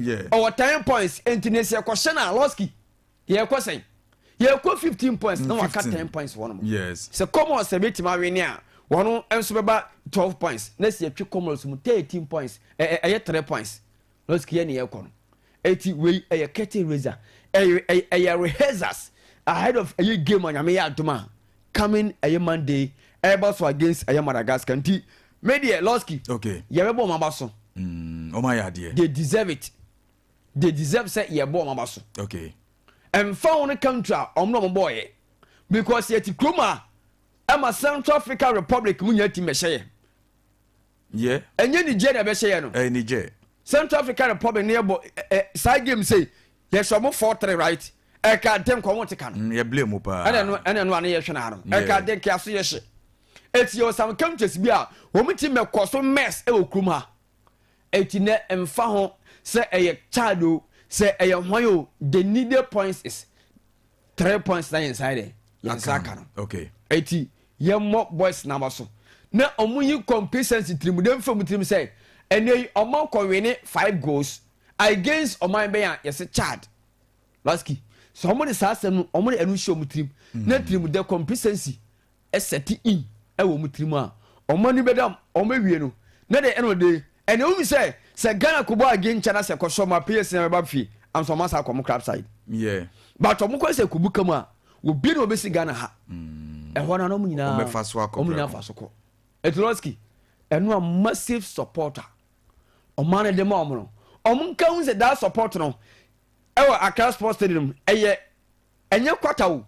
Ɔwɔ 10 points, nti ne sɛ ɛkɔhyɛ no a, Lɔski, yɛkɔ sɛn? Yɛkɔ 15 points na waka 15. 10 points wɔ nom. Sɛ Comoros bɛtumi awene a, wɔno nso bɛba 12 points, na sɛ yɛtwe Comoros mu 13 points, ɛyɛ 3 points. Lɔski, yɛ ne yɛkɔ no, eti wei ɛyɛ curtain raiser, ɛyɛ rehearsals ahead of ɛyɛ game a Nyame yɛ adom a coming ɛyɛ Monday ɛyɛba so against ɛyɛ Madagascar. Nti me deɛ, Lɔski, yɛbɛbɔ ɔmo aba so. Ɔmo ayɛ adeɛ. They deserve it, they deserve sɛ yɛbɔ ɔmo aba so. Ɛmfa wo no country a ɔmo na ɔmo bɔɔyɛ, because yɛte kurom a ɛma Central African Republic mu nya team bɛhyɛ yɛ. Ɛnyɛ Nigeria bɛhyɛ yɛ no. Ɛyɛ Niger. Central African Republic ne yɛbɔ ɛ ɛ saa game sei, yɛhyɛ ɔmo 4-3, right? Ɛka de nkɔ ɔmo te ka no. Yɛ blame mu paa. Ɛna no a ne yɛhwɛ no ha no, ɛka de nkɛ aso yɛhyɛ. Eti yɛ some countries bi a wɔn ti mɛkɔ so mess ɛwɔ kurom ha. Eti nɛ mfa ho sɛ ɛyɛ Chad o, sɛ ɛyɛ hwan o, the needed points is 3 points na yɛn nsa yɛ dɛ yɛn nsa aka no. Eti yɛmmɔ boys n'aba so na ɔmo yi complacency tirim de nfa mu tirim sɛ ɛnɛ yi ɔmo akɔwene five goals against ɔman bɛn a yɛsɛ Chad. Laski, sɛ ɔmo de saa asɛm no, ɔmo de ɛno hyɛ ɔmo tirim na tirim de complacency ɛsɛte in ɛwɔ ɔmo tirim a, ɔmo ani bɛda ɔmo awie no na de ɛna ɔde ɛnna ohun sɛ Ghana kò bɔ against Chad sɛ kɔsɔ ɔmo a players na ɛbɛba fie amsa ɔmo asa akɔ ɔmo club side. But ɔmo kɔ sɛ kubu kam a obi na obesi Ghana ha ɛhɔ na ɔmo nyinaa Ɔmo bɛfa so akɔ ɔmo nyinaa prɛko. fa so kɔ. Etuloski, ɛno a massive supporter ɔman no de ma ɔmo no, ɔmo nka ho sɛ that support no ɛwɔ Accra Sports Stadium ɛyɛ ɛnyɛ kwata o,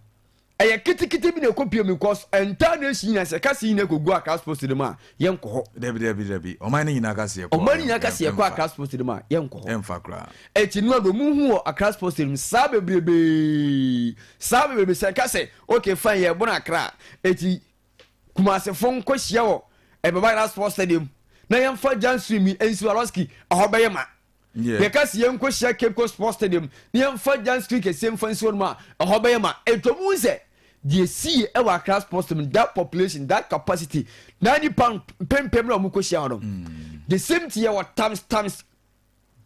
ɛyɛ kitikiti bi na ɛkɔ pie mu, because entire nation nyinaa sɛ kasi nyinaa kɔ gu Accra Sports Stadium a, yɛn kɔ hɔ. Dabi, dabi, dabi, ɔman no nyinaa kasi yɛ kɔ. Ɔman no nyinaa kasi yɛ kɔ Accra Sports Stadium a, yɛn kɔ hɔ. Ɛmfa koraa. Eti nu ado mu hu wɔ Accra Sports Stadium saa bebrebee, saa bebrebe sɛ nka sɛ okay, fine, yɛ bɔ no Accra, eti Kumasefo nkɔ hyia wɔ ɛbɛba yɛrɛ Sports Stadium na yɛmfa janstream yi nsi Alɔski, ɛhɔ bɛyɛ ma. Yɛka si yɛnkɔ hyia Cape Coast Sports Stadium na yɛmfa janstream kɛseɛ mfa nsi hɔ nom a, ɛhɔ bɛyɛ ma. Etu mu sɛ deɛ sie ɛwɔ Accra Sports Stadium, that population, that capacity na nipa mpempem na ɔmo kɔ hyia hɔ no, the same thing yɛ wɔ times times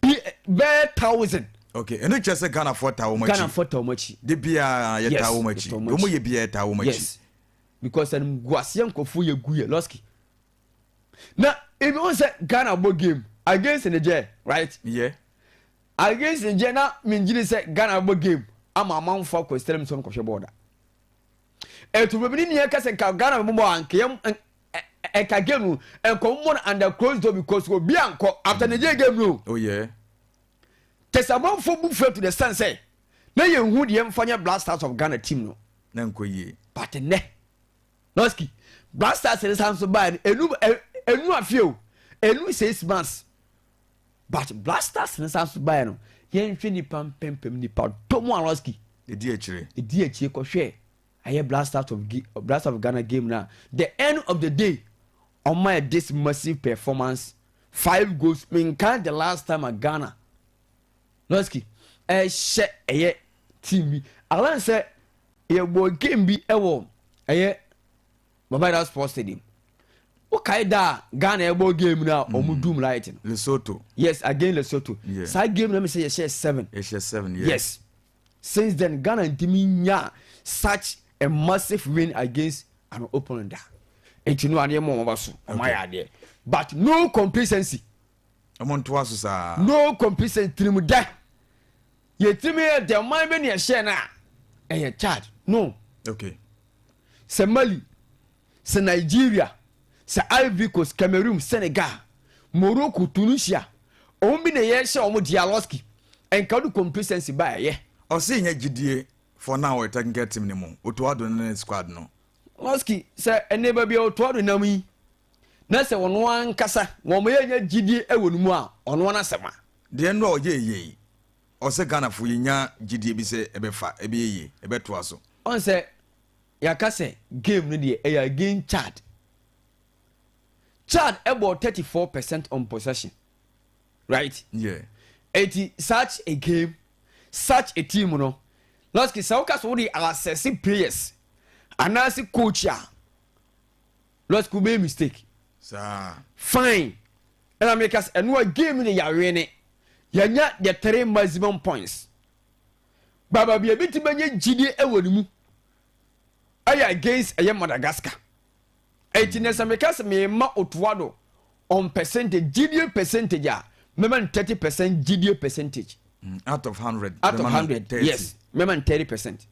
bi bɛɛ thousand. Okay, ɛno kyerɛ sɛ Ghanafoɔ taa wɔn akyi. Ghanafoɔ ta wɔn akyi. De biara yɛtaa Yes, wɔn akyi. yɛtaa wɔn Wɔn akyi. yɛ biara yɛtaa wɔn akyi. Yes, because ɛnum guaseɛ nkɔfo yɛ gu yɛ. Lɔski, na ebi wɔn sɛ Ghana bɔ game against Niger, right? Against Niger na mingyini sɛ Ghana bɔ game ama amanfo akɔ stadium sɔn kɔhwɛ bɔɔda. Etu beebi ni nia kɛsɛ nka Ghana bɛ bɔ a, nka yɛm ɛka game no nkɔmɔ no under closed door, because obi ankɔ after Niger game no. Tẹsɛ amanfo bu fɛ to the sense sɛ na yɛn hu deɛ nfa nyɛ Black Stars of Ghana team no. Na nkɔ yie. But nnɛ, Lɔski, Black Stars ne san so baa no enu afie o, enu 6 months, but Black Stars ne san so baa no, yɛnhwɛ nipa mpempem, nipa dɔm a, Lɔski, ɛdi akyire. Edi akyire kɔhwɛ ayɛ Black Stars of Ghana game. Na the end of the day, ɔmo ayɛ this massive performance, five goals. Minkan the last time a Ghana, Lɔski, ɛhyɛ ɛyɛ team bi alan sɛ yɛbɔ game bi ɛwɔ ɛyɛ Baba Yara Sports Stadium. Wokae da a Ghana ɛbɔ game no a ɔmo dum light no? Lesotho. Yes, against Lesotho. Saa game no mi sɛ yɛhyɛ seven. Yɛhyɛ seven, yeah. Yes, since then Ghana ntumi nya such a massive win against an opponent da. Nti no adeɛ mu ɔmo ba so, ɔmo ayɛ adeɛ, but no complacency. Ɔmo ntoa so saa. No complacency. Tirimu dɛ yɛtiri yɛ dɛ ɔman bɛ ni ɛhyɛ no a ɛyɛ Chad no. Sɛ Mali, sɛ Nigeria, sɛ Ivory Coast, Cameroon, Senegal, Morocco, Tunisia, ɔmo bi na yɛhyɛ ɔmo dialoski nka wode complacency ba ɛyɛ. Ɔse nyɛ gyidie for now ɔyɛ technical team ne mu Otto Addo ne ne squad no. Lɔski, sɛ ɛnɛ baabi a Otto Addo nam yi na sɛ ɔno ankasa wɔn yɛ nya gyidie ɛwɔ ne mu a, ɔno anasɛm a. Deɛ no a ɔyɛ yie yi, ɔsɛ Ghanafoɔ yɛnya gyidie bi sɛ ɛbɛfa, ɛbɛyɛ yie, ɛbɛtoa so. Ɔn sɛ yɛaka sɛ game no deɛ ɛyɛ against Chad. Chad ɛbɔ 34% on possession, right? Eti such a game, such a team no, lɔski, sɛ woka sɛ wode assess players anaasɛ coach a, lɔski, wobɛyɛ mistake. Fine, ɛna meka sɛ ɛno a game no yɛawe ne Yɛnya the three maximum points. Baba bi ebi ti bɛnyɛ gyidie ɛwɔ ne mu ɛyɛ against ɛyɛ Madagascar. Eti na sɛ meka sɛ mema Otto Addo on percentage, gyidie percentage a, mɛma no 30% gyidie percentage. Out of 100. Out of bɛma no 100. 30. Yes, mɛma no 30%.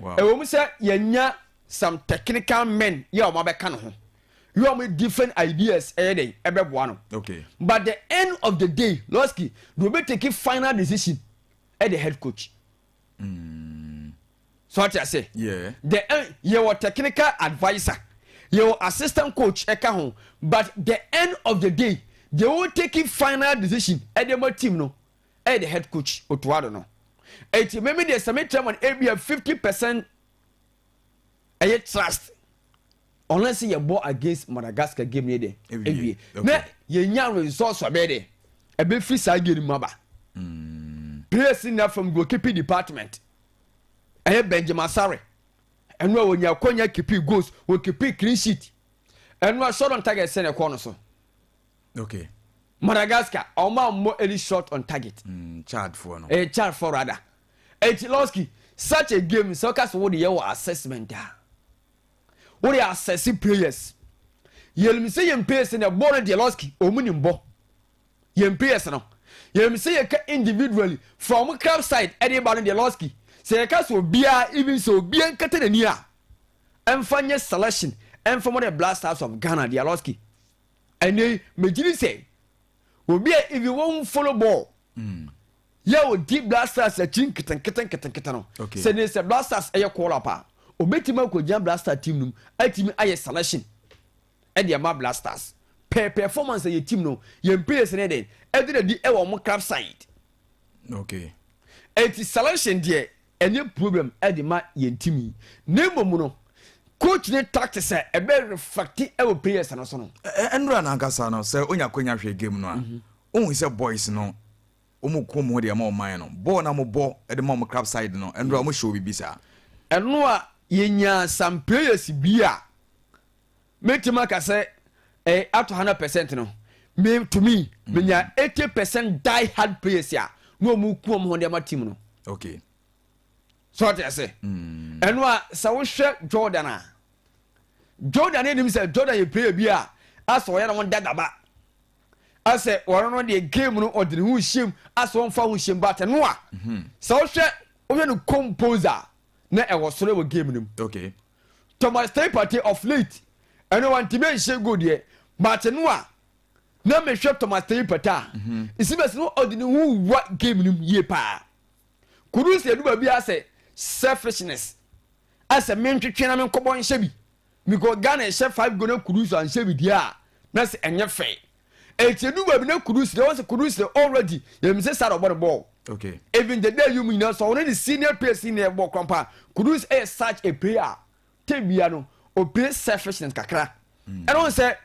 Ɛwɔ mu sɛ yɛnya some technical men yɛ a wɔn abɛka ne ho yɛ wɔn different ideas ɛyɛ dɛ ɛbɛboa no. But the end of the day, Losky de obi take final decision ɛde head coach so ɔte ase. Yeah. The end, yɛwɔ technical adviser, yɛwɔ assistant coach ɛka ho, but the end of the day, they will take final decision ɛde ma team no ɛyɛ the head coach Otto Addo no. Eti mímí deɛ, sɛmi tẹ́ mọ̀ ebi yɛ 50% ɛyɛ trust unless yɛ bɔ against Madagascar game ni de ewie. Ewie na yɛnya results ɔbɛ de ɛbɛ fi saa game mu aba. Players na from goalkeeping department ɛyɛ Benjamin Asare, ɛno a wɔnya akonya keep goals, wɔ keep clean sheet. Ɛno a shot on target sɛ na ɛkɔ no so. Madagascar, ɔmo ammɔ any shot on target. Chad foɔ no. Ɛyɛ Chad for rather. Eti Losky, such a game, sɛ ɔka sɛ wode yɛ wɔ assessment a, wode assess players, yɛnim sɛ yɛn players no ɛbɔ no deɛ, Losky, ɔmu nim bɔ yɛn players no. Yɛnim sɛ yɛka individually from club side ɛde ba no deɛ, Losky, sɛ yɛka sɛ obiara, even sɛ obiara nkata n'ani a ɛmfa nyɛ selection ɛmfa mo de Black Stars of Ghana deɛ, Losky, ɛnɛ megyini sɛ obi a even wɔn follow ball yɛ odi Black Stars akyi nketenkete nketenkete no, sɛ ne sɛ Black Stars ɛyɛ call up a, obetumi akɔgyina Black Stars team no mu atumi ayɛ selection ɛde ama Black Stars per performance a yɛ team no, yɛn players ne de ɛde na di ɛwɔ ɔmo club side. Eti selection deɛ, ɛnyɛ problem ɛde ma yɛn team yi. Na mmom no, coach ne tactics a ɛbɛ reflect ɛwɔ players no so no. Ɛnura nankasa no, sɛ onya konya hwɛ game no a, ohun sɛ boys no ɔmu ko mu ho de ama ɔman no bɔɔl na mo bɔ ɛde ma ɔmo club side no, ɛnura ɔmo hyɛ obibi saa. Ɛno a yɛnya some players bi a mɛtumi aka sɛ out of 100% no, me, to me, menya 80% die hard players a na ɔmu ku ɔmo ho de ama team no. So ɔte ase, ɛno a sɛ wohwɛ Jordan a, Jordan anim sɛ Jordan yɛ player bi a asɛ ɔyɛ ne ho dadaba, asɛ wɔn no deɛ, game no ɔde ne ho hyɛm, asɛ wɔmfa ho hyɛm, but ɛno a sɛ wohwɛ no composer na ɛwɔ soro wɔ game no mu. Thomas Partey of late, ɛno wantumi anhyɛ goal deɛ, but no a na mehwɛ Thomas Partey a nsibɛsi no, ɔde ne ho wura game no mu yie paa. Kudus yɛ duba bi asɛ selfishness, asɛ mentwetwe na menkɔbɔ nhyɛ bi, because Ghana ɛhyɛ five goal na Kudus anhyɛ bi deɛ a, na sɛ ɛnyɛ fɛ. Eti eduba bi na Kudus deɛ, wɔn sɛ Kudus deɛ, already yɛm sɛ saa ɔbɔ ne ball. Even the day you mu nyinaa so, ɔno ne senior player, senior bɔ krampa. Kudus ɛyɛ such a player tebia no o play selfishness kakra. Ɛna wɔn sɛ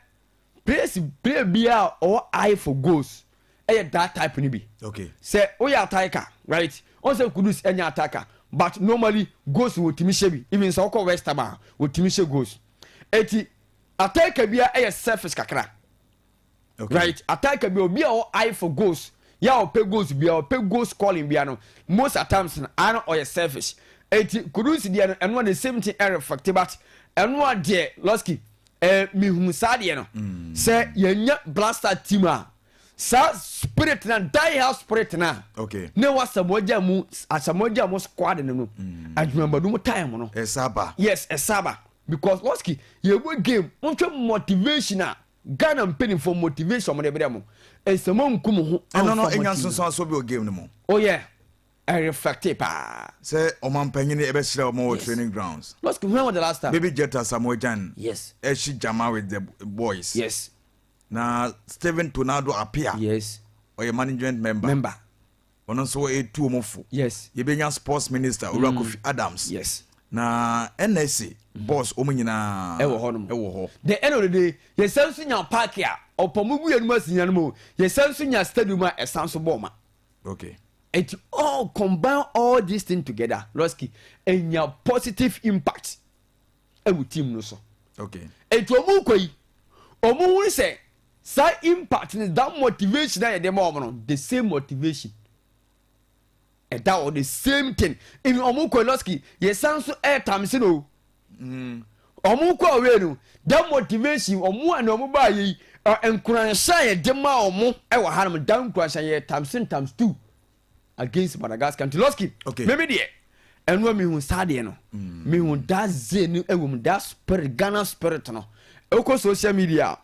players, player bi a ɔwɔ eye for goals ɛyɛ that type ni bi. Sɛ woyɛ attacker, right, wɔn sɛ Kudus ɛnyɛ attacker, but normally goals wɔ timi hyɛ bi. Even sɛ ɔkɔ West Ham a, wɔtumi hyɛ goals. Eti attacker bi a ɛyɛ selfish kakra, right, attacker bi, obi a ɔwɔ eye for goals, yɛ a ɔpɛ goals bi a ɔpɛ goal scoring bi a no, most at times no ano ɔyɛ selfish. Eti Kudus deɛ no, ɛno a the same thing ɛreflect, but ɛno a deɛ, Losky, mihu saa deɛ no sɛ yɛnya Black Star team a, saa spirit na, die hard spirit na ne wa Asamoah mu squad no adwumabadu mu time no. Ɛsaba. Yes, ɛsaba, because Losky, yɛbɔ game, wɔntwɛ motivation a Ghana mpanimfoɔ motivation ɔmo de brɛ mo ɛsɛmɔ nkum ho. Ɛno no amfa ɛnya mo team no. nsonsanso bi wɔ game no mu. Oh yeah, ɛreflect paa. Sɛ ɔmanpanyin ɛbɛhyerɛ ɔmo wɔ training grounds. Losky, when was the last time? Baby Jet Asamoah Gyan ɛhyi jama with the boys. Na Steven Tornado Appiah, ɔyɛ management member, member, ɔno nso ɛtu ɔmo fo. Yɛbɛnya sports minister Owura Kofi Adams na NSA boss, ɔmo nyinaa ɛwɔ hɔ nom. Ɛwɔ hɔ. The end of the day, yɛsan nso nya park a ɔpɔmu gu yɛn mu asi yan mu, yɛsan nso nya stadium a ɛsan so bɔɔ ma. Eti all combine all these things together, Losky, enya positive impact ɛwɔ team no so. Eti ɔmo kɔ yi, ɔmo hu sɛ Saa impact ne that motivation a yɛde ma wɔn no, the same motivation ɛda hɔ, the same thing. Even ɔmo kɔ, Lɔski, yɛsan so ɛɛtam se no ɔmo kɔ away no, that motivation ɔmo a na ɔmo baa yi, nkuranhyɛ a yɛde ma ɔmo ɛwɔ ha nom, that nkuranhyɛ yɛ times ten, times two against Madagascar. Nti Lɔski, mímí deɛ, ɛnu mi hu saa deɛ no, mi hu that zeal no ɛwɔ mu, that spirit, Ghana spirit no. Ɛkɔ social media,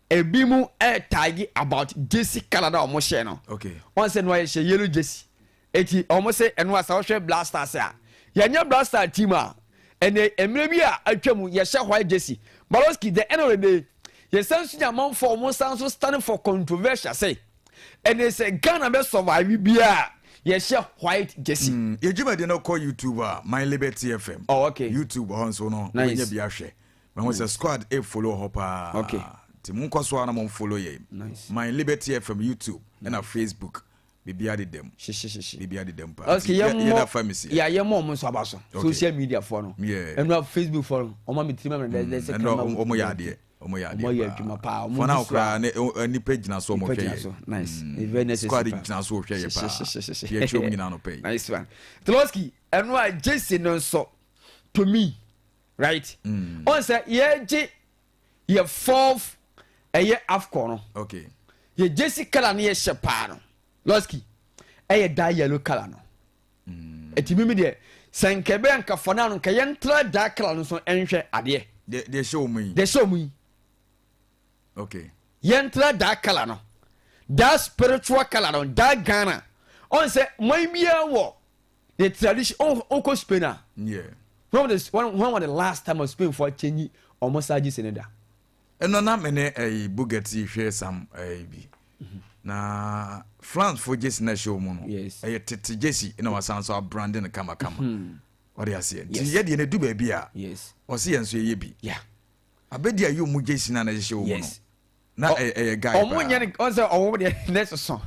ebi mu ɛɛtag about jersey colour na ɔmo hyɛ no. Wɔn sɛ no ayɛ hyɛ yellow jersey, eti ɔmo sɛ ɛno asa ɔhwɛ Black Stars a yɛnyɛ Black Star team a, ɛnɛ mmerɛ bi a atwa mu yɛhyɛ white jersey. Baloski, the end of the day, yɛsan so nya amanfoɔ ɔmo san so standing for controversial sɛ ɛnɛ sɛ Ghana bɛ survive bia, yɛhyɛ white jersey. Yɛ dwumadi no kɔ YouTube a, My Liberty FM. YouTube hɔ nso no, wobɛnya bi ahwɛ. Mahu sɛ squad e follow hɔ paa. Nti monkɔ so a na momfollow yɛ. My Liberty FM YouTube ɛna Facebook, biribia dedam. Hyehyɛhyehyɛ. Biribia dedam paa. Okay. Nti yɛmmɔ yɛda fa me sie. Yɛ yɛmmɔ ɔmo nso aba so. Social media foɔ no, ɛnu a Facebook foɔ no, ɔmo mi tiri ma mi dɛ sɛ ɛnɛ ɔmo yɛ adeɛ, ɔmo yɛ adeɛ. Ɔmo yɛ adwuma paa. Ɔmo fɔn a gu so koraa ne nipa gyina so ɔmo nipa hwɛ gyina yɛ. So nice. It's very necessary Squad paa. gyina so hwɛ yɛ paa. Hyehyɛhyehyɛ. Yɛkyerɛ ɔmo nyinaa no pɛ yi. Nice one, Toloski. Ɛnu a jersey no nso, to me, right, ɔn sɛ yɛgye yɛ fourth ɛyɛ AFCON no, yɛ jersey colour no yɛhyɛ paa no, Lɔski, ɛyɛ da yellow colour no. Eti mimi deɛ, sɛ nkɛ bɛyɛ nka fɔ naa no, nka yɛntra da colour no so ɛnhwɛ adeɛ. Deɛ hyɛ ɔmo yi. Deɛ hyɛ ɔmo yi. Yɛntra da colour no, that spiritual colour no, that Ghana. Ɔn sɛ man biara wɔ the tradition. Ɔnkɔ Spain a, when was the last time of Spain for change ɔmo saa jersey ne da? Ɛno na me ne ɛyi Bugatti hwɛ sam ɛyi bi na France fo jersey na ɛhyɛ wɔn no. Ɛyɛ tete jersey na wasan so abrand no kamakama, ɔde aseɛ. Nti yɛdeɛ no du baabi a, ɔsi yɛn nso yɛyɛ bi. Abɛdi a yɛ ɔmu jersey na ɛhyehyɛ wɔn no na ɛyɛ guy Ɔmo nyɛ no, ɔn sɛ ɔmo deɛ ne soso.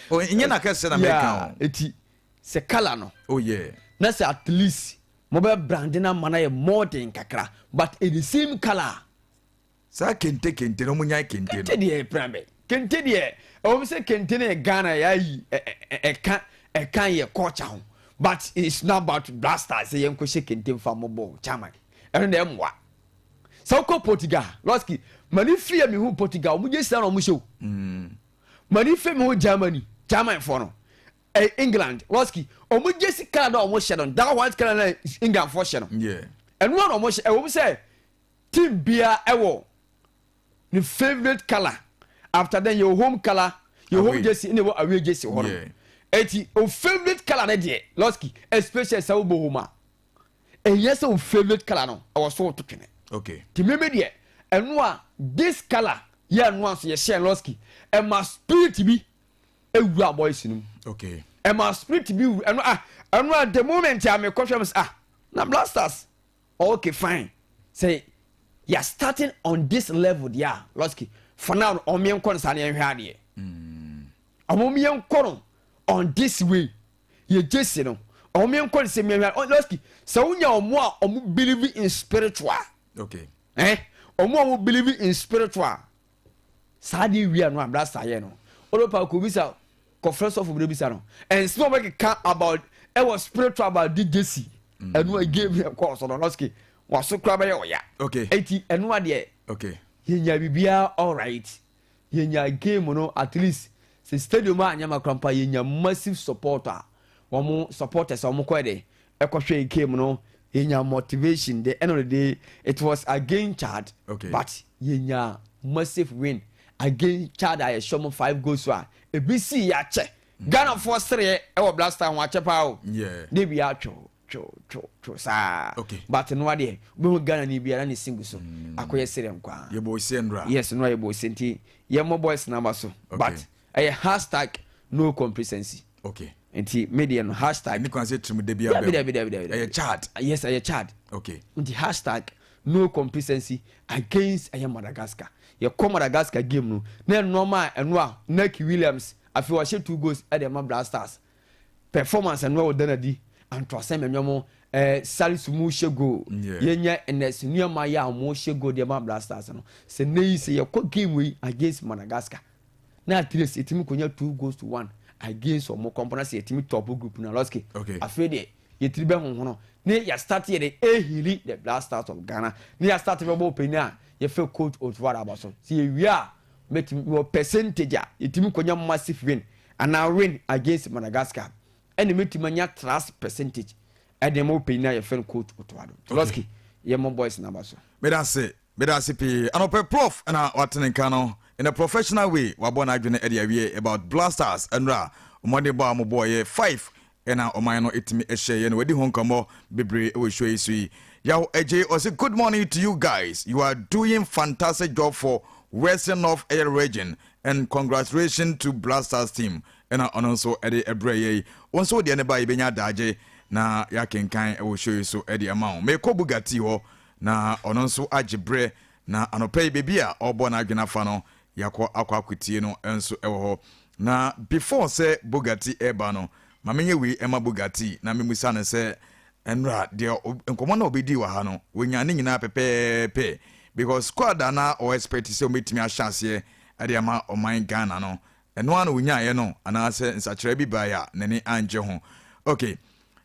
O nyɛ na kɛse na mɛka o. Eti sɛ colour no, na sɛ at least mo bɛ brand na ma na yɛ modern kakra, but e the same colour. Saa kente kente no, ɔmo nya kente no. Kente deɛ, pran bɛ kente deɛ, ɛwɔm sɛ kente no yɛ Ghana yɛayi ɛka ɛka yɛ culture ho, but it's not about Black Stars sɛ yɛnkɔ hyɛ kente nfa mo bɔ chairman. Ɛno na ɛmmoa. Sɛ wokɔ Portugal, Lɔski, mani fi yɛ mihu Portugal, ɔmo gye sira na ɔmo hyɛ o. Mani fi mi hu Germany, German fɔ no, England, Lɔski, ɔmo gye si colour na ɔmo hyɛ no, that white colour na England fɔ hyɛ no. Ɛno na ɔmo hyɛ. Ɛwɔm sɛ team bia ɛwɔ ne favourite colour. After then, your home colour, your home Away. jersey ɛna ɛwɔ away jersey hɔ no. Eti o favourite colour ne deɛ, Lɔski, especially sɛ wobɔ home a, ɛyɛ sɛ o favourite colour no ɛwɔ so woto twene. Ti mímí deɛ, ɛno a this colour yɛ ɛno a so yɛhyɛ, Lɔski, ɛma spirit bi ewura boys no mu. Ɛma spirit bi wura ɛno a the moment a mekɔhwɛ mo sɛ, ah, na Black Stars, okay, fine, sɛ yɛ starting on this level deɛ a, Lɔski, for now no, ɔmo yɛn kɔ no saa na yɛn hwɛ adeɛ. Ɔmo yɛn kɔ no on this way, yɛ jersey no, ɔmo yɛn kɔ no sɛ yɛn hwɛ. Lɔski, sɛ wonya ɔmo a ɔmo believe in spiritual, ɔmo a ɔmo believe in spiritual, saa de wia no a Black Star yɛ no, ɔdɔ kò bisa kɔfrɛ sɔfo bi bisa no ɛnsi na ɔbɛkeka about ɛwɔ spiritual about di jersey. Ɛnu a game yɛ kɔɔ so no, Lɔski, waso kura bɛyɛ ɔya. Eti ɛnu adeɛ, yɛnya biribiara alright. Yɛnya game no, at least sɛ stadium a anyama kora mpa, yɛnya massive support a wɔn supporters a wɔn kɔ de ɛkɔhwɛ game no, yɛnya motivation. The end of the day, it was against Chad, but yɛnya massive win against Chad a yɛhyɛ mo five goals so a ebi si yɛakyɛ Ghanafoɔ sereɛ ɛwɔ Black Star ho akyɛ paa o. Ne bi atwo two two two saa. But no adeɛ, wobɛhu Ghana ni biara ne singu so akɔyɛ sereɛ nkwaa. Yɛbɔ osie ndra. Yes, no ayɛ bɔ ose, nti yɛmmɔ boys number so. But ɛyɛ #NoComplacency. Nti me deɛ no, hashtag Ne kwan sɛ tirim da bi Dabi. abɛm. Dabi, dabi, dabi. Ɛyɛ Chad. Yes, ɛyɛ Chad. Nti #NoComplacency against ɛyɛ Madagascar. Yɛkɔ Madagascar game no na ɛnɔɔma a ɛno a Naki Williams afei wahyɛ two goals ɛde ma Black Stars. Performance ɛno a wɔda no adi antoasɛm ɛnwom. Salisu mu hyɛ goal, yɛnya Ernest Nuamah yɛ a wɔn hyɛ goal deɛ ma Black Stars no, sɛ ne yi sɛ yɛkɔ game wei against Madagascar na at least yɛtumi konya 2 goals to 1 against ɔmo kɔmpɔ na sɛ yɛtumi top group na Lɔski, afei deɛ yɛtiri bɛ hohono ne yɛ start yɛ de ehili the Black Stars of Ghana ne yɛ start bɛ bɔ panyin a yɛfɛ coach Otto Addo so sɛ yɛwie a, mɛtumi wɔ percentage a yɛtumi konya massive win anaa win against Madagascar, ɛna mɛtumi anya trust percentage ɛde ma panyin a yɛfɛ no coach Otto Addo. Lɔski, yɛ mo boys naba so. Meda ase, meda ase pii. Anɔpɛ Prof ɛna watene nka no in a professional way, wabɔ n'adwene ɛde awie about Black Stars ɛnora ɔmɔde bɔ a mobɔɔyɛ 5 ɛna ɔman no ɛtumi ɛhyɛ yɛ no. Wadi ho nkɔmmɔ bebree ɛwɔ show yi so yi. Yaw Agye ɔse, "Good morning to you guys. You are doing fantastic job for Western North Air region and congratulations to Black Stars team." Ɛna ɔno nso ɛde ɛbrɛ yɛ yi. Wɔn nso deɛ ne ba yɛbɛnya adagye na yɛakenkan ɛwɔ show yi so ɛde ama wo. Mekɔ Bugatti hɔ na ɔno nso agye berɛ na anɔpɛ yi baabi a ɔrebɔ n'adwene afa no, yɛakɔ akɔ akɔtie no nso ɛwɔ hɔ. Na before sɛ Bugatti ɛreba no, ma menyɛ wei ɛma Bugatti na memusa no sɛ ɛnora deɛ nkɔmmɔ no a ɔbɛdii wɔ ha no, wɔnya ne nyinaa pɛpɛɛpɛ, because squad a na ɔwɔ expect sɛ ɔbɛtumi ahyɛ aseɛ ɛde ama ɔman Ghana no, ɛno a na ɔnyaeɛ no anaasɛ nsakyerɛ bi baeɛ a n'ani angye ho. Okay,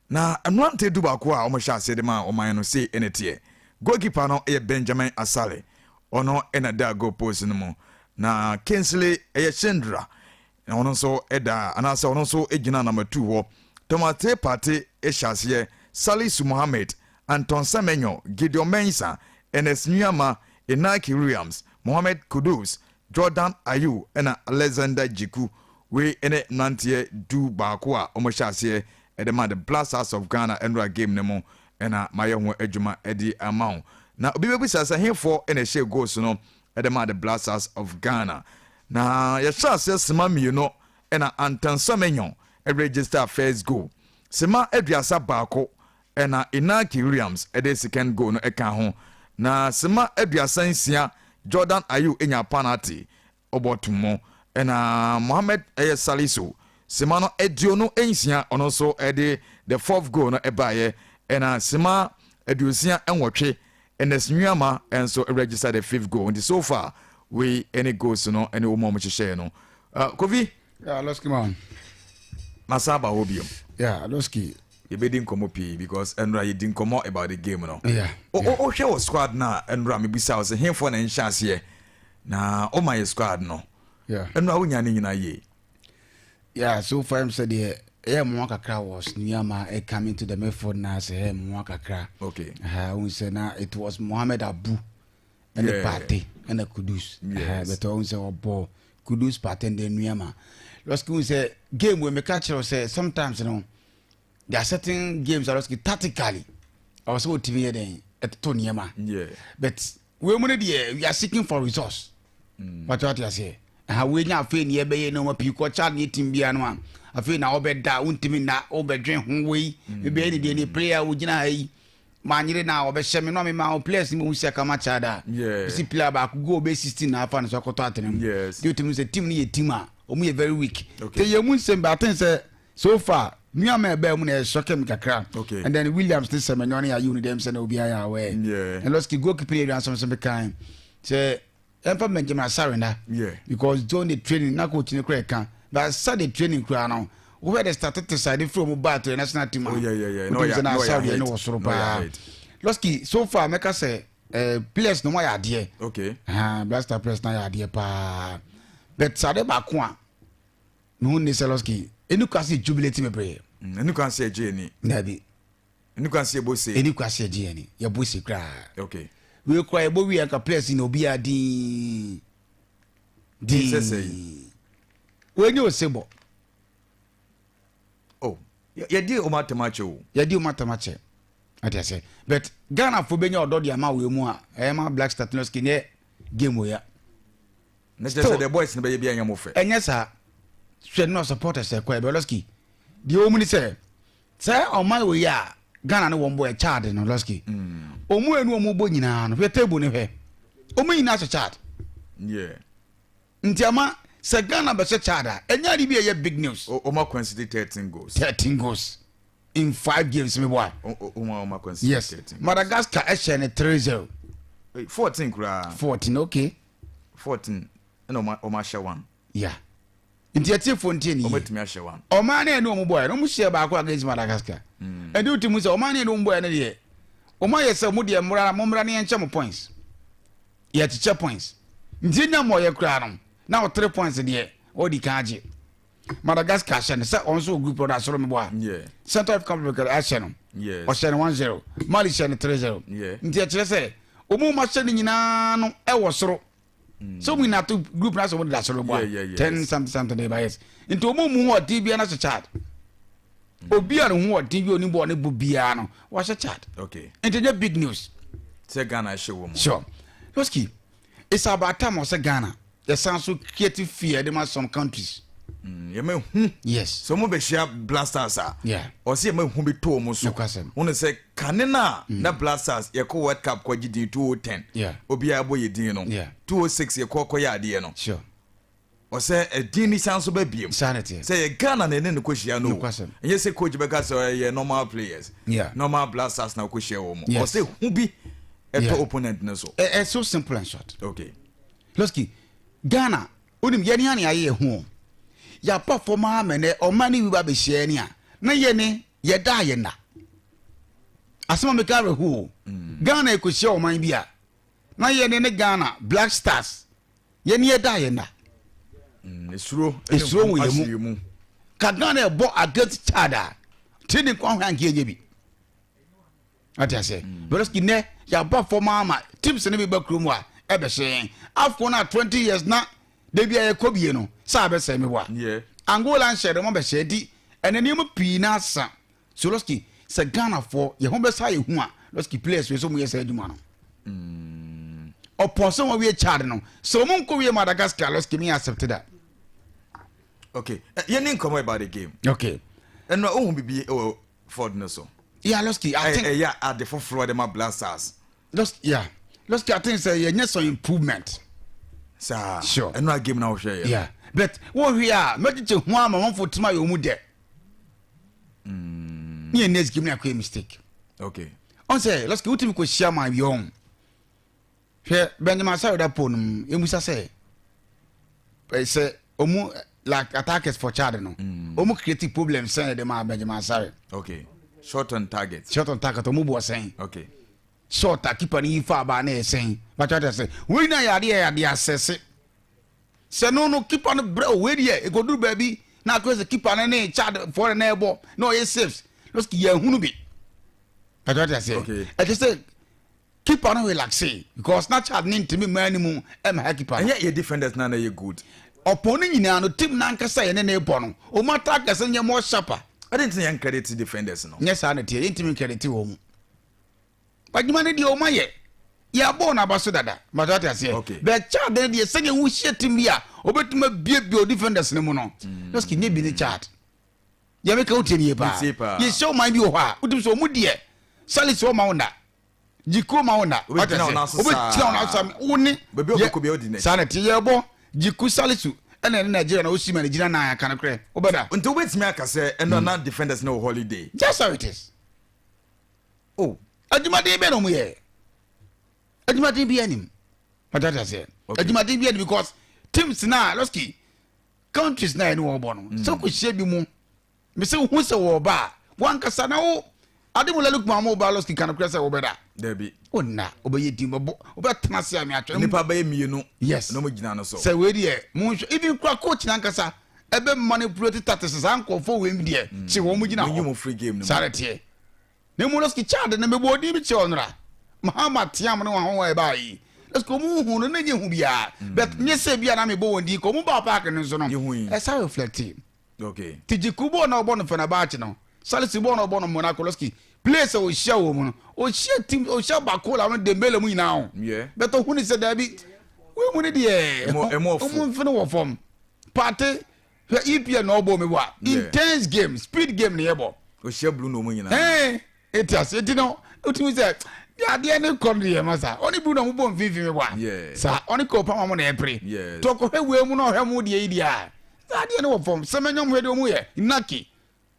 na mmerante 11 a wɔhyɛ aseɛ de ma ɔman no sei ɛna teɛ. Goalkeeper no yɛ Benjamin Asare, ɔno ɛna da goal post no mu, na Kingsley ɛyɛ Chandra na ɔno nso ɛda anaasɛ ɔno nso gyina number 2 hɔ. Thomas Partey hyɛ aseɛ, Salisu Mohammed, Anton Semenyo, Gideon Mensah, Ernest Nuamah, Inaki Williams, Mohammed Kudus, Jordan Ayew ɛna Alexander Djiku. Wei ne mmeranteɛ 11 a wɔhyɛ aseɛ ɛde ma the Black Stars of Ghana ɛnora game no mu, ɛna mayɛ ho adwuma ɛde ama wo. Na obi bɛbisa sɛ hefoɔ ɛna ɛhyɛ goals no ɛde ma the Black Stars of Ghana? Na yɛhyɛ aseɛ sema 2 ɛna Anton Semenyo ɛregister first goal. Sema 31 ɛna Inaki Williams ɛde second goal no ɛka ho, na sema 36 Jordan Ayew enya penalty ɔbɔ to mu, ɛna Mohammed ɛyɛ Salisu sema no 26 ɔno nso ɛde the fourth goal no ɛbaeɛ, ɛna sema 68 Ernest Nuamah nso register the fifth goal. Nti so far wei ɛne goals no ɛne wɔn a wɔhyehyɛɛ no. Kofi. Yeah, Losky man. Masa aba hɔ biom. Yeah, Losky. Yɛbɛdi nkɔmmɔ pii because ɛnora yɛdi nkɔmmɔ about the game no. Wohwɛ wɔ squad no a, ɛnora mebisa wo sɛ hemfoɔ na nhyɛ aseɛ na woma yɛ squad no, ɛnora wonya ne nyinaa yie? Yeah, so far I'm said deɛ ɛyɛ mmoa kakra was Nuamah coming to the midfield na sɛ ɛyɛ mmoa kakra. Wohu sɛ na it was Mohammed Abu ɛne Partey ɛna Kudus. But wohu sɛ ɔbɔ Kudus, Partey and then Nuamah. Losky, wohu sɛ game wei meka kyerɛ wo sɛ sometimes no there are certain games a Losky tactically ɔwɔ sɛ wɔtumi yɛ dɛn ɛtoto nneɛma. But wei mu no deɛ, we are seeking for results. Wate wate aseɛ aha wei nya afei ne yɛbɛyɛ nneɛma pii kɔ Chad ne team bia no a, afei na wobɛda wontumi nna, wobɛdwen ho wei mebɛyɛ ne deɛ ne player a wogyina ha yi manyere na ɔbɛhyɛ me na ɔmema wo players no mu sɛ kama Chad a si player baako goal bɛ 16 na afa no so akɔtɔ atene mu. Deɛ wotumi sɛ team no yɛ team a ɔmu yɛ very weak. Nti yɛ mu nsɛm bɛ aten sɛ so far Nuamah ɛbɛɛ mu na ɛsɔkɛ me kakra. And then Williams ne Semenyo ne Ayew no dɛm sɛ na obiara yɛ aware. And Losky, goalkeeper yɛ aduansɔm sɛ mekan sɛ ɛmfa Benjamin Asare na because during the training na coach ne kora ɛka, but asa the training kora no, wohwɛ the statistics a de firi ɔmo baa to the national team a, Oh, wotumi Na sɛ na ɔyɛ Asare deɛ ahead. ne wɔ soro Na ɔyɛ paa. ahead. Losky, so far mɛka sɛ players no mo ayɛ adeɛ. Ah, Black Star players na ayɛ adeɛ paa, but sade baako a mehu ne sɛ Losky, ɛni kwa sɛ jubilate bebree. Ɛni kwan sɛ ɛgye ani. Dabi. Ɛni kwan sɛ ɛbɔ se. Ɛni kwa sɛ ɛgye ani, yɛbɔ se koraa. Wei kora yɛbɔ wie anka players na obiara din. Din sɛ sɛn? Din wei nye ose bɔ. Oh, yɛdi ɔmo atam akyɛ o. Yɛdi ɔmo atam akyɛ, ate ase, but Ghana fo bɛnya ɔdɔ de ama wei mu a ɛyɛ ma Black Star Losky nyɛ game wei a. Na kyerɛ sɛ the boys no bɛyɛ bi ɛnyɛ mo fɛ. Ɛnyɛ saa, hwɛ no supporters ɛkɔ ɛbɛ. Losky, deɛ wɔn mu ni sɛ ɔman wei a Ghana ne wɔn bɔ ɛ Chad no, Losky, ɔmu enu ɔmu bɔ nyinaa no, hwɛ table ne, hwɛ ɔmu nyinaa hyɛ Chad. Nti ama sɛ Ghana bɛhyɛ Chad a, ɛnyɛ ade bi a ɛyɛ big news. Ɔmo aconcede 13 goals. 13 goals. In five games mi bɔ a. Ɔmo concede 13. Madagascar ɛhyɛ ne 3-0. 14 koraa. 14, okay. 14 ɛna ɔmo ahyɛ one. Yeah, nti ɛtiefo ntie ni Ɔmo yie. atumi ahyɛ one. Ɔman ne ɛne ɔmo bɔɛ no, ɔmo hyɛ baako against Madagascar. Ɛnti wotu mu sɛ ɔman ne ɛne ɔmo bɔɛ no deɛ, ɔmo ayɛ sɛ ɔmo deɛ mmra, mo mmra ne yɛnkyɛ mo points, yɛkyekyɛ points. Nti enya mo ɔyɛ koraa no na ɔ three points deɛ, ɔdi kan agye. Madagascar hyɛ no sɛ ɔno nso wɔ group ɔda soro mi bɔ a. Central African Republic ahyɛ no. Ɔhyɛ no 1-0. Mali hyɛ no 3-0. Nti ɛkyerɛ sɛ ɔmo ma hyɛ no nyinaa no ɛwɔ soro sɛ ɔmo nyinaa to group na sɛ ɔmo deda soro bɔ a 10 something something de ba. Yes, nti ɔmo mu ho ɔden biara na hyɛ Chad. Obi a ne ho ɔden bi a onim bɔɔl ne bɔ biara no wahyɛ Chad. Nti ɛnyɛ big news. Sɛ Ghana hyɛ wɔ mu. Sure, Losky, it's about time ɔsɛ Ghana yɛsan so creative fear de ma some countries. Yɛmɛ hu. Sɛ ɔmo bɛhyia Black Stars a, ɔsɛ yɛmɛ hu bi to ɔmo so. Nokwasɛm. Wɔn sɛ kane na na Black Stars yɛkɔ World Cup kɔgye din 2010. Obiara bɔ yɛ din no. 2006 yɛkɔ kɔyɛ adeɛ no. Ɔsɛ ɛdin ni san so bɛ biem. Saa na ɛteɛ. Sɛ yɛ Ghana na ɛne ne kɔhyia no o. Nokwasɛm. Ɛnyɛ sɛ coach bɛka sɛ ɛyɛ normal players. Normal Black Stars na kɔhyia wɔ mu. Ɔsɛ hu bi ɛtɔ opponent no so. It's so simple and short. Losky, Ghana wonim yɛne ane ayɛ yɛ ho o. Yɛaba fam ama nɛ ɔma ne bi ba bɛhyia ni a na yɛne yɛda yɛ nna. Asɛm a meka awerɛho o. Ghana ɛkɔhyia ɔman bi a na yɛne ne Ghana Black Stars yɛne yɛda yɛ nna. Esuro. Esuro wɔ yɛn ahyɛ mu. yɛn mu. Ka Ghana ɛbɔ against Chad a tiri ne nkwa hwɛ anka yɛnyɛ bi ate aseɛ. Losky, nɛ yɛaba fam ama teams ne bi ba kurom a ɛbɛhyɛ yɛn AFCON no a 20 years na da bi a yɛkɔ bie no sɛ abɛsɛe me bɔ a. Angola nhyɛ de mo bɛhyɛ di ɛnɛ nneɛma pii na asa so. Losky, sɛ Ghanafoɔ yɛn ho bɛsa yɛ hu a, Losky, players wei sɛ ɔmo yɛ sɛ adwuma no ɔpɔ sɛ wɔn wie Chad no sɛ ɔmo nkɔ wie Madagascar, Losky, mi accept that. Okay, yɛne nkɔmmɔ about the game. Ɛno ohun bibi ɛwɔ field no so. Yeah, Losky, I think ɛyɛ ade foforɔ de ma Black Stars. Losky, yeah, Losky, I think sɛ yɛnyɛ some improvement. Saa. Sure. Ɛno a game na wohwɛ yɛ. Yeah, but wɔhwɛ a mɛgyegye ho ama wɔmfo tema yɛ ɔmu dɛ ne yɛ next game ne akɔyɛ mistake. Ɔn sɛ Losky, wotumi kɔhyia ma yɔn hwɛ Benjamin Asare da pole no mu, ɛmusa sɛ sɛ ɔmu like attackers for Chad no, ɔmu create problem sɛn de ma Benjamin Asare? Okay, shot on target. Shot on target ɔmu bɔ sɛn? Shot a keeper no yi fa aba na yɛ sɛn? Bàtà ɔtɛ sɛ wei na yɛ adeɛ yɛ adeɛ asɛse sɛ no keeper no brɛ o. Wei deɛ ekoduru baabi na akɔyɛ sɛ keeper no ne Chad fɔre na ɛbɔ na ɔyɛ saves. Losky, yɛ hunu bi bàtà ɔtɛ sɛ ɛkyɛ sɛ keeper no relax because na Chad ne ntumi mmaa ne mu ɛma ha keeper no. Ɛnyɛ yɛ defenders na yɛ good. Ɔpɔn no nyinaa no, team nankasa yɛ ne ne bɔ no, ɔmo attackers nyɛ more sharper. Ɛde nti na yɛn credit defenders no. Nyɛ saa na teɛ, yɛntumi credit wɔ mu. Adwuma no deɛ ɔmo ayɛ, yɛabɔ n'aba so dada mata ate aseɛ. Bɛ Chad no deɛ, sɛdeɛ wohyia team bi a obɛtumi abiebie o defenders no mu no, Losky, nyɛ bi ne Chad deɛ meka wotie ne yie paa. Metie paa. Yɛhyia ɔman bi wɔ hɔ a wotum sɛ ɔmo deɛ Salisu ɔma wo nna, Djiku ma wo nna. Wobɛgyina wo nan so saa. Wobɛgyina wo nan so saa wo ne Baabi a wobɛkɔ biara wodi n'akyi. Saa na te yɛbɔ Djiku, Salisu ɛna ɛne Nigeria na osi ma ne gyina nan aka no korɛ wobɛda. Nti wobɛtumi aka sɛ ɛno na defenders no wɔ holiday? Just how it is. Oh. Adwumaden bɛɛ na ɔmo yɛ, adwumaden bi anim ɔtɔ aseɛ. Adwumaden bi anim because teams na Losky, countries na ɛne wɔn bɔ no sɛ kò hyia bi mu mbese hu sɛ wɔn ba a wankasa na wo Ademola Lookman mo ba, Losky, kan korɛ sɛ wɔbɛda. Dabi. Ɔnna ɔbɛyɛ din bɛbɔ, ɔbɛtena ase ame atwɛ. Nipa bɛyɛ mmienu. Yes. Na ɔmo gyina no so. Sɛ wei deɛ mo nhwɛ, even kura coach nankasa ɛbɛ manipulate tactics saa nkɔfo wei mu deɛ kye wɔn mo gyina Mo nyi hɔ. mo free game no mu. Saa de teɛ na emu Losky, Chad na mebɔ odin bi kyerɛ ɔnora Mahama Tiam ne wɔn ho wɔn ɛbaa yi. Losky, ɔmo hu no ne nye hu biara, but nye sɛ bi a na mebɔ wɔn din kɔ ɔmo ba park no nso no. Yehu yi. Ɛsa reflect. Ti Djiku bɔɔl na ɔbɔ no Fenerbahce no, Salisu bɔɔl na ɔbɔ no Monaco, Losky, players a ɔhyia wɔ mu no, ɔhyia team, ɔhyia Barcola no, Dembele mu nyinaa o. But ɔhu ne sɛ daabi, wei mu ne deɛ Ɛmu ɔfo. ɔmu mfini wɔ fam. Partey, hwɛ EPL na ɔbɔ mi bɔ a intense game, speed game ne yɛ bɔ. Ohyia Bruno mu nyinaa. Ɛn eti ase eti no otumi sɛ deɛ adeɛ ne kɔ no deɛ ma sa ɔne Bruno mo bɔ mfimfini mi bɔ a. Saa ɔne kɔ pama mo na ɛpere. Tɔkɔhwɛ wei mu na ɔhwɛ mu deɛ yi deɛ a saa adeɛ ne wɔ fam sɛmɛnyɔm hwɛ deɛ ɔmu yɛ naki.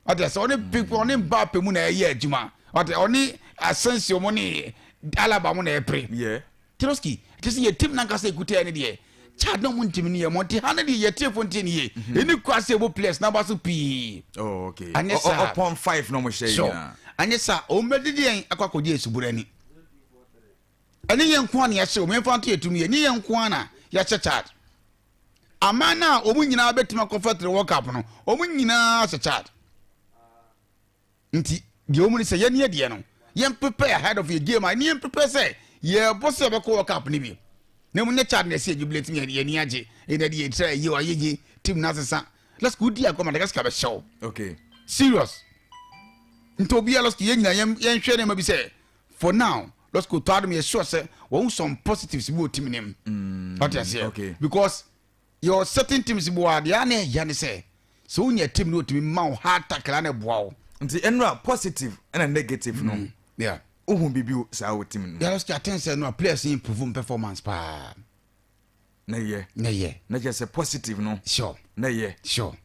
Ɔte sɛ ɔne Pickford, ɔne Mbappe mu na ɛyɛ adwuma. Ɔte ɔne Asensio mu ne Alaba mu na ɛpere. Yeah. Trotsky, te sɛ yɛ team nankasa ekuta yɛ ne deɛ. Chad na ɔmo ntumi ne yɛ mo nti ha ne deɛ yɛ tiefo nti ne yie. Ɛni kura sɛ ɛbɔ players n'aba so pii. Oh, okay. Anyɛ saa. Upon five na ɔmo hyɛ yi Sure. nyinaa. Anyɛ saa ɔmo bɛdidi yɛn akɔ akɔgye esubura ni. Ɛne yɛn nko ara na yɛahyɛ wɔn yɛmfa nto yɛn tirim yɛ ɛne yɛn nko ara na yɛahyɛ Chad. Aman no a wɔn nyinaa bɛtumi akɔfa tiri World Cup no, wɔn nyinaa hyɛ Chad. Nti deɛ wɔn ni sɛ yɛn yɛ deɛ no, yɛn prepare ahead of yɛ game a, ne yɛn prepare sɛ yɛbɔ sɛ yɛbɛkɔ World Cup no bi. Na mu nyɛ Chad na ɛsɛ yɛ jubilate yɛn yɛn ani agye, ɛna de yɛn tira ɛyɛ ayɛ yie, team no asesa. Let's go di agorɔ Madagascar bɛhyɛ wo. Okay. Serious. Nti obiara let's yɛn nyinaa yɛn yɛnhwɛ nneɛma bi sɛ for now let's go to adum yɛ sure sɛ wɔn some positives bi wɔ team nim. Ɔte aseɛ. Okay. Because your certain teams bi wɔ adeɛ a na ɛya ne sɛ sɛ wonya team no otumi ma wo hard tackle a na ɛboa wo. Nti ɛnura positive ɛna negative no. Yeah. Ohun bibi saa wɔ team no. Yeah, let's get sɛ no a players improve performance paa. Na yɛ. Na yɛ. Na kyerɛ sɛ positive no. Sure. Na yɛ. Sure.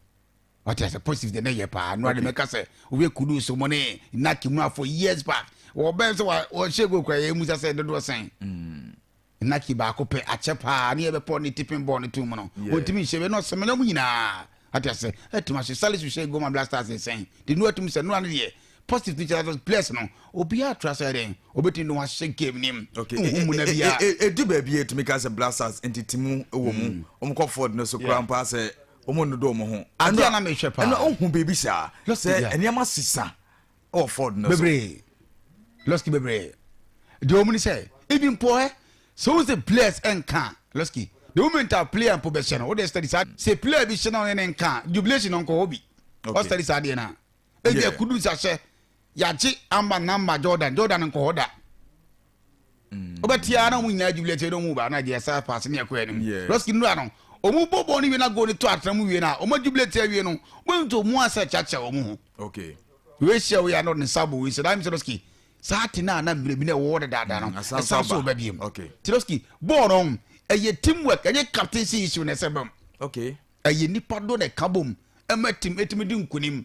Wate ase positive de ne yɛ paa no ade mɛka sɛ woyɛ kudus mo ne naki mu afɔ years back wɔbɛn sɛ wɔhyɛ goal kora yɛ musa sɛ dodoɔ sɛn naki baako pɛ akyɛ paa ne yɛbɛpɔ ne tipping ball no to mu no wɔntumi nhyɛ bɛ na ɔsɛmɛlɛ mu nyinaa ate ase atumi ahyɛ salisu hyɛ goal ma blasters sɛn de no atumi sɛ no ano deɛ positive no kyerɛ players no obiara tra sɛ dɛn obɛtumi de wɔahyɛ game nim okay mu na biara edu baabi a etumi ka sɛ blasters ntete wɔ mu wɔn kɔ forward no so kora mpa sɛ wɔn ndodo wɔn ho. Adeɛ a na mehwɛ paa. Ɛna ohun biribi saa sɛ nneɛma sisa wɔ forward no so. Bebree lɔski bebree deɛ wɔn ni sɛ ebi mpo ɛ sɛ wɔn sɛ players nka lɔski the moment a player mpo bɛhyɛ no o de study saa sɛ player bi hyɛ na ɔne ne nka jubilation no nkɔ hɔ bi ɔ study saa deɛ na ebi kudus ahyɛ yagye amba namba Jordan Jordan nkɔ hɔ da. Wobɛte ara na wɔn nyinaa jubilate na wɔn ba na gye ɛsa paase ne ɛkɔ anim. Lɔski nnura no, wɔn bɔ bɔɔl no wie na goal no to atena mu wie na wɔn jubilate awie no, wɔn nso wɔn asɛ kyakyɛ wɔn ho. Okay. Wei hyɛ wei ano ne nsa bɔ wei sɛ daa mi sɛ Lɔski saa te na na mmerɛ bi na ɛwɔ dedaada no ɛsan so ɔba biem. Okay. Ti Lɔski bɔɔl no ɛyɛ team work ɛnyɛ captaincy issue na ɛsɛ bɛm. Okay. Ɛyɛ nipa do na ɛka bom ɛma team ɛtumi di nkunim.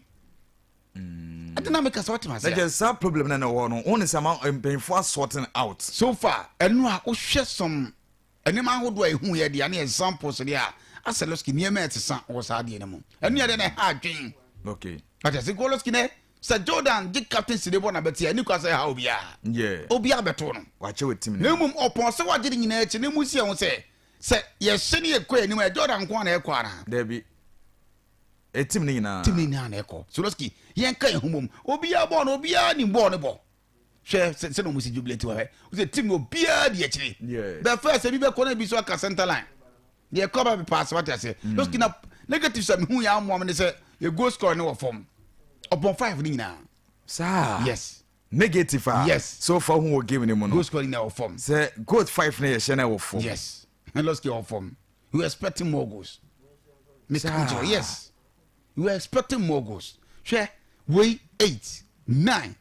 Ɛde na meka sɛ wote ase. Na kyerɛ saa problem na na ɛwɔ no, wɔn ne sɛ ama mpanyinfoɔ asɔɔten out. So far, ɛno a wohwɛ some nneɛma ahodoɔ a ehu yɛ deɛ ne examples deɛ a asɛ lɔski nneɛma ɛsesa wɔ saa adeɛ no mu. Ɛno yɛ deɛ na ɛha adwen. Okay. Ɔte ase kɔ lɔski nɛ sɛ Jordan gye captain si de bɔ na bɛte a ɛni kwa sɛ ɛha obiara. Yeah. Obiara bɛto no. Wakyɛ wɔ team no. Na mmom ɔpɔn sɛ wagye ne nyinaa akyi na emu si ɛho sɛ sɛ yɛhyɛ ne yɛkɔ anim a Jordan nko ara na ɛkɔ anaa. Dabi. Team no nyinaa. Team no nyinaa na ɛkɔ. Soroski, yɛn ka yɛn ho mom. Obiara bɔɔl no, obiara nim bɔɔl no bɔ. Hwɛ sɛ sɛ na wɔn si jubilate wɔ hɛ. Wosɛ team no obiara di akyire. Yes. Bɛ fɛ sɛ bi bɛkɔ na bi so aka center line. Deɛ ɛkɔ ba bɛ pass wate aseɛ. Soroski na negative sɛ mehu yɛ amoa me ne sɛ yɛ goal score ne wɔ fam. Ɔpɔn five ne nyinaa. Saa. Yes. Negative a. Yes. So far hu wɔ game ne mu no. Goal score nyinaa wɔ fam. Sɛ goal five ne yɛ hyɛ na ɛwɔ fam. Yes. Soroski wɔ fam. You were expecting more goals. Mr. Kujo, yes. You were expecting more goals. Hwɛ, wei 8, 9.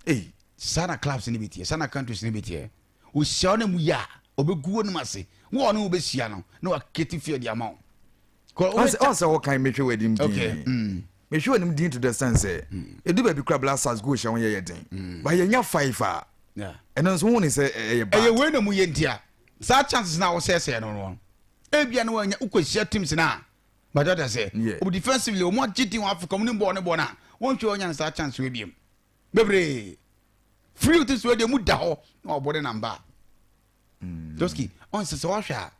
Hey. Sana clubs ni bi teɛ, sana countries ni bi teɛ. Ohyia wo na mu yɛ a, ɔbɛgu wo nom ase. Wo ɔne wo bɛhyia no, na wakete fie de ama wo. Ɔnsɛ hɔ kan mehwɛ w'anim din. Mehwɛ w'anim din to the sense sɛ, ɛdu baabi kora Blasters goal hyɛ ho yɛ yɛ den. Ba yɛnya 5 a, ɛno nso wohu ne sɛ ɛyɛ bad. Ɛyɛ wei na mu yɛ ntia. Saa chances na wɔsɛɛsɛɛ no no ebia na wɔanya wokɔhyia teams no a but ɔda sɛ Yeah. obi defensively wɔn agye din wɔ Africa wɔn ne bɔɔl ne bɔɔl no a wɔnhwɛ wɔnya no saa chance wɔ ebiem bebree free teams wɔ deɛ mu da hɔ na wɔbɔ ne namba Doski ɔnsɛ sɛ wɔahwɛ a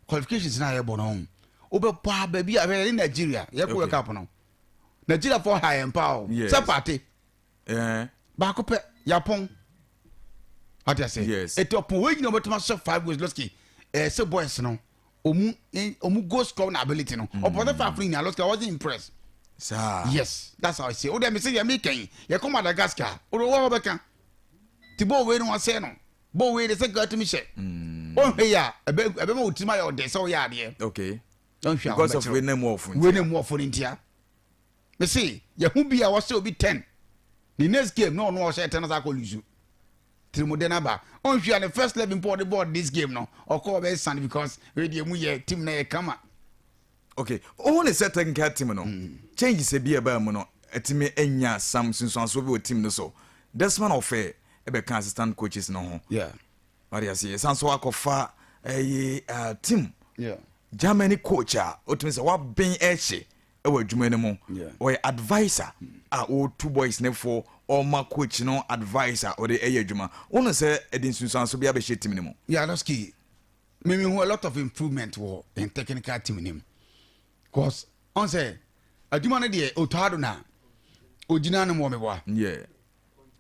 qualifications na yɛbɔ no wobɛbɔ a baabi a hwɛ ne Nigeria yɛkɔ World Cup no Nigeria fɔ ha yɛn paa o Yes. sɛ paate Eh. Baako pɛ yapɔn ate ase. Yes. Eti ɔpɔn wei nyina ɔbɛtuma ahyɛ five goals lɔski ɛɛ sɛ boys no ɔmu ɔmu goal scoring ability no ɔpɔn sɛ five no nyina lɔski I wasn't impressed. Saa. Yes, that's how I say. O de mi se yɛ mi kɛn yɛ kɔ Madagascar o de wɔn bɛka ti bɔɔl wei no wɔn asɛ no bɔɔl wei de sɛ nka tumi hyɛ. Ɔnhwɛ yi a ɛbɛ ɛbɛma o tirim ayɛ ɔdɛ sɛ ɔyɛ adeɛ. Okay. Ɔnhwɛ a Because of wei na mu ɔfo ntia. Wei na mu ɔfo ne ntia. Me se yɛho bi a wɔsɛ obi 10 ne next game na ɔno ɔhyɛ 10 asa akɔ lose tirimuden aba ɔnhwɛ a ne first 11 mpo ɔde bɔɔl this game no ɔkɔ ɔbɛ san because wei deɛ mu yɛ team na yɛ kama. Okay, wohu ne sɛ technical team no changes bi a ɛbaa mu no ɛtumi anya some nsunsuansoɔ bi wɔ team no so. Desmond Ofei ɛbɛka assistant coaches no ho. Wade ase ɛsan so akɔfa ɛyɛ team Germany coach a wotumi sɛ wabɛn ɛhye ɛwɔ adwuma no mu. Ɔyɛ adviser a ɔtu boys ne fo, ɔma coach no advice a ɔde ɛyɛ adwuma. Wonu sɛ ɛde nsunsuanso bi abɛhyɛ team no mu? Yeah, Losky, me hu a lot of improvement wɔ in technical team nim, cause ɔn sɛ adwuma no deɛ, Otto Addo na ogyina no mu wɔ meboa.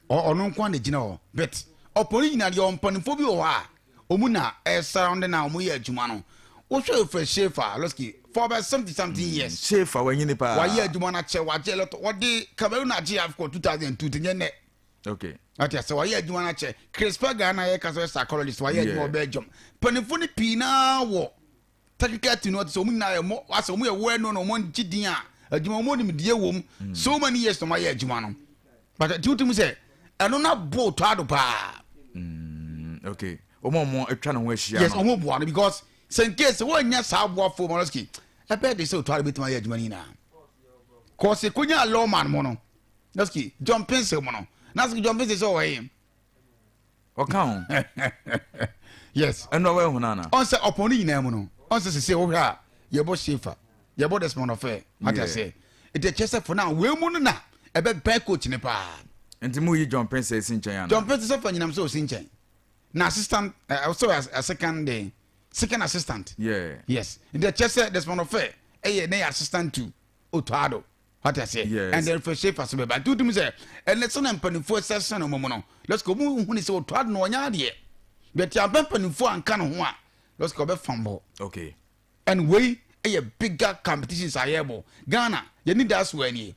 Ɔno nko na gyina hɔ, but ɔpɔ no nyinaa deɛ, ɔmpanimfoɔ bi wɔ hɔ a ɔmu na ɛsurround na ɔmo yɛ adwuma no. Wohwɛ Fred Schaefer, Losky, for about 70 something years. Schaefer wanyini paa. Wayɛ adwuma no akyɛ, wagye a lot. Wɔde Cameroon agye AFCON 2002 te nyɛ nnɛ. Ate sɛ wayɛ adwuma no akyɛ. Chris Ghana yɛ kasa yɛ psychologist, wayɛ adwuma wɔ Belgium. Mpanimfoɔ no pii naa wɔ technical team no, ɔte sɛ ɔmo nyinaa yɛ mo asɛ ɔmo yɛ well known, ɔmo ngye din a adwuma ɔmo nim deɛ wɔ mu so many years na ɔmo ayɛ adwuma no, but ti wotum sɛ ɛno na bo Otto Addo paa. Okay, ɔmo a ɔmo atwa ne ho ahyia no. Ɔmo boa no, because sɛ nke sɛ wɔnyɛ saa aboafoɔ mu ɔlɔsiki, ɛbɛyɛ de sɛ Otto Addo bɛtumi ayɛ adwuma no nyinaa kɔɔse konya lawman mu no. Lɔsiki, John Paintsil mu no, na sɛ John Paintsil sɛ ɔwɔ yi. Ɔka ho. Yes. Ɛno a wɔahu no ana? Ɔn sɛ ɔpɔn no nyinaa mu no, ɔn sɛ sese wohwɛ a, yɛbɔ Schaefer, yɛbɔ Desmond Ofei, ate aseɛ? Nti ɛkyerɛ sɛ for now wei mu no na ɛbɛbɛn coach ne paa. Nti mu yi John Paintsil si nkyɛn ana? John Paintsil sɛ fa nyinam sɛ ɔsi nkyɛn na assistant ɛ ɔsɛ ɔyɛ second de second assistant. Yes, nti ɛkyerɛ sɛ Desmond Ofei ɛyɛ ne yɛ assistant to Otto Addo, wate aseɛ? And then for Schaefer so bɛba. Nti wotumi sɛ ɛnɛ sɛ na mpanimfoɔ sɛ sɛ no mu no, let's go, mu hu ne sɛ Otto Addo no ɔnyɛ adeɛ, but yɛampɛ mpanimfoɔ anka ne ho a, let's go, ɔbɛfam bɔ. And wei ɛyɛ bigger competitions a yɛbɔ. Ghana yɛni da so anie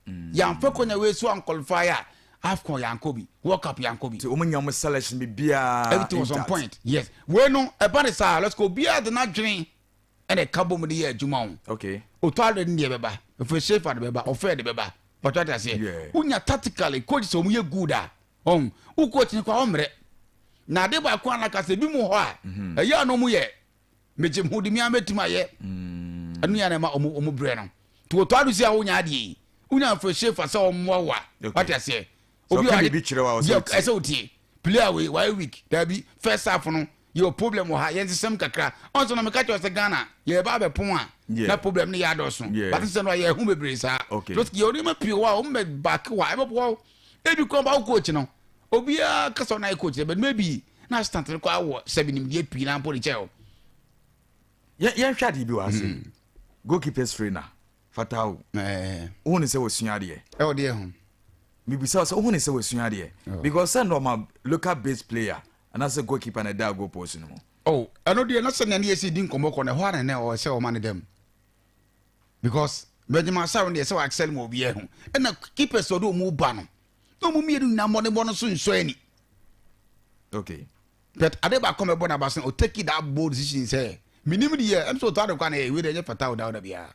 yɛamfa konya wei so anqualify a, AFCON yɛankɔ bi, World Cup yɛankɔ bi. Nti ɔmo nya ɔmo selection bibiara Everything was on intact. point, yes. Wei no ɛba ne saa, let's go, obiara de n'adwene ɛna ɛka bɔ mu de yɛ adwuma o. Otto Addo ne deɛ bɛba, Efue Schaefer de bɛba, Ɔfɛ de bɛba, pɔtɔ ate aseɛ? Wonya tactically coach sɛ ɔmo yɛ good a, ɔn wo coach ne kɔ a ɔmmerɛ na ade baako a naka sɛ ebi mu hɔ a ɛyɛ a na ɔmo yɛ megye ho de mi a mɛtumi ayɛ ɛno yɛ na ɛma ɔmo brɛ no. Nti Otto Addo si a wonya adeɛ yi, wonya Efue Schaefer sɛ ɔmmoa wo a, wate aseɛ? Sɛ ɔka biribi kyerɛ wo a, ɔsɛ wotie. Ɛsɛ wotie. Player wei wayɛ weak, dabi, first half no yɛwɔ problem wɔ ha, yɛn sesɛm kakra. Ɔnso na meka kyerɛ sɛ Ghana yɛba abɛpon a na problem no yɛ adɔso. But sɛ no yɛ ho bebree saa. So yɛ nneɛma pii wɔ a wɔn bɛ back wɔ a ɛbɛboa wo. Ebi kura ba wo coach no, obiara kasa ɔna yɛ coach but maybe na assistant no kɔ awɔ sɛbi nimdeɛ pii na mpo de kyɛ o. Yɛnhwɛ adeɛ bi wɔ ase. Goalkeepers trainer Fatawu, wohu ne sɛ wɔsua adeɛ? Ɛwɔ deɛ ho. Mebisa wo sɛ wohu ne sɛ wɔsua adeɛ? Because sɛ normal local based player anaasɛ goalkeeper na ɛda goal post no mu. Oh, ɛno deɛ na sɛnea ne yɛsi di nkɔmmɔ kɔ no, ɛhɔ ara na ɔwɔ sɛ ɔma no dam. Because Benjamin Asare no deɛ, sɛ wa-excel ma obiara hu. Ɛna keepers ɔde ɔmu ba no, na ɔmu mmienu nyinaa mmɔdenbɔ no so nsɔ ani. But ade baako a mɛbɔ n'aba so, ɔtake that bold decision sɛ menim deɛ ɛm sɛ Otto Addo kɔ na ɛyɛ wei deɛ ɛnyɛ fata o da biara.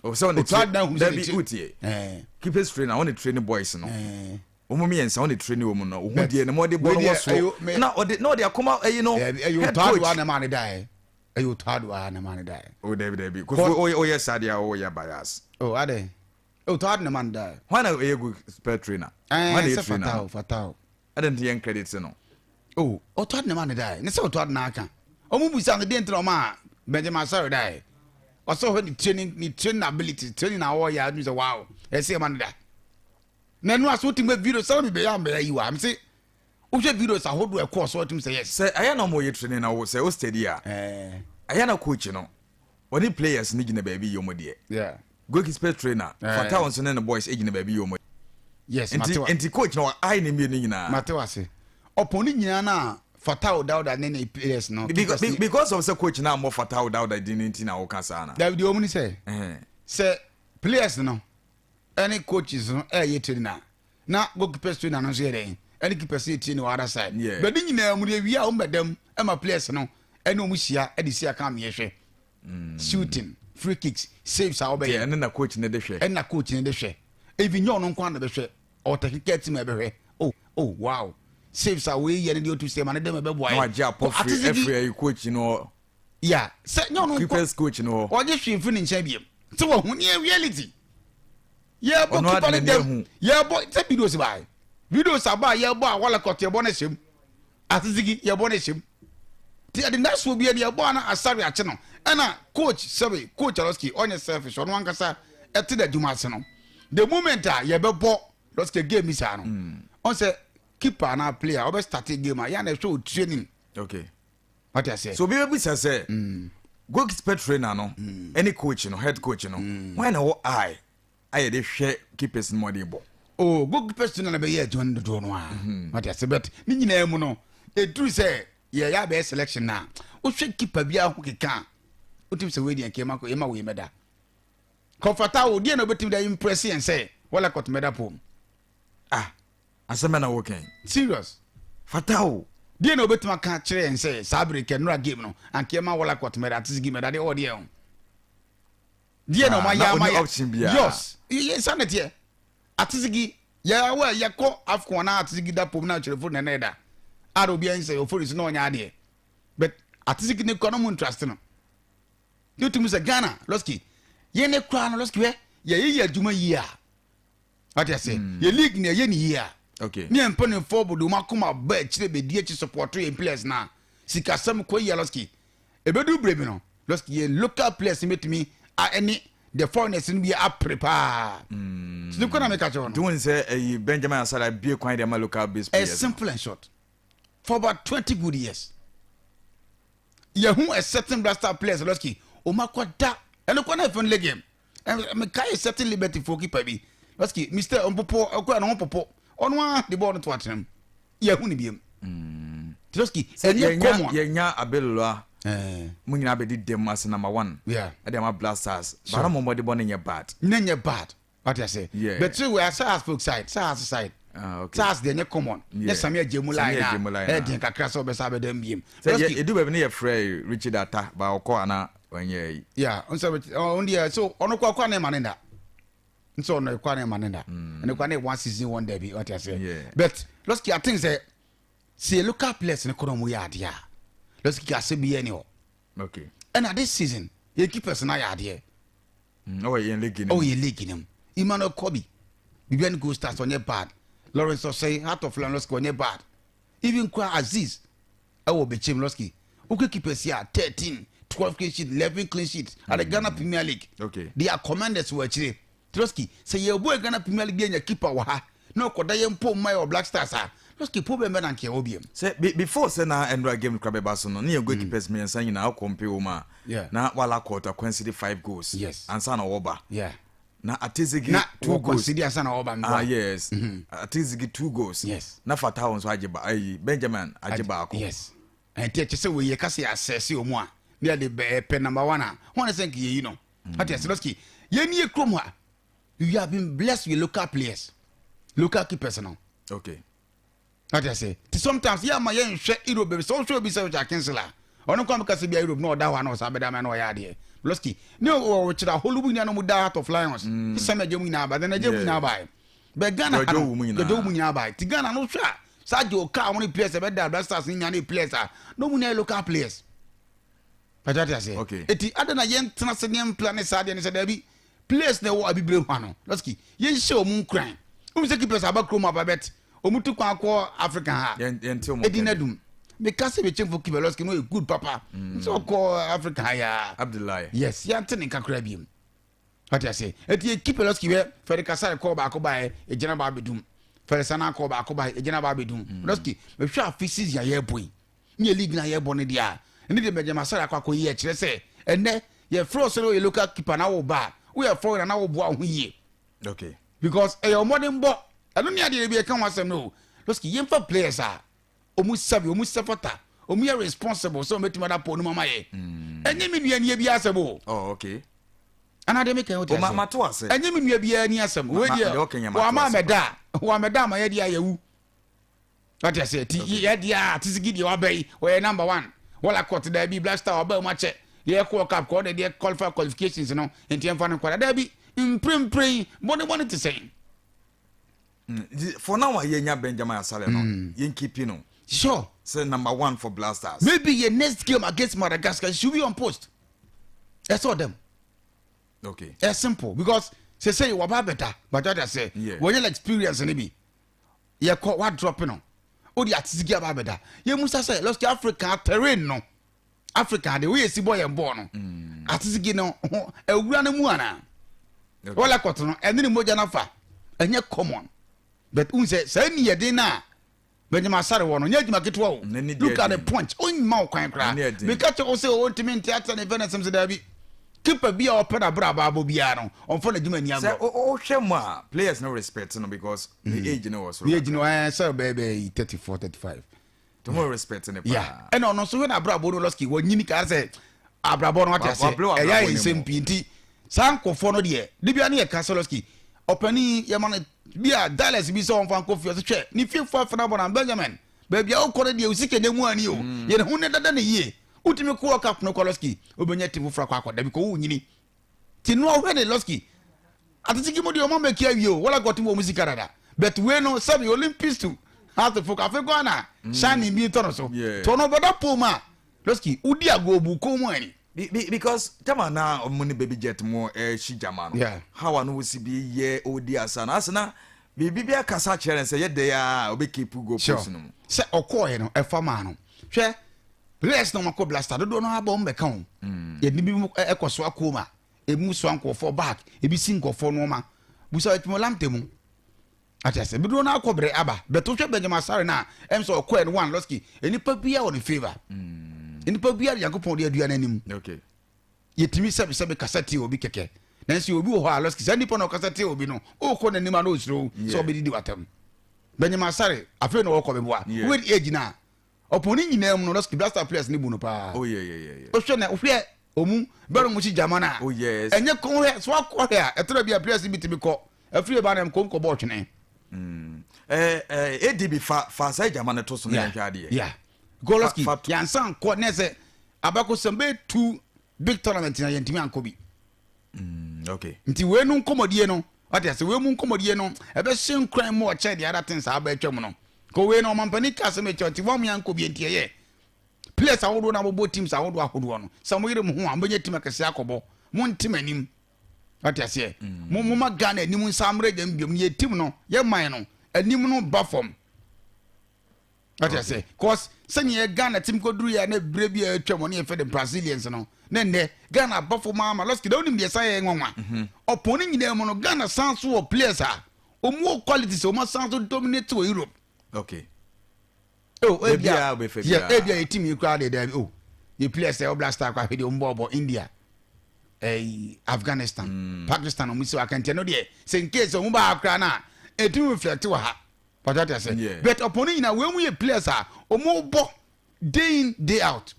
Sɛ ɔne Otto Addo na hu sɛ dabi ne ti wotie. Keepers trainer, ɔne train boys no. Wɔn mmiɛnsa ɔne train wɔn no. Ohun deɛ ne mo de bɔ no wɔ so. Na ɔde akoma ɛyi no. Ɛyɛ head Otto Addo coach. a na ɛma ne daeɛ. Ɛyɛ Otto Addo a na ɛma ne daeɛ. O dabi dabi. Kofi oyɛ saa deɛ a ɔyɛ bias. Oh, adɛ. Otto Addo na ɛma ne daeɛ. Hwan na ɛyɛ goalkeeper trainer? Hwan na ɛyɛ Sɛ trainer? Fata o, fata o. Ɛdɛ nti yɛn credit no. Oh, Otto Addo na ɛma ne daeɛ. Ne sɛ Otto Addo na aka. Ɔmo busa no deɛ nti na ɔma a Benjamin Asare daeɛ. Ɔsɛ ɔhwɛ ne training ability, training na ɔyɛ a ɔmo sɛ wow, ɛsɛ ɛma ne da. Na ɛno aso wotim video sɛ mi bɛyɛ ambɛyɛ yi wa, mi sɛ wohwɛ videos ahodoɔ ɛkɔɔ so, ɔtum sɛ yes. Sɛ ɛyɛ na ɔmo yɛ training na wo sɛ o steady a. Ɛyɛ na coach no ɔne players no gyina baabi yɛ ɔmo deɛ. Goalkeeper trainer Fatawu nso ne ne boys gyina baabi yɛ ɔmo. Yes, nti mate wa. Nti coach no ayi ne mmienu nyinaa. Mate wa se. Ɔpɔn ne nyinaa na Fatawu Dawuda ne ne players no. Because, because of sɛ coach na ambɔ Fatawu Dawuda din ne nti na ɔka saa na. Dabi, deɛ ɔmu ni sɛ sɛ players no ɛne coaches no ɛyɛ training a, na goalkeepers trainer no nso yɛ dɛn ɛne keepers yɛ training wɔ other side. But ne nyinaa mu deɛ wia a wɔn bɛdam ɛma players no ɛne wɔn hyia ɛde si aka ameɛ hwɛ shooting, free kicks, saves a wɔbɛyɛ. Ɛne na coach ne de hwɛ. Ɛna coach ne de hwɛ. Even nyɛ ɔno nko ara na bɛhwɛ, ɔwɔ technical team a ɛbɛhwɛ. Oh wow, saves a wɔyɛ ne deɛ otu sɛ ma ne dɛm ɛbɛboa Na yɛ. wagye apɔ firi Ate sɛ ɛfiri ɛyi coach no. Yeah, sɛ nyɛ ɔno keepers coach no hɔ. Ɔgye hwee mfiri ne nkyɛn biem. Sɛ wahu ne yɛ reality. Yɛbɔ Ɔno keeper ade ne n'ani dɛm. ahu. Yɛbɔ sɛ videos bae. Videos aba a yɛbɔ a Walakot yɛbɔ no hyɛm. Atizigi yɛbɔ no hyɛm. Ti ɛde nasoɔ bi ɛde yɛbɔ a na Asare akye no. Ɛna coach sɛbe coach Aloski ɔnyɛ selfish, ɔno ankasa ɛte n'adwuma ase no. The moment a yɛbɛbɔ Losky game bi saa no. Ɔn sɛ keeper anaa player ɔbɛ start game a yɛn na ɛhwɛ o training. Wate aseɛ? So obi bɛbisa sɛ goalkeeper trainer no ɛne coach no, head coach no, wɔn na wɔ eye a yɛde hwɛ keepers no ma ɔde bɔ? Oh, goalkeeper trainer na bɛyɛ adwuma no dodoɔ no a, wate ase? But ne nyinaa mu no, ɛduru sɛ yɛyɛ abɛyɛ selection na wohwɛ keeper biara ho keka a, wotumi sɛ wei deɛ nka yɛma wei mɛda kɔfata wo deɛ na wobɛtumi de impress yɛn sɛ wɔla kɔt mɛda pom. Ah, asɛm bɛ na wɔkɛn? Serious. Fata o. Deɛ na wobɛtumi aka kyerɛ yɛn sɛ saa bere kɛ nora game no anka yɛma wɔla kɔt mɛda atesigi mɛda deɛ ɔdeɛ ho deɛ na Ah, ɔma na yɛ ama ɔni yɛ option biara. Yes, yɛ sa ne teɛ atesigi yɛ awɔ yɛkɔ AFCON na atesigi da pom na kyerɛfo nɛnɛ da a obi ayi sɛ ofori so na ɔnyɛ adeɛ, but atesigi ne kɔ no mu interest no ne tumi sɛ Ghana lɔski yɛn ne kura no lɔski hɛ yɛyɛ yɛ adwuma yie a, wate ase, yɛ league ne yɛyɛ ne yie a ne yɛn mpanimfoɔ bodo mu akoma ba akyire bɛdi akyi support yɛn players na sikasɛm kɔ yie. Lɔski ebedu bere bi no, lɔski yɛn local players bɛtumi a ɛne the foreigners no bi apere paa sini kɔ na meka kyerɛ Nti no. wɔn sɛ ɛyi Benjamin Asare abie kwan de ama local based A players no. Simple and short, for about 20 good years yɛhu a certain Black players, lɔski ɔmo akɔda ɛno kɔ na ɛfɛn league game mekae certain Liberty fo keeper bi, lɔski Mr Mpopo ɔkɔ ɛno ho popo ɔno a de bɔɔl no to atena mu, yɛhu ne biem lɔski Sɛ ɛnyɛ yɛnya common. Yɛnya Abelola mo nyinaa bɛdi dɛm ase number one ɛde ama Black Stars baara mo mmɔde bɔ no nyɛ bad. Ne nyɛ bad, wate ase? But so wɛ sɛ folk side sɛ ase side sɛ ase deɛ nyɛ common nyɛ Sami Agyemu line Sami Agyemu a line na. Ɛyɛ den kakra sɛ ɔbɛsa abɛda mbiem. Sɛ yɛ edu baabi ne yɛfrɛ Richard Ata ba ɔkɔ ana ɔnyɛ yi. Yeah, nsɛ ɔn deɛ so ɔno kɔ akɔ ne ma ne da nso ɔno kɔ ne ma ne da ɛno kɔ ne one season one day bi, wate ase? But lɔski, I think sɛ sɛ local players ne kɔ na ɔmo yɛ adeɛ a, lɔski ka asɛ bi yɛ ni hɔ. Ɛna this season yɛ keepers na yɛ adeɛ. Ɔwɔ yɛn league no ɔwɔ mu. Yɛ league no mu, Emmanuel Kobi Bibiani Gold Stars ɔnyɛ bad, Lawrence Ɔsɛe Heart of Lions, lɔski ɔnyɛ bad, even kura Aziz ɛwɔ Bɛkyɛm. Lɔski wokɛ keepers yi a 13, 12 clean sheet, 11 clean sheet at the Ghana Premier League. They are commanders wɔ akyire. Lɔski sɛ yɛbɔ Ghana Premier League yɛnya keeper wɔ ha na ɔkɔda yɛn mpo mma yɛ wɔ Black Stars a, lɔski problem bɛ na nkeɛ wɔ biem. Sɛ before sɛ na ɛnura game kora bɛba so no ne yɛn goalkeepers mmiɛnsa nyinaa ɔkɔ mpe wɔ mu a na wala court concede five goals ansa na ɔwɔ na Atizigi na two wɔ goals. Concede ansa na ɔba. Ah yes, Atizigi two goals na Fatawo nso agye ba ayi Benjamin agye baako. Yes, ɛnti ɛkyɛ sɛ wɔyɛ kasa yɛ asɛse wɔ mu a ne yɛde bɛɛ pɛ number one a wɔn sɛ nka yɛyi no ate ase. Lɔski yɛn ni yɛ kurom ha, we have been blessed with local players, local keepers no. Ate ase? Ti sometimes yɛ ama yɛn hwɛ Europe baabi sɛ ɔhwɛ obi sɛ ɔkyɛ akensela ɔno kwan kasa bi a Europe na ɔda hɔ a na ɔsan bɛda ama na ɔyɛ adeɛ. Lɔski ne ɔkyerɛ aholu nyinaa na ɔmo da Heart of Lions sɛm ɛgye mu nyinaa ba then ɛgye mu nyinaa ba bɛ Ghana ha Jɔjɔ no wo mu nyinaa. Jɔjɔ wo mu nyinaa ba ti Ghana no hwɛ a saa gye ɔka a wɔn ne players ɛbɛda Black Stars ne nyinaa ne players a na ɔmo nyinaa yɛ local players pàtó ati ase. Eti ada na yɛn tena se ne yɛn plan ne saa deɛ ne sɛ dɛbi players na ɛwɔ abibire hwa no, lɔski yɛn hyɛ ɔmo nkuran ɔmo sɛ keepers aba kurom aba bɛt ɔmo tu kwan akɔ Africa ha. Yɛn te ɔmo edi kɛn. Na dum meka sɛ bɛkyɛn keeper lɔski no yɛ good papa nso ɔkɔ Africa ha yaa. Abdullahi. Yes, yɛante ne nkakora biem, wate ase? Eti yɛ keeper lɔski wɛ fɛde kasa kɔɔ baako baɛ egyina ba abɛdum fɛde sana kɔɔ baako baɛ egyina ba abɛdum. Lɔski mehwɛ afi season a yɛrebɔ yi ne yɛ league na yɛrebɔ no deɛ a ɛne deɛ mɛgyama sara akɔ akɔ yi ɛkyerɛ sɛ ɛnɛ yɛfrɛ wo sɛ woyɛ local keeper na wo ba a woyɛ foreigner na woboa wo ho yie because ɛyɛ ɔmmɔden bɔ ɛno ne adeɛ bi ɛka ho asɛm no o. Lɔski yɛmfa players a ɔmu sabi ɔmu sɛfata ɔmu yɛ responsible sɛ ɔmɛtumi ada pɔ no mama yɛ. Ɛnyɛ me nua nie bi asɛm o. Ana deɛ meka wote O, ase? mato ase. Ɛnyɛ me nua biara ni asɛm wei deɛ deɛ ɔka nyɛ mato wama ase. mɛda a wamɛda ama yɛdeɛ a yɛwu, wate ase? Ti yɛdeɛ a Atizigi deɛ waba yi ɔyɛ number one, wɔla court daabi Black Star waba mu akyɛ yɛ kɔ Cup kɔ ɔde deɛ qualify qualifications no nti yɛmfa no nkɔda daabi mprempren bɔne te sɛn. Nti for now a yɛnya Benjamin Asare no yɛn keep no. Sure. Sɛ number one for Black Stars. Maybe your next game against Madagascar should be on post. Ɛsɛ ɔdɛm. Okay. Ɛ simple because sese waba abɛda, but ɔda sɛ wɔnyɛ experience ne bi yɛkɔ wa drop no, o de atizigi aba abɛda. Yɛ musa sɛ lɔski Africa terrain no, Africa de woyɛ si bɔ yɛn bɔɔl no, atizigi no ho awura no mu ana wɔlɛ kɔtɔ no ɛne ne mogya nafa ɛnyɛ common, but n sɛ saa ni yɛ den na Benjamin Asare wɔ no nyɛ adwuma ketewa o. Look at the punch, ɔnma wo kwan koraa. Meka kyɛ wo sɛ ɔntumi nte ate ne fɛ ne sɛm sɛ daabi, keeper bi a ɔpɛ na abere abaabɔ biara no, ɔmfa n'adwuma ni agorɔ. Sɛ wohwɛ mu a, players no respect no because the age no wɔ soro. The age no sɛ bɛyɛ bɛyɛ 34, 35. To mo respect ne paa. Yeah, ɛna ɔno nso hwɛ na abrabɔ no, lɔski wɔnyini kaa sɛ abrabɔ no wate ase ɛyɛ ayɛ nsɛm pii, nti saa nkɔfoɔ no deɛ de bia ne yɛ ka sɛ lɔski ɔpani yɛma no bi a dollars bi sɛ ɔmfa nkɔ fie, ɔsɛ hwɛ ne fiefoɔ afena bɔ na Benjamin baabi a wokɔ no deɛ osika nya mu ani o. Yɛne ho ne dada ne yie wotumi kɔ ɔka pono kɔ lɔski wobɛnya ti foforɔ akɔ akɔda bi kɔ wonyini ti no ɔhwɛ ne lɔski atitiki mu deɛ ɔma mɛki awie o, wɔla gɔte wɔ mu sika dada, but wei no sɛbi Olympics to house folk afei kɔ ana shining bi tɔ no so tɔ no bɛda pole mu a, lɔski wodi agorɔ bu kɔn mu ani. Because tama na ɔmo ne Baby Jet mo ɛhyi gyama no, how a no wosi bi yɛ ɔdi asa no asena biribi bi akasa kyerɛ no sɛ yɛ dɛ a ɔbɛ keep go post no mu. Sɛ ɔkɔɔɛ no ɛfa maa no, hwɛ players na ɔmakɔ Blaster dodoɔ no abɔ ɔmo bɛka ho, yɛde bi mu ɛkɔ so akoma emu soa nkɔfoɔ bag, ebi si nkɔfoɔ nneɛma busa ɛtumi lamte mu ati ase dodoɔ no akɔ brɛ aba bɛtɛ. Hwɛ Benjamin Asare na ɛm sɛ ɔkɔɛ no one, lɔski nipa bia wɔ ne favour, nipa bia de Yankopɔn de adua n'anim. Yɛtumi sɛbesɛbe kasa tie obi kɛkɛ, nanso obi wɔ hɔ a, lɔski saa nipa na ɔkasa tie obi no, ɔkɔ n'anim a na ɔsuro sɛ ɔbɛdidi watam. Benjamin Asare afei na ɔkɔ bɛboa with age na ɔpɔn ne nyinaa mu no, lɔski Blaster players ne bu no paa. Wohwɛ na wohwɛ ɔmu bɛrɛ mu si gyama no a ɛnyɛ kɔn hwɛ so akɔ hwɛ a ɛtɔrɔ bi a players bi tumi kɔ afiri ba na kɔm kɔbɔ ɔtwene. Adb fa saa gyama no to so na yɛnhwɛ adeɛ. Yeah, goloski yansan kɔ ne sɛ abakɔsɛm bɛyɛ two big tournament na yɛntumi ankɔ bi. Nti wei no nkɔmmɔdie no, wate ase, wei mu nkɔmmɔdie no ɛbɛhyɛ nkuran mu ɔkyɛ deɛ ada ten saa aba atwa mu no kɔ wei no ɔmampani ka asɛm akyɛ nti wɔn yankɔ bi, nti ɛyɛ players ahodoɔ na abobɔ teams ahodoɔ ahodoɔ no sɛ mo yere mo ho a, mobɛnya team akɛseɛ akɔbɔ. Mo ntem anim, wate aseɛ, mo moma Ghana anim nsa mmerɛ gyam biom yɛ team no, yɛ man no anim no ba fam, wate aseɛ, cause sɛnea Ghana team kɔduru yɛ na berɛ bi a atwa mu ne yɛfɛ de Brazilians no ne nnɛ Ghana aba fam ama lɔski da. Wonim deɛ sa yɛ nwanwa, ɔpɔn no nyinaa mu no, Ghana san so wɔ players a ɔmu wɔ quality sɛ ɔma san so dominate wɔ Europe. Oh, ebia yeah, ebia yɛ team yi koraa deɛ daabi oh, yɛ players ɛ ɔbla star kɔ ahwɛ deɛ ɔmo bɔ ɔbɔ India, Afghanistan, Pakistan, ɔmo si wɔ akɛntɛ no deɛ sɛ in case ɔmo ba ha koraa na etimi reflect wɔ ha pàtó ati ase, but ɔpɔn no nyinaa wɔn mu yɛ players a ɔmo bɔ day in day out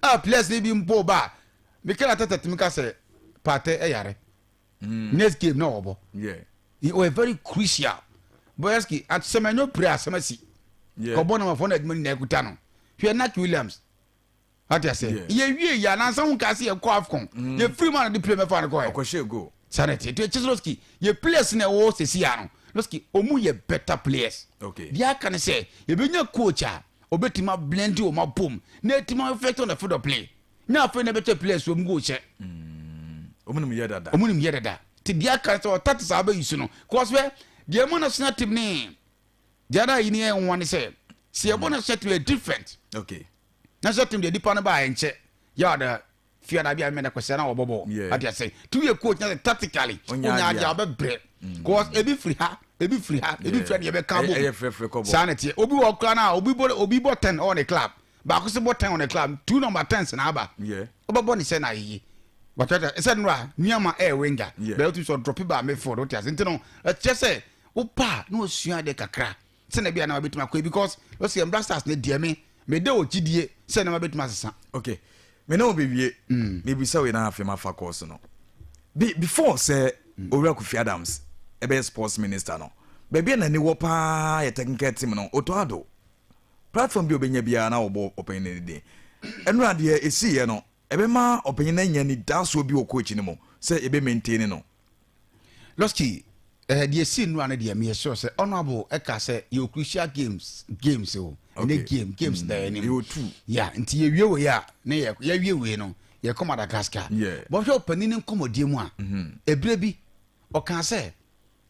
a players ne bi mpo ba a Mikel Arteta tumi ka sɛ Partey ɛyare, next game na ɔbɔ. He very crucial. Boyaski asɛm ɛnyɛ pere asɛm asi kɔbɔ na mafɔ na adwuma nyinaa kuta no. Hwɛ Nak Williams, ate ase, yɛ wie yɛ anansa ho nka se yɛ kɔ AFCON, yɛ firi mu a na de play mɛfa no kɔ ɛ goal. Sanity nti ɛkyɛ sɛ lɔski yɛ players na ɛwɔ sɛsi ya no, lɔski ɔmu yɛ better players. Deɛ aka ne sɛ yɛbɛnya coach a ɔbɛtumi ablend wɔn abom na ɛtumi affect on the field of play na afei na ɛbɛkyɛ players wɔm goal hyɛ. Ɔmu nim yɛ dada. Ɔmu nim yɛ dada, nti deɛ aka ne sɛ ɔtate saa bɛyi so no, cause hwɛ deɛ ɛma national team ne deɛ ada yi ne yɛ nwa ne sɛ yɛbɔ national team yɛ different. National team deɛ nipa no ba a ɛnkyɛ yɛ ɔda fiada bi a mɛnɛ kɔsɛ na wɔbɔ bɔɔl, ate ase, ti yɛ coach na sɛ tactically Onya onya adeɛ adeɛ a ɔbɛbrɛ cause ebi firi ha, ebi firi ha, ebi firi ha ne yɛbɛka ɛyɛ bom. Frɛfrɛ kɔbɔ. Saa na teɛ. Obi wɔ kora na obi bɔ 10 ɔwɔ ne club, baako so bɔ 10 wɔ ne club, two number tens na aba. Wobɛbɔ ne sɛ na ayeye wɔtɛtɛ sɛ nora nneɛma ɛyɛ winger bɛyɛ wotu sɛ ɔdrop ba midfield, wote ase, nti no ɛkyerɛ sɛ wopa a na osua adeɛ kakra sɛ na bi a na wabɛtumi akɔ, because wɔsi yɛn Black Stars ne deɛ me mede wɔ gyidie sɛ nneɛma bɛtumi asesa. Okay, me ne wo bɛwie, mebisa wei na afei mafa course no. Before sɛ Owura Kofi Adams ɛbɛyɛ sports minister no, baabi a n'ani wɔ paa yɛ technical team no. Otto Addo platform bi a obɛnya biara na wɔbɔ ɔpanyin no din. Ɛno adeɛ ɛsiiɛ no ɛbɛma ɔpanyin no anya nidasoɔ bi wɔ coach no mu sɛ yɛbɛ maintain no. Lɔski deɛ si nnura no deɛ meyɛ sure sɛ honourable ɛka sɛ yɛ crucial games o. Ɛnɛ games da anim. Yɛwɔ two. Yeah, nti yɛwie wei a, ne yɛ yɛwie wei no, yɛkɔ Madagascar. Bɔhwɛ ɔpanin ne nkɔmmɔdie mu a, ebire bi ɔka sɛ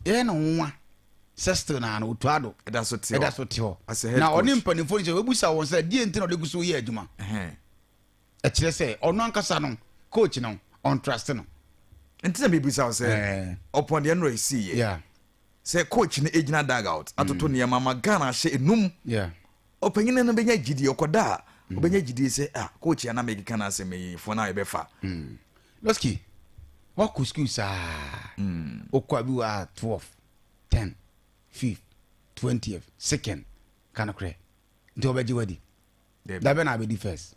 ɛyɛ ne nwa sɛ still na no Otto Addo ɛda so te hɔ. Ɛda so te hɔ. As a head Na ɔne coach. mpanimfoɔ no sɛ wɔbusa wɔn sɛ deɛ nti na ɔde gu so yɛ adwuma. Ɛkyerɛ sɛ ɔno ankasa no, coach no, ɔntrust no. Nti na mebisa wo sɛ ɔpɔn deɛ nnora ɛsiiɛ sɛ coach no ɛgyina dugout atoto nneɛma ma Ghana ahyɛ enum, ɔpanyini no bɛnya gyidie, ɔkɔda a ɔbɛnya gyidie sɛ, ah, coach a na mekeka no asɛm yi foɔ no a yɛbɛfa. Lɔski, wakɔ school saa, wokɔ a bi wɔ a 12, 10, 5, 20th, second, ka nokorɛ nti wɔbɛgye wadi? Dabi. Dabɛ na abɛdi first?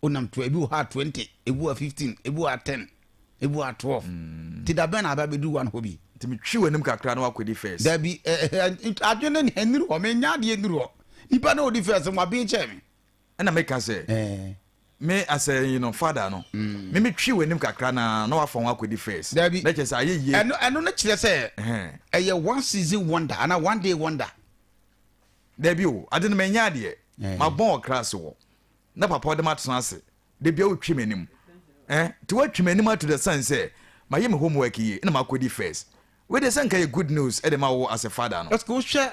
Wonam to ebi wɔ ha 20, ebi wɔ 15, ebi wɔ 10, ebi wɔ 12, nti dabɛ na aba bɛdu one hɔ bi? Nti metwi w'anim kakra na wakɔdi first. Dabi, adwene ne ɛnuru hɔ, menya adeɛ nuru hɔ, nipa na ɔdi first waben kyɛn me. Ɛna meka sɛ me asɛ yi no, father no, me metwi w'anim kakra na wafa ho akɔdi first. Dabi. Na kyerɛ sɛ ayɛ yie. Ɛno no kyerɛ sɛ ɛyɛ one season wonder ana one day wonder. Dabi o, ade no manya adeɛ. Mabɔn wɔ class wɔ na papa ɔde matena ase de bia wotwi m'anim, nti woatwi m'anim ato the sense sɛ mayɛ me homework yie na makɔdi first. Wei de sɛ nka yɛ good news ɛde ma wo as a father no. Lɔski, wohwɛ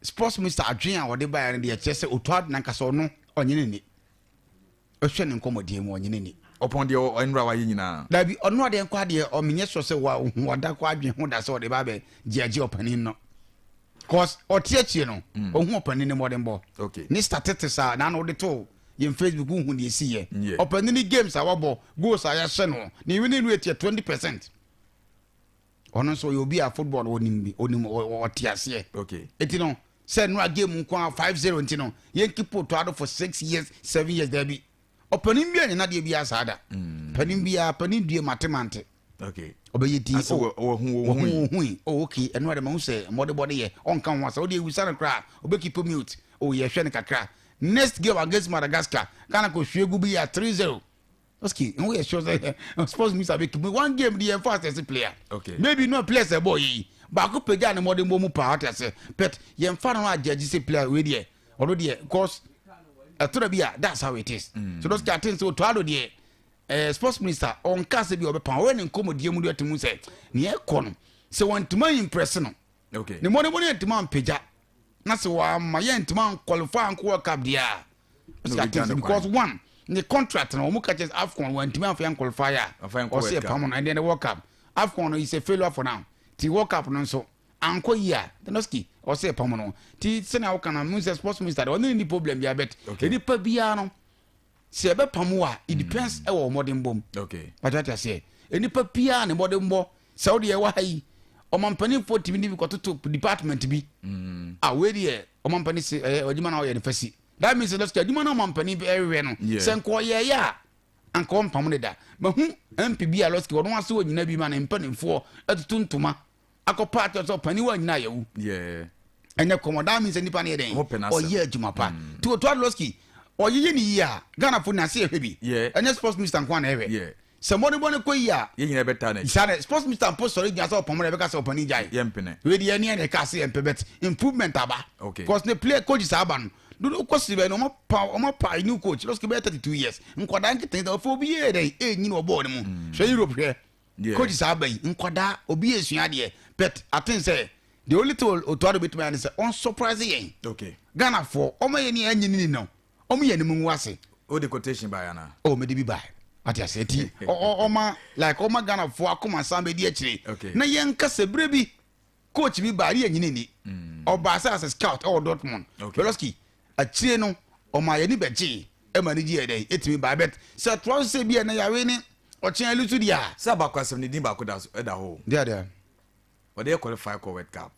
sports minister adwene a wɔde baeɛ no deɛ, kyerɛ sɛ Otto Addo nankasa ɔno ɔnye ne ni, ɔhwɛ ne nkɔmmɔdeɛ mu, ɔnye ne ni. Ɔpɔn deɛ ɔnura wayɛ nyinaa. Dabi, ɔno adeɛ nkɔ adeɛ, ɔmenyɛ sɔ sɛ wada kɔ adwene ho da sɛ ɔde ba bɛ gyeagye ɔpanin no, cause ɔte akyire no, ɔhu ɔpanin ne mmɔdenbɔ ne statistics a naano wode to yɛn Facebook, wohu deɛ ɛsi yɛ ɔpanin ne games a wabɔ, goals a yɛahyɛ no, ne winning rate yɛ 20%. Ɔno nso ɔyɛ obi a football onim bi, onim, ɔte aseɛ. Eti no sɛ nura game nko a 5-0 nti no yɛn keep Otto Addo for 6 years, 7 years, dabi. Ɔpanin bi a nyina deɛ bi asa da, panin bi a panin due matemante ɔbɛyɛ din. Asɛ wɔhu wɔhu wɔhu. Wɔhu yi, oh okay, ɛno ade ma ho sɛ mmɔdebɔde yɛ ɔnka ho asa, wode ewusa no koraa, ɔbɛkeep mute. Oh, yɛhwɛ no kakra, next game against Madagascar, Ghana kò hwie gu bi yɛ 3-0. Okay, n yɛ sure sɛ sports minister bɛ keep one game de yɛn fa as a player? Maybe no players ɛbɔ yɛ yi baako pagya ne mmɔden bɔ mu paa, ɔte ase, but yɛn fa no agyagye sɛ player wei deɛ, ɔno deɛ, cause ɛtɔrɔ bi a, that's how it is. So those kind of things, Otto Addo deɛ, sports minister ɔnka sɛ bi ɔbɛpa ɔyɛ ne nkɔmmɔdie mu deɛ, ɔte mu sɛ nea ɛkɔ no sɛ wɔntuma impress no ne mmɔden bɔ ne yɛntuma mpagya na sɛ wɔama yɛntuma nqualify ankɔ World Cup deɛ a, Na obi gya ne kwan. because one, ne contract no, wɔn ka kyerɛ sɛ AFCON wɔntumi amfa yɛn qualify a, Amfa yɛn kɔ ɔsɛ World Cup. ɛpam no. Ɛdeɛ ne World Cup, AFCON no is a failure for now, ti World Cup no nso ankɔ yie a, Danoski ɔsɛ ɛpam no. Ti sɛnea wɔka no mu sɛ sports minister deɛ, ɔne ne ni problem bia, but nipa biara no sɛ ɛbɛpam wo a, it depends ɛwɔ ɔmɔden bom. Wate ate aseɛ, nipa biara ne mmɔden bɔ sɛ wode ɛwɔ ha yi, ɔmampanimfoɔ tumi de bi kɔtoto department bi a, wei deɛ ɔmampanin se ɛyɛ adwuma no a ɔyɛ no fa si. That means sɛ adwuma no ɔmampanin bi ɛhwehwɛ no sɛ nka ɔyɛɛyɛ a, anka ɔmpam ne da. Mahu MP bi a, lɔski, ɔno ase wɔ nyina bi ma ne mpanimfoɔ atutu ntoma akɔ party sɛ ɔpanin wɔ anyina yɛwu. Ɛnyɛ kɔmɔ. That means sɛ nipa no yɛ dɛn? Ho pɛ n'asɛm. Ɔyɛ adwuma pa nti Otto Addo, lɔski, ɔyeyɛ ne yie a, Ghanafoɔ nyinaa sɛ yɛhwɛ bi. Ɛnyɛ sports minister nko a na ɛhwɛ sɛ mmɔdenbɔ no kɔ yie a. Yɛn nyinaa bɛtaa n'akyi. Saa na sports minister mpo sɔre gyina sɛ ɔpam no, yɛbɛka sɛ ɔpanin gyae. Yɛmpene. Wei deɛ ɛne ɛna ɛka ase yɛmpɛ, but improvement aba because ne player coaches aba no dodo kɔ si bɛn no, ɔmo pa new coach, lɔski bɛyɛ 32 years, nkwadaa nketenkete ɔfɛ obi yɛ dɛn ɛnyini wɔ bɔɔl no mu. Hwɛ Europe, hwɛ coaches aba yi, nkwadaa obi yɛ esua adeɛ, but I think sɛ the only thing Otto Addo betumi ayɛ ne sɛ ɔn surprise yɛn. Ghanafoɔ ɔmo yɛ ne ɛnyɛ ne ni no, ɔmo yɛ ne mu ngu ase. O de quotation ba yana. Oh, mede bi bae, ate ase, ti ɔma like ɔma Ghanafoɔ akoma san bɛdi akyire na yɛnka sɛ berɛ bi coach bi baa ne yɛnyini ni, ɔbaa sɛ as a scout ɛwɔ Dortmund. Veloski, akyire no ɔma yɛni bɛgyee ɛma ne gye yɛ dɛn ɛtumi baa, but sɛ toa so sɛ bi a na yɛawe ne ɔkyɛn alu so deɛ a. Sɛ abakɔ asɛm ne din baako da so ɛda hɔ o. Deɛ deɛ. Wɔde yɛ qualify kɔ World Cup.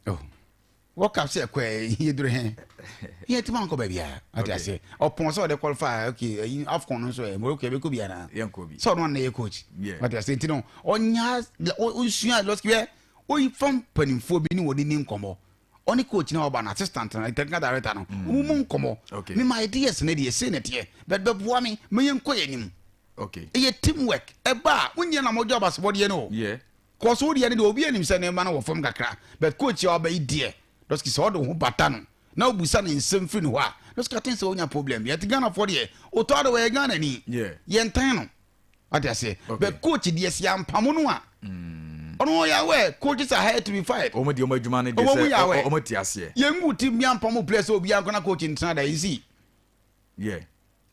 Oh. World Cup sɛ ɛkɔ yɛduru hɛn yɛntumi ankɔ baabiara, ate aseɛ. Ɔpɔn sɛ ɔde qualify, okay, ɛyi AFCON no nso ɛ Morocco yɛbɛkɔ bi anaa? Yɛnkɔ bi. Sɛ ɔno ana yɛ coach, ate aseɛ, nti no ɔnya ɔnsua lɔski yɛ oyi fam mpanimfoɔ bi ne wɔde ni nkɔmmɔ, ɔne coach na ɔba no, assistant no, technical director no, ɔmo mu nkɔmmɔ. Me ma ideas ne deɛ sei na teɛ, but bɛboa me ma yɛnkɔ yɛn anim. Ɛyɛ team work. Ɛba a wonyɛ na mɔdwa abasebɔdeɛ no o. Kɔso wodeɛ no deɛ, obi anim sɛ nneɛma no wɔ fam kakra, but coach a ɔba yi deɛ, lɔski, sɛ ɔde wo ho bata no. na wobusa ne nsɛm firi ne hɔ a, na sika ten sɛ wonya problem bi. Ɛte Ghanafoɔ deɛ, Otto Addo wɔyɛ Ghana ni, yɛntan no. Wate aseɛ? But coach deɛ, sɛ yɛampamo no a, ɔno ɔyɛ aware coaches are hired to be fired. Wɔn deɛ, wɔn adwuma no deɛ Wɔn mu yɛ sɛ aware. Wɔn te aseɛ. Yɛngu team bi ampamo players sɛ obiara nkɔ na coach ntena da yɛnsi.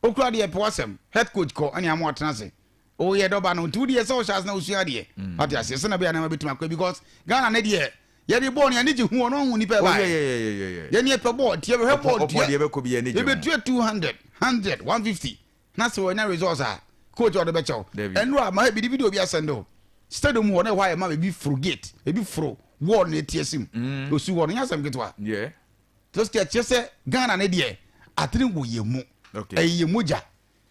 Okura deɛ, pɛ wasɛm head coach kɔ ɛne ama watena ase, woyɛ dɔba no, nti wodeɛ sɛ wohyɛ ase na wosua adeɛ. Wate aseɛ? Sɛ na bɛyɛ nneɛma bɛtumi akɔ, because Ghana ne deɛ, yɛde bɔɔl no, yɛne gye hu ɔno ahu nipa Oh, ɛbaeɛ. Yɛne yɛpɛ bɔɔl, nti yɛbɛhwɛ bɔɔl. Ɔpɔ deɛ bɛkɔ bi yɛ ne gye ho. Yɛbɛtua 200 100 150 na sɛ wɔnya results a, coach ɔde bɛkyɛw. Dabi. Ɛno a ma bi de video bi asɛnde o, stadium hɔ na ɛhɔ ayɛ ma ebi foro gate, ebi foro wall na eti asim osi hɔ no, nyɛ asɛm ketewa. Tó sɛ kyerɛ sɛ Ghana ne deɛ, atene wɔ yɛn mu. Ɛyɛ yɛn mogya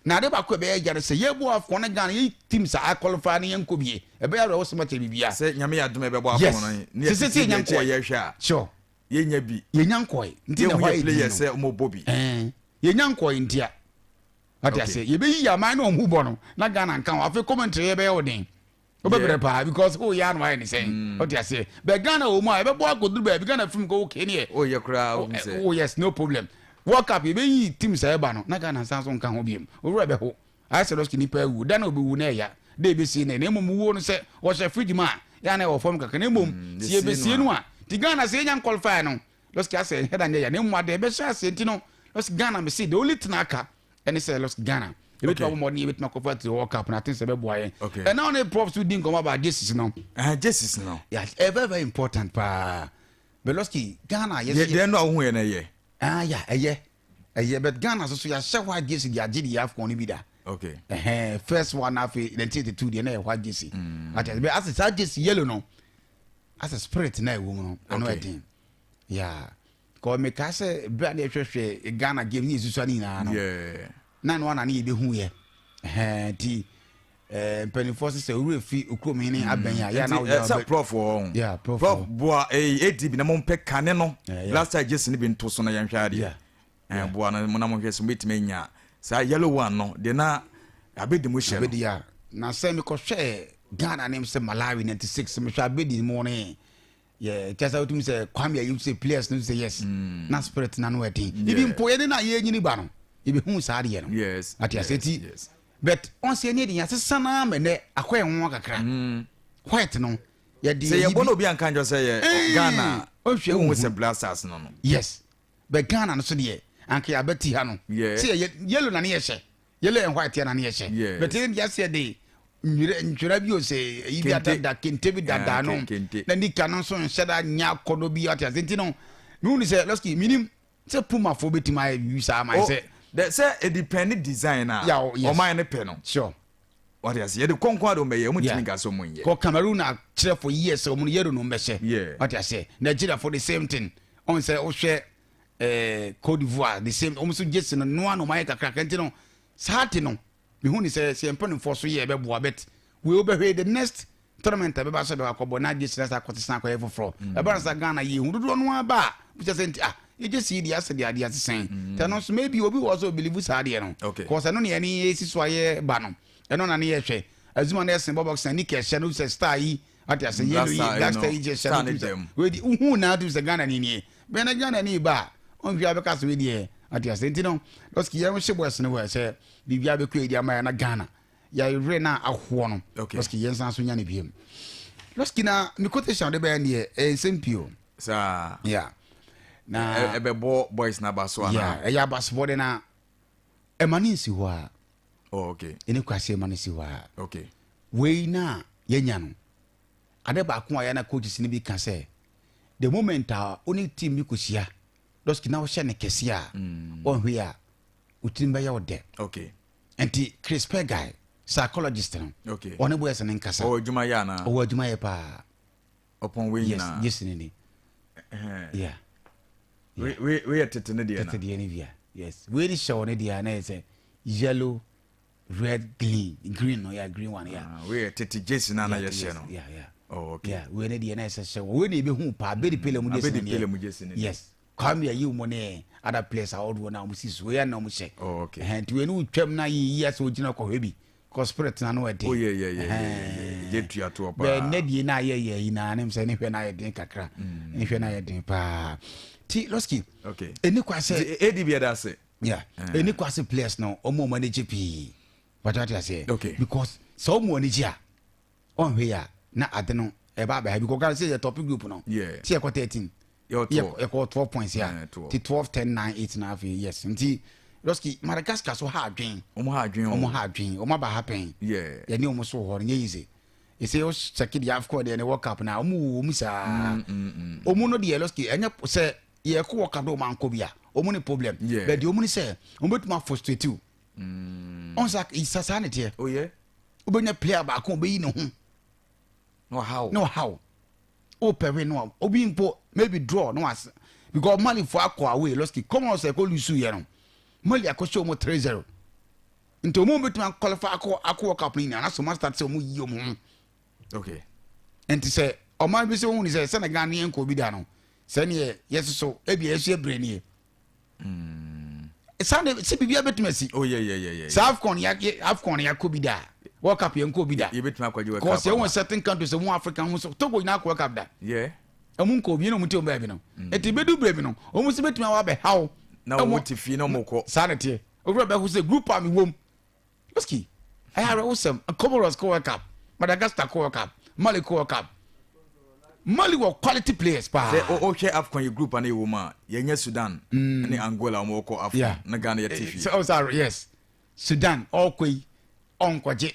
na ade baako a ɛbɛyɛ gya no sɛ yɛbɔ AFCON ne Ghana yɛ teams a aqualify ne yɛn nkɔ bie, ɛbɛyɛ awerɛwɔ sɛm akyɛ biribiara. Sɛ Nyame yɛ adom a, ɛbɛbɔ afɔ no ne Sɛ sɛ yɛ yɛnya akyi a nkɔɛ. yɛhwɛ a, yɛnya bi. Yɛnya nkɔɛ nti na yɛhu ɛhɔ yɛ ayɛ din players no. sɛ ɔmo bɔ bi. Ɛn, yɛnya nkɔɛ ntia wate ase, yɛbɛyi yɛ aman na ɔmo bɔ no na Ghana nka ho. Afei commentary yɛbɛyɛ wo den, wobɛbrɛ paa, because woyɛ ano ayɛ ne sɛn, wote aseɛ? Bɛ Ghana wɔ mu a, yɛbɛbɔ akɔduru baabi, Ghana fim kɔ, okay ne yɛ. Woyɛ koraa, wohu sɛ Oh yes, no problem. World Cup yɛbɛyi team sɛ ɛba no na Ghana nsan so nka ho biom, owura bɛho ayɛ sɛ lɔski nipa awu da na obɛwu na ɛya da ɛbɛsie no, na mmom wuo no sɛ wɔhyɛ fridge mu a, yɛ na ɛwɔ fam kakra, na mmom sɛ yɛsie yɛbɛsie no no a, nti Ghana sɛ yɛnya nqualify no, lɔski asɛ ɛhɛ da nyɛ ya, na mmom ade ɛbɛhyɛ aseɛ. Nti no, lɔski Ghana mese the only thing aka ɛne sɛ lɔski Ghana yɛbɛtumi abɔ mmɔden, yɛbɛtumi akɔfa to World Cup na aten sɛ ɛbɛboa yɛn. Ɛna wo ne Prof so di nkɔmmɔ about jerseys no. Jerseys no. Yeah, ɛyɛ very very important paa. But lɔski Ghana deɛ yɛsɛ deɛ no a wohu yɛ no ɛyɛ. Ah ya, ɛyɛ, but Ghana so so yɛahyɛ white jersey de agye de AFCON no bi da. Ɛhɛn, first one afei 1982 deɛ na yɛ white jersey. Ati ase, bɛ asɛ saa jersey yellow no, asɛ spirit na ɛwɔ mu no ano ɛden ya kɔ. Meka sɛ bere a na yɛhwɛhwɛ Ghana game ne yɛsusua no nyinaa no, na no ana ne yɛbɛhu yɛ. Ɛhɛn, nti mpanimfoɔ sɛ owurɛ fi okurom hene abɛn a yɛ na Nti sɛ Prof wɔ hɔ. Yeah, Prof Prof wɔ. boa ADB na mompɛ kane no last time jersey no bi nto so na yɛnhwɛ adeɛ. Boa no mo na mohwɛ sɛ mobɛtumi anya saa yellow one no deɛ na abɛdi mu hyɛ no. Abedi a na sɛ mekɔhwɛ Ghana ne sɛ Malawi 96, mehwɛ Abedi mu ne yɛ kyɛ sɛ wotumi sɛ Kwame ayi sɛ players no sɛ yes, na spirit na no ɛden. Ibi mpo yɛne no a yɛnyini ba no, yɛbɛhu saa adeɛ no. Ate ase? Ti but ɔnsɛ ne de yɛasesa no ama nɛ akɔ yɛn ho kakra. White no yɛde Sɛ yɛyi yɛbɔ bi no, obi anka nkyɛ sɛ yɛ Ghana. Ɔnhwɛ wohu wohu. sɛ Black Stars no. Yes, but Ghana no so deɛ, anka yɛabɛti ha no sɛ yɛyɛ yellow na ne yɛhyɛ yellow and white yɛ na ne yɛhyɛ. But yɛn deɛ, aseɛ de nwera ntwera bi o, sɛ eyi bi Kente. Adada kente bi dada Yeah, no. kente. Na nika no nso nhyɛ da nya akɔdɔ bi, ate ase? Nti no mihu ni sɛ lɔski minim sɛ Pumafoɔ bɛtumi ayɛ biribi saa ama Oh, sɛ sɛ ɛdepend design a Yeah, oh, yes. ɔman no pɛ no. Wate ase, yɛde kɔnkɔn ade ɔmbɛyɛ, ɔmo ntumi nka sɛ ɔmo nyɛ. Kɔ Cameroon a kyerɛ for years sɛ ɔmo no yellow no mbɛhyɛ. Wate ase? Nigeria for the same thing, ɔn sɛ wohwɛ Cote d'Ivoire, the same, ɔmo nso jersey no noa na ɔmo ayɛ kakraka. Nti no saa te no, mehu ni sɛ mpanimfoɔ so yɛ ɛbɛboa, but wei wobɛhwɛ the next tournament a ɛbɛba sɛ bɛba akɔbɔ na jersey na sɛ akɔtesena akɔyɛ foforɔ. Ɛba no sa Ghana yɛ hu dodoɔ no aba a bisa sɛ nti ah, yɛ jersey yi deɛ, asɛ deɛ adeɛ asesɛn nti ɛno nso maybe obi wɔ sɛ ɔbelieve saa adeɛ no. Cause ɛno ne yɛne yɛsi so ayɛ ba no, ɛno na ne yɛhwɛ azuma no ɛsen bɔ box na nika ɛhyɛ no sɛ star yi, ate ase? Yellow yi, Black Black Star Star yi yi gye hyɛ star no ne tum sɛ dɛm. wei di wohu na tum sɛ Ghana ni nie bɛn na Ghana ni ba a ɔnhwɛ abɛka sɛ wei deɛ, ate ase? Nti no lɔski yɛn hyɛ boys no wɔ sɛ biribiara bɛkɔ edi ama yɛn na Ghana yɛawerɛ no a ahoɔ no. Lɔski yɛn san so nya ne biem. Lɔski na me quotation de bɛyɛ deɛ ɛyɛ nsɛm pii o. Saa. Yeah, na ɛbɛbɔ boys n'aba so yeah, anaa? Ɛyɛ abasobɔ de na ɛma ne nsi hɔ a. Oh, okay. Ɛne kwasi ɛma ne si hɔ a. Wei na yɛnya no, ade baako a yɛna coaches no bi ka sɛ the moment a wo ne team bi kɔhyia, lɔski na wohyɛ ne kɛseɛ a, ɔnhwɛ a wo tirim bɛyɛ wo dɛ. Nti Chris Peguy, psychologist no, ɔne boys no nkasa. Ɔwɔ adwuma yɛ anaa? Ɔwɔ adwuma yɛ paa. Ɔpɔn wei Yes. nyinaa. Yes, ne ni. Yeah. Wei yɛ tete ne deɛ na Tete deɛ no bia, yes, wei ne hyɛ wɔ ne deɛ a na yɛ sɛ yellow, red, green, green no, yeah, green one, yeah. Ah, wei yɛ tete jersey na na yɛhyɛ no. Yeah. Oh, okay. Yeah, wei ne deɛ na ɛsɛ hyɛ wɔ wei ne ebehu paa, Abedi Pele mu jersey Abedi ne Pele deɛ. mu jersey ne deɛ. Yes, Kwame ayi mu ne other players a ɔdoɔ na wɔn si so, wei na wɔn hyɛ. Oh, okay. Ɛhɛn, nti wei ne wotwam na yi yi asɛ ogyina kɔhwɛ bi kɔ spirit na no ɛden. Oh, yeah. Gye tua toɔ paa. Bɛɛ ne deɛ na ayɛ yɛ yi na ne sɛ ne hwɛ na ayɛ den kakra, ne hwɛ na ayɛ den paa. Ti Lɔski, Okay. ɛni kwa sɛ Nti ADB ɛda ase. Yeah, ɛni kwa sɛ players no ɔmo ɔmo ani gye pii. Wate ate aseɛ? Okay. Because sɛ ɔmo ani gye a, ɔnhwɛ yi a na ade no ɛba abɛha because Ghana sɛ yɛ top group no. Ti yɛ kɔ 13. Yɛ 12. Yɛ kɔ 12 points ya. 12. Ti 12, 10, 9, 8 na afei yes. Nti Lɔski, Madagascar so ha adwen. Ɔmo ha adwen o. Ɔmo ha adwen. Ɔmo aba ha pɛn. Yɛ ne ɔmo so wɔ hɔ no nyɛ easy. Ɛsɛ o check the AFCON deɛ ne World Cup na ɔmo wɔ mu saa. Ɔmo no deɛ Lɔski ɛnyɛ sɛ yɛ kɔ World Cup de ɔmo ankɔ bi a ɔmo ne problem. But deɛ ɔmo ne sɛ ɔmo bɛtumi afrustrate o. Ɔn sa sa saa ne teɛ. Oh yeah. Wobɛnya player baako ɔbɛyi ne ho. Na ɔhaw. Na ɔhaw. Wopɛ win no obi mpo maybe draw no was because Mali fo akɔ away Lɔski Comoros ɛkɔ lose yɛ no Mali akɔhyɛ ɔmo 3-0. Nti ɔmo bɛtumi akɔlify akɔ World Cup no nyinaa na so ma start sɛ ɔmo yi ɔmo ho. Nti sɛ ɔman bi sɛ ohun sɛ Senegal ne yɛn kɔ obi da no sɛ ne yɛ yɛsoso ebi yɛ so yɛ brɛ nie. Saa de sɛ biribi abɛtumi asi. Oh yeah yeah yeah yeah. Sɛ AFCON ya AFCON ya kɔ bi da, World Cup yɛn kɔ bi da. Yɛbɛtumi akɔgye World Cup. Cause yɛn wɔ certain countries ɛmu Africa ho so Togo nyinaa kɔ World Cup da. Ɛmu nkɔ obi na ɔmu te ɔmu baabi no. Eti bedu brɛ bi no ɔmu si bɛtumi awa abɛ haw. Na ɔmu te fie na ɔmu kɔ. Saa na teɛ. Owura bɛ ho sɛ group a mi wɔm. Lɔski ɛyɛ awɛ wosɛm Comoros kɔ World Cup, Madagascar kɔ World Cup, Mali kɔ World Cup. Mali wɔ quality players paa. Sɛ o hwɛ AFCON yɛ group a na yɛwɔ mu a yɛnyɛ Sudan ne Angola ɔmo kɔ AFCON na Ghana yɛ te fie. Sɛ ɔsɛ yes Sudan ɔkɔ yi ɔnkɔgye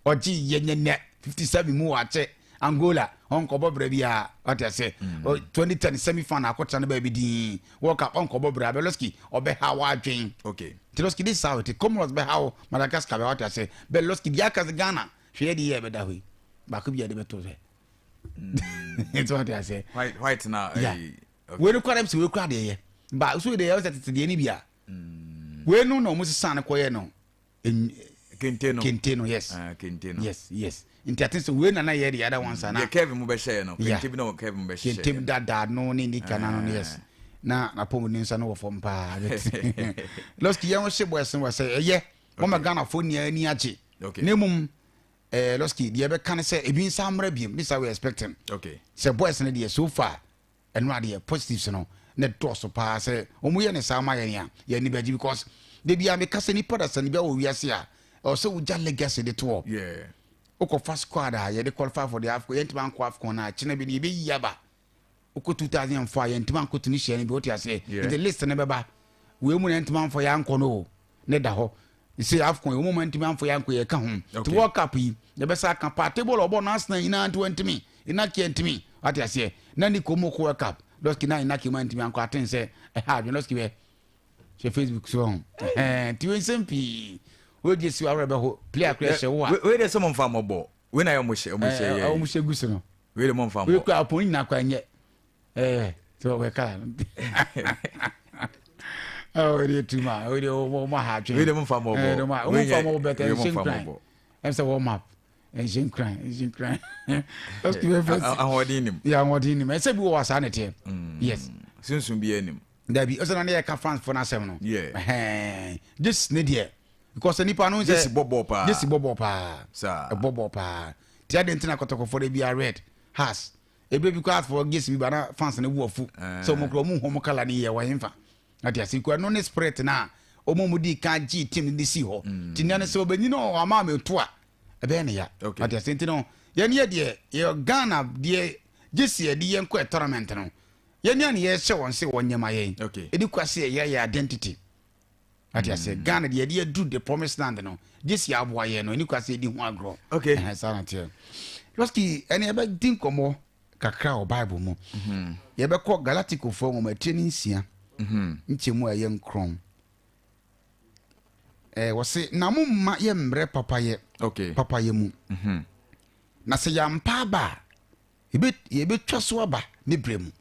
ɔgye yɛ nyɛ nɛ 57 mu wakyɛ Angola ɔnkɔbɔ brɛ biara ɔte ase 2010 semi final akɔtena no baabi dii World Cup ɔnkɔbɔ brɛ abɛlɔski ɔbɛha wadwen. Nti Lɔski this is how it is. Comoros bɛha wo, Madagascar bɛha ɔte ase bɛ Lɔski deɛ aka sɛ Ghana hwɛ yɛ de yɛ ɛbɛda hɔ yi baako bi yɛ de bɛto sɛ nti ɔte ase white white na yeah. Wei no kora sɛ wei kora deɛ yɛ ba so deɛ yɛ sɛ tete deɛ ni bi a wei no na ɔmo sesa no kɔyɛ no kente no kente no yes. Ah, kente no yes yes nti ate sɛ wei na na yɛ de other ones ana deɛ Kevin mu bɛhyɛ no kente bi na Kevin mu bɛhyɛ kente bi dada no ne nika na no yes na na pɔmu ne nsa no wɔ fam paa. Lɔski yɛn ho hyɛ bɔ ɛsen wɔ sɛ ɛyɛ wɔn ma Ghana fo nia ani agye ne mum. Lɔski deɛ ɛbɛka ne sɛ ebi nsa mmerɛ biem this is how we expecting. Sɛ boys no deɛ so far ɛno adeɛ positives no ne dɔɔso paa sɛ wɔn yɛ ne saa ma yɛn a yɛn ani bɛgye because de bia meka sɛ nipa da sani bi a wɔ wiase a ɛwɔ sɛ wogya legacy de toɔ. Wokɔfa squad a yɛde qualify for the AFCON yɛntumi ankɔ AFCON na akyena bi no yɛbɛyi aba wokɔ 2004 a yɛntumi ankɔ Tunisia no bi wote aseɛ. Nti list no bɛba wei mu na yɛntumi amfɔ yɛankɔ no o ne da hɔ sɛ AFCON yi wɔn mu ntumi amfɔ yɛankɔ yɛka ho nti World Cup yi yɛbɛsa aka paate bɔɔl ɔbɔ no Arsenal nyinaa nti wɔntumi Inaki ntumi wate aseɛ na Nico mu kɔ World Cup Lɔski na Inaki mu ntumi ankɔ aten sɛ ɛha adwene Lɔski bɛ hwɛ Facebook so ho ɛhɛn nti wei nsɛm pii wei gye si awerɛ bɛho player kora ɛhyɛ wo a wei de sɛ mo nfa mɔbɔ wei na yɛ ɔmo hyɛ ɔmo hyɛ yɛ ɔmo hyɛ gu so no wei de mo nfa mɔ wei kura ɔpɔn nyinaa kora nyɛ sɛ ɔbɛ kala no wei de tuma wei de ɔmo ha adwene wei de mo nfa mɔbɔ ɔmo nfa mɔbɔ bɛtɛ nhyɛ nkran ɛm sɛ warm up nhyɛ nkran nhyɛ nkran ahoɔden nim yɛ ahoɔden nim ɛsɛ bi wɔ wɔ saa ne teɛ yes sunsun bi anim dabi ɔsɛ na ne yɛ ka France fo n'asɛm no this ne deɛ because nipa no sɛ jesi bɔ bɔɔl paa jesi bɔ bɔɔl paa ɛbɔ bɔɔl paa ti adi ntina kɔtɔkɔfo de bi a red has ebe bi kɔ asfo jesi bi ba na fans ne bu ɔfu sɛ ɔmo kura ɔmo hu ɔmo kala ne yɛ wɔ hɛnfa ati ase kura no ne spirit na ɔmo mu di kan gye team ne si hɔ ti nea ne sɛ ɔbɛnyi no ɔama ame to a ɛbɛyɛ ne ya ati ase nti no yɛn yɛ deɛ yɛ Ghana deɛ jesi yɛ de yɛn kɔ tournament no yɛn ni a ne yɛ hyɛ wɔn se wɔn nyɛma yɛn ɛdi kɔ ase yɛ yɛ identity ati ase Ghana deɛ yɛde yɛduru the promised land no jesi aboa yɛn no ɛni kɔ ase yɛdi ho agorɔ ɛhɛn saa na teɛ Lɔski ɛni yɛbɛdi nkɔmɔ kakra wɔ Bible mu. Yɛbɛkɔ Galatikofoɔ nwoma tire ne 6 nkyɛmu a ɛyɛ 9. Wɔse na mo mma yɛ mmerɛ papayɛ papayɛ mu. Na sɛ yɛampa aba a yɛbɛtwa so aba ne berɛ mu.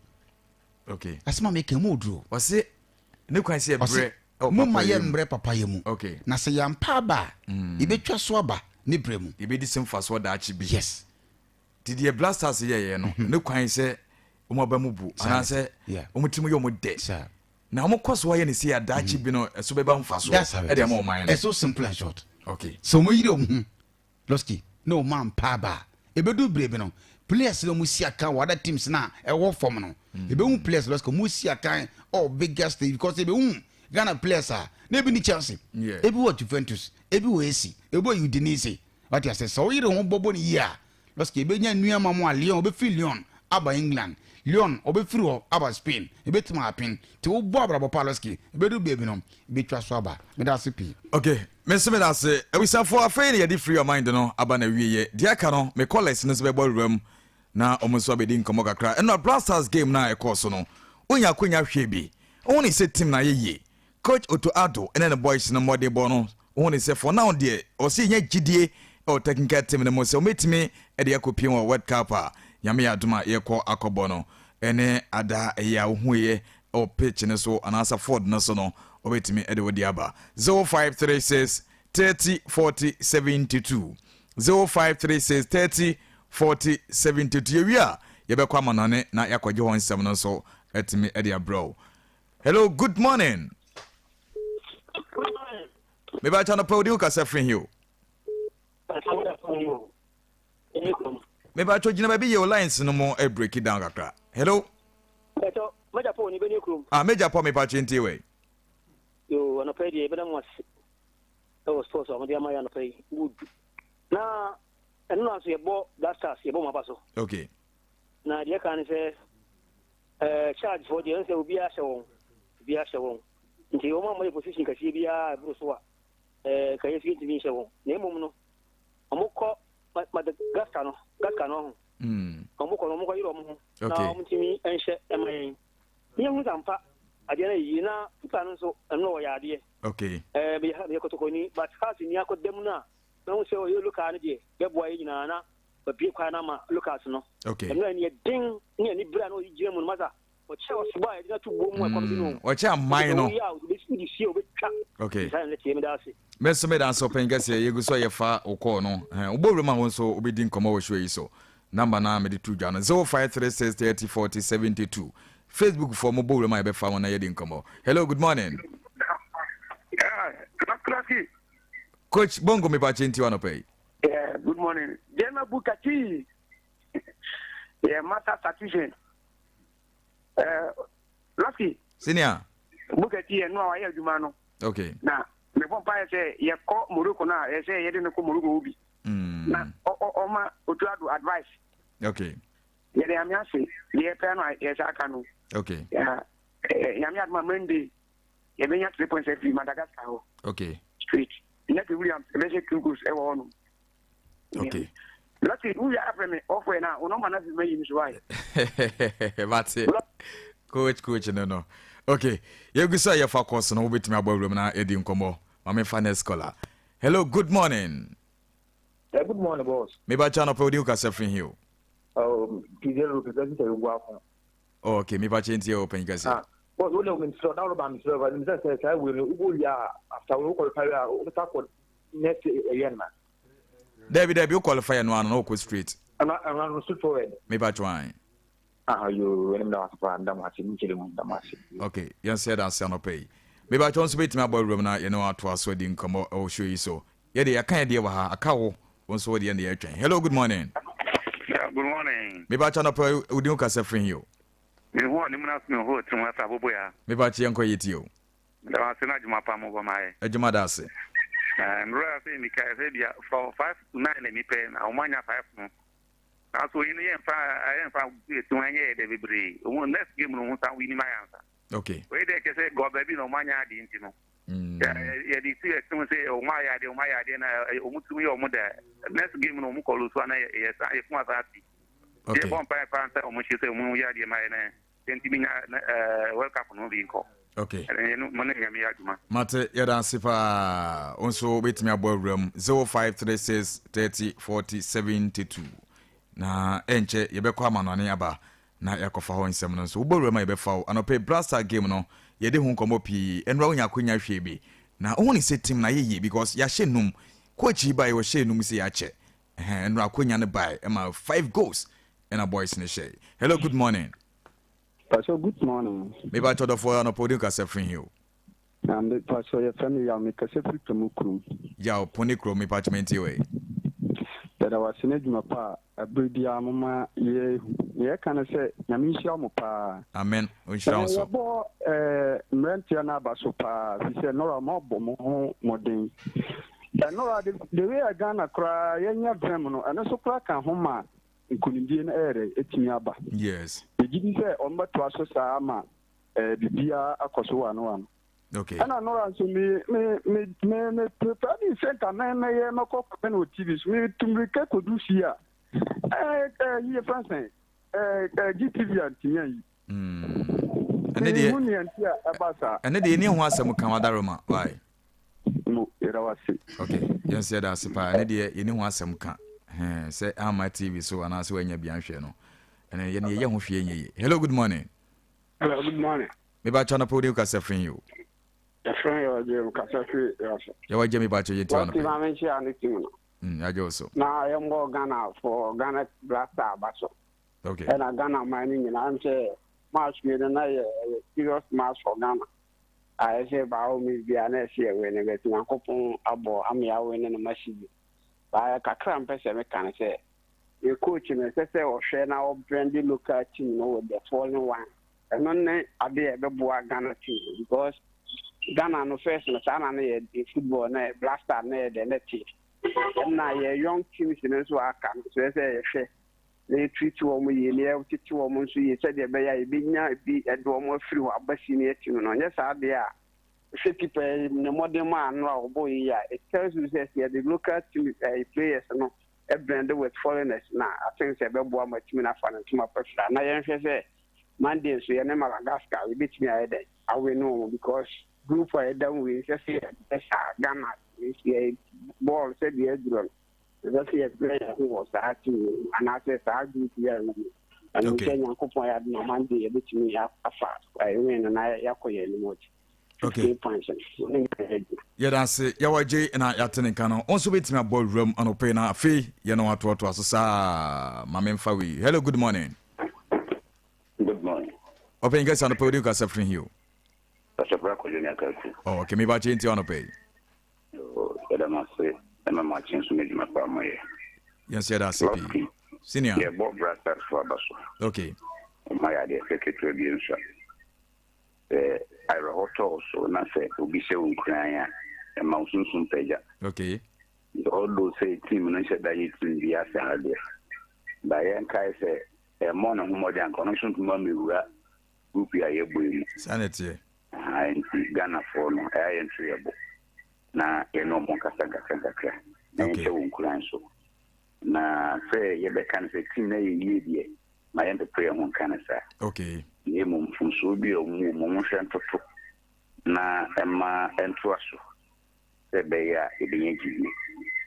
Asɛm a meka mu oduro. Wɔse ne kwan sɛ yɛbrɛ mo mma yɛ mmerɛ papayɛ mu. Na sɛ yɛampa aba a yɛbɛtwa so aba ne berɛ mu. Yɛbɛdi sɛ mfasoɔ daakye bi. Yes. Ti deɛ Blasters yɛyɛ no ne kwan sɛ wɔn aba mu bu anaasɛ wɔn tirim yɛ wɔn dɛ na wɔn kɔ so ayɛ ne se adaakye bi no ɛso bɛba mfa so ɛde ama ɔman no. It's so simple and short. Sɛ wɔn yiri wɔn ho Lɔski na wɔn ampa aba a ebedu bere bi no Players na ɔmo si akan wɔ other teams na ɛwɔ fam no, ebehu players lɔsika ɔmo si akan ɔ bigger stage, because ebehu Ghana players a na ebi ni Chelsea, ebi wɔ Juventus, ebi wɔ AC, ebi wɔ Udinese. Wate ase? Sɛ ɔyere ho bɔbɔ ne yie a, lɔsika ebenya nneɛma mu a Lyon, obɛfiri Lyon aba England, Lyon ɔbɛfiri hɔ aba Spain, ebɛtumi apen te wobɔ abrabɔ pa. Lɔsika ebedu beebi no, ebɛtwa so aba. Meda ase pii. Okay, me nso meda ase. Abusuafoɔ, afei na yɛde Free Your Mind no aba na wieɛ. Deɛ aka no, me callers no nso bɛbɔ awura mu na ɔmo nso abɛdi nkɔmmɔ kakra. Ɛno Black Stars game no a ɛkɔɔ so no, wonya akonya hwɛ bi, wohu ne sɛ team no ayɛ yie. Coach Otto Addo ɛne ne boys no mmɔden bɔ no, wohu ne sɛ for now deɛ, ɔsɛ yɛnya gyidie ɛwɔ technical team no mu sɛ wɔmɛtumi ɛde akɔpie wɔ World Cup a Nyame yɛ adom a yɛkɔ akɔbɔ no. Ɛne ada ɛyɛ a wohuiɛ ɛwɔ pitch no so anaasɛ field no so no, wɔbɛtumi ɛde wode aba. 0536 30 40 72, 0536 30 40 72. Yɛwie a, yɛbɛkɔ amanɔne na yɛakɔgye hɔ nsɛm no nso atumi ɛde abrɛ wo. Hello, good morning. Mebakyɛ no pɛ wode wo kasa firi hi o. Mebakyɛ gyina baabi yɛ o, lines no mu break it down kakra. Hello. Major Paul ni bɛni kurom. Ah, Major Paul, mepakyɛ ntie wei. Yo, anɔpɛ deɛ, yɛbɛda mo ase ɛwɔ sports a wɔde ama yɛ anɔpɛ yi. Good. Na ɛno na nso yɛbɔ Black Stars, yɛbɔ mo aba so. Na deɛ ka ne sɛ charge foɔ deɛ, ɛno sɛ obiara hyɛ wɔn, obiara hyɛ wɔn, nti wɔn a wɔyɛ position kɛseɛ biara ɛboro so a ka yɛ fi ntumi nhyɛ wɔn. Na mmom no, wɔn kɔ Madagascar no, Gascar no ho, wɔn kɔ no, wɔn kɔ yerɛ wɔn ho na wɔn ntumi nhyɛ ɛma yɛn ne yɛn ho sampa adeɛ no yie. Na keeper no nso, ɛno na wɔyɛ adeɛ. Meyɛ Kɔtɔkɔni, but house ni akɔ dam no a na sɛ ɔyɛ local no deɛ, bɛboa yɛ nyinaa na wabie kwan no ama locals no. Ɛno ani ɛden ne ani bere a na ɔyi gyina mu no, masa ɔkyɛ ɔsobɔ a yɛde no ato buo mu a ɛkɔm de no. Ɔkyɛ aman no. Woyɛ a wode sie, wobɛtwa. Saa na tie, meda ase. Me nso meda ase, ɔpɛn kɛseɛ. Yɛgu so a yɛfa wo kɔɔ no, wobɔ wuram a, wo nso wobɛdi nkɔmmɔ wɔ show yi so. Number no a mede to dwa no, 0536 30 40 72. Facebook foɔ, mobɔ wuram a, yɛbɛfa wo na yɛdi nkɔmmɔ. Hello, good morning. Yeah, Classy. Coach Bongo, mepakyɛ nti wa nɔpɛ yi. Yeah, good morning. Jema Bukati. Yeah, master statistician. Lucky. Senior. Bukati, yeah, no, I adwuma no. Na me bɔ mpaeɛ sɛ yɛkɔ Morocco no a, ɛsɛ yɛde no kɔ Morocco bi. Na ɔma Otto Addo advice. Yɛde Nyame ase, deɛ yɛpɛ no a yɛsɛ aka no. Yeah, Nyame adoma, Monday yɛbɛnya 3 points afiri Madagascar hɔ. Straight. Inaki Williams ɛbɛhyɛ two goals ɛwɔ hɔ nom. Lucky, wo yɛ afrɛ me ɔfɔ na wo nɔmba na fi ma yi mi so wae. Mate. Coach no. Okay. Yɛgu so a yɛfa course no, wobɛtumi abɔ awuram na yɛdi nkɔmmɔ. Ma memfa next caller. Hello, good morning. Yeah, good morning, boss. Mebakyɛ anɔpɛ, wode wo kasa firi hi o. Oh, PJ representing Yoguafo. Oh, okay, mepakyɛ ntie o, panyin kɛseɛ. Ah, boss, wo na wo mesrɛ na wo ba mesrɛ ba mesrɛ sɛ saa wei no wobɔ wie a, after wo qualify a, wobɛsa kɔ next ɛyɛ na. Dabi, wo qualify no ano na wokɔ straight. Ɛna no straight forward. Mepakyɛ an. Ah, yo, ɛnim na wase paa, nda mo ase, nkyerɛ mu, nda mo ase. Okay, yɛn nso yɛda ase anɔpɛ yi. Mepakyɛ nso bɛtumi abɔ awuram na yɛne wo atoa so adi nkɔmmɔ ɛwɔ show yi so. Yɛde yɛaka yɛ deɛ wɔ ha, aka wo nso wo deɛ ne yɛtwɛn. Hello, good morning. Yeah, good morning. Mepakyɛ anɔpɛ, wodi wo kasa firi hi o. Me ho ɔne mu na me ho tirim asa abobo ya. Mepakyɛ yɛnkɔ yɛ tie o. Da ase na adwuma pa mo bɔ ma yɛ. Adwuma da ase. Nwura sɛ mi ka sɛ bia from 5 to 9 na mi pɛ na wɔn anya five no. Nanso oyi no yɛnfa eti wɔn anyɛ yɛ dɛ bebree. Wɔn next game no wɔn san win ma yɛ ansa. Oyi dɛ kyɛ sɛ gɔ baabi na wɔn anya adi nti no. Yɛde tu yɛ tirim sɛ wɔn ayɛ adeɛ na wɔn tirim yɛ wɔn dɛ, next game no wɔn kɔ lose ana yɛ san yɛ fun asa ati. Yɛ bɔ mpa pa sɛ wɔn hyɛ sɛ wɔn yɛ adeɛ ma yɛ na yɛntumi nya World Cup no bi nkɔ. Ɛno mo ne Nyame yɛ adwuma. Mate, yɛda ase paa. Wo nso wobɛtumi abɔ awura mu, 0536 30 40 72. Na ɛnkyɛ yɛbɛkɔ amanɔne aba na yɛakɔfa hɔ nsɛm no nso. Wobɔ awura mu a, yɛbɛfa wo. Anɔpɛ Black Star game no, yɛde ho nkɔmmɔ pii. Ɛnora wonya akonya hwee bi na wohu ne sɛ team no ayɛ yie because yɛahyɛ num. Coach yi bae, wɔhyɛ num sɛ yɛakyɛ. Ɛnora akonya no bae ɛma five goals ɛna boys no hyɛ. Hello, good morning. Pastor, good morning. Mebakyɛ dɔfoɔ, anɔpɛ wode nkasa firi hi o. Na me pastor, yɛfrɛ me Yaw, mekasa firi Pɛmu kurom. Yaw, Pone kurom, mepakyɛ mentie wei. Yɛda wo ase ne adwuma pa a bere biara moma yɛhu. Nea yɛka ne sɛ Nyame nhyira mo paa. Amen ɔnhyira wo nso. Yɛbɔ mmeranteɛ no aba so paa firi sɛ Nora moabɔ mo ho mmɔden. Nora the way a Ghana koraa yɛnya vem no ɛno nso koraa ka ho ma nkonimdie no ɛyɛ dɛ ɛtumi aba. Yes. Yɛgye di sɛ wɔbɛtoa so saa ma biribiara akɔ so wano wano. Okay. Ɛna Nora nso me me me me me prepare me sɛ nka mɛ mɛyɛ mɛkɔ kɔpɛ no wɔ TV so me tu mmirika kɔdu fie a ɛɛ ɛɛ yi yɛfrɛ sɛn ɛɛ ɛɛ GTV a ntumi ayi. Ɛne deɛ Mehu nea nti a ɛba saa. Ɛne deɛ ɛni ho asɛm ka wadaroma why. Mo yɛda wase. Okay yɛn nso yɛda ase paa ɛne deɛ yɛni ho asɛm ka hɛn sɛ ama TV so anaasɛ wanya bi anhwɛ no ɛne yɛne yɛyɛ ho hwee nyɛ yie. Hello good morning. Hello, good morning. Me ba chana podi kasa firi yi o. Yɛfrɛ yɛ ɔgye mu kasa firi yɛ Yɛ wagye me ba kyɛ yɛ ti ɔno pɛ. Maame nkyia ne team no. Yagye wo so. Na yɛmmɔ Ghana for Ghana Black Star aba so. Okay. Ɛna Ghana man no nyinaa m sɛ match wei no na yɛ ɛyɛ serious match for Ghana. A ɛsɛ by all means biara na ɛsɛ yɛ win but Nyankopɔn abɔ ama yɛawe ne no massively. But kakra mpɛ sɛ meka no sɛ yɛ coach no ɛsɛ sɛ ɔhwɛ na ɔbrɛnde local team no with the foreign one. Ɛno ne ade a ɛbɛboa Ghana team no because Ghana no first no saa na no yɛ football na Black Star na yɛ dɛ na te. Ɛna yɛ young teams no nso aka no so ɛsɛ yɛhwɛ na yɛ treat wɔn yie na yɛtete wɔn nso yie sɛdeɛ ɛbɛyɛ a yɛbɛnya bi ɛde wɔn afiri hɔ aba senior team no. Nyɛ saa deɛ a hwɛ keeper yi ne mmɔden mu a ano a ɔbɔ yi a it tells you sɛ yɛde local team players no blend with foreigners na I think sɛ ɛbɛboa ma team no afa ne ntoma pɛfra na yɛnhwɛ sɛ Monday nso yɛne Madagascar yɛbɛtumi ayɛ dɛn awe no wɔn because group a yɛda mu wei sɛ sɛ yɛbɛ saa Ghana yɛ bɔɔl sɛdeɛ aduro no ɛsɛ sɛ yɛbrɛ yɛn ho wɔ saa team yi mu anaasɛ saa group yi a ɛwɔ mu ɛno sɛ Nyankopɔn yɛ adom a Monday yɛbɛtumi afa win no na yɛakɔ yɛn anim akyi. Okay. Yɛda ase yɛwɔ gye na yɛate ne nka no wo nso bɛtumi abɔ wuram anɔpɛ yi na afei yɛne watoatoa so saa ma memfa wei. Hello, good morning. Good morning. Ɔpɛyin kɛse anɔpɛ wodi kasa firi hi o. Pastor Bra Kwadwo ne Akaku. Oh, okay, me ba kye nti anɔpɛ yi. Oh, yɛda mo ase ɛma mo akye nso n'adwuma pa mo yɛ. Yɛn nso yɛda ase pii. Senior. Yɛbɔ Bra Stars fo aba so. Okay. Ɔma yɛ adeɛ fɛ ketewa bi nso a. Sɛ awerɛhɔ tɔ wo so na sɛ obi hyɛ wo nkuran a, ɛma wo sunsum pagya. Okay. Nti although sɛ team no nhyɛ da nyɛ team bi saa deɛ, but yɛnkae sɛ ɛmmɔ ne ho mmɔden anka ɔno nso ntumi ammɛwura group yi a yɛbɔ yi mu. Saa na ɛteɛ. Ahaa, nti Ghanafoɔ no, ɛyɛ a yɛnto yɛn bo na yɛne wɔn nkasa nkakra nkakra na Okay. yɛnhyɛ wɔn nkuran nso. Na sɛ yɛbɛka no sɛ team no ayɛ yie deɛ, ma yɛmpepere yɛn ho nka no saa. Okay. Na mmom mfomsoɔ bi a wɔn wɔ mu, wɔnhwɛ ntoto na ɛma ɛntoa so sɛ ɛbɛyɛ a yɛbɛnya gyidie.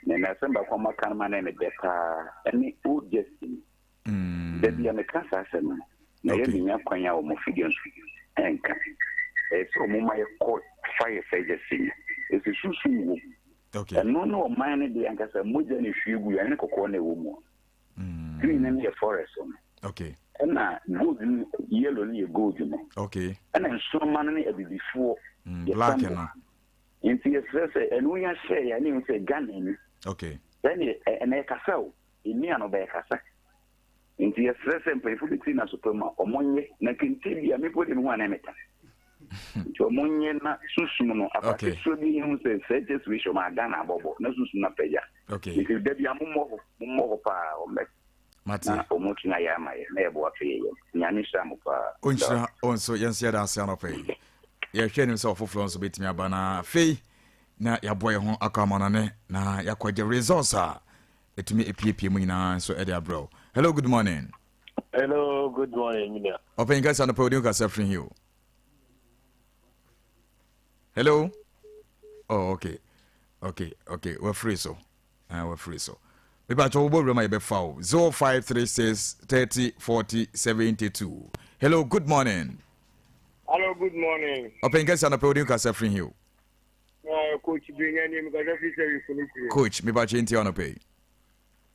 Na ɛnɛ asɛm baako a moaka no ma no yɛ me dɛ paa ɛne old jersey no. Da bi a meka saa asɛm no, na ɛyɛ menya kwan a wɔn afidie nso ɛnka. Ɛyɛ sɛ wɔn ma yɛkɔ fa yɛ saa jersey no. Ɛsɛ sunsum wɔ mu. Ɛno ne ɔman no deɛ ankasa mogya na ɛhwie gu yɛn ne kɔkɔɔ na ɛwɔ mu. Green no yɛ forest no. Okay. Ɛna gold no yellow no yɛ gold no. Okay. Ɛna nsoroma no ne abibifoɔ. Black no. Nti yɛsrɛ sɛ ɛno nya hyɛ yɛn ne sɛ Ghana ni. Okay. Sɛne ɛna ɛkasa o. Ɛni ano bɛyɛ kasa. Nti yɛsrɛ sɛ mpanyinfoɔ bi tiri n'asopa mu a ɔmo nyɛ na kente bi a mepo de me ho a na ɛmɛta. Nti ɔmo nyɛ na susum no akwa ketewa bi ehu sɛ sɛ Jesu yi hyɛ ɔmo a Ghana abɔbɔ na susum no apagya. Nti da bi a mommɔ hɔ mommɔ hɔ paa ɔmo bɛ na ɔmo tumi ayɛ ama yɛ na yɛbɔ ato yɛ yam. Nyame nhyira mo paa. Ɔnhyira wo nso yɛn nso yɛda ase anɔpa yi. Yɛhwɛ anim sɛ ɔfoforɔ nso bɛtumi aba na afei na yɛaboa yɛn ho akɔ amanɔne na yɛakɔgye results a ɛtumi epiepie mu nyinaa nso ɛde abrɛ wo. Hello, good morning. Hello, good morning, Minia. Ɔpanyin kasa no pɛ odi kasa firi hi o. Hello. Oh, okay. Okay, okay. Wafiri so. Ah, wafiri so. Mepa kyɛ wobɔ wura ma yɛbɛfa o. 0536 30 40 72. Hello, good morning. Hello, good morning. Ɔpanyin kasa no pɛ odi kasa firi hi o. Coach Brenya ni mekasa firi sɛ wifo no kuro. Coach, mepa kyɛ nti ɔno pɛ yi.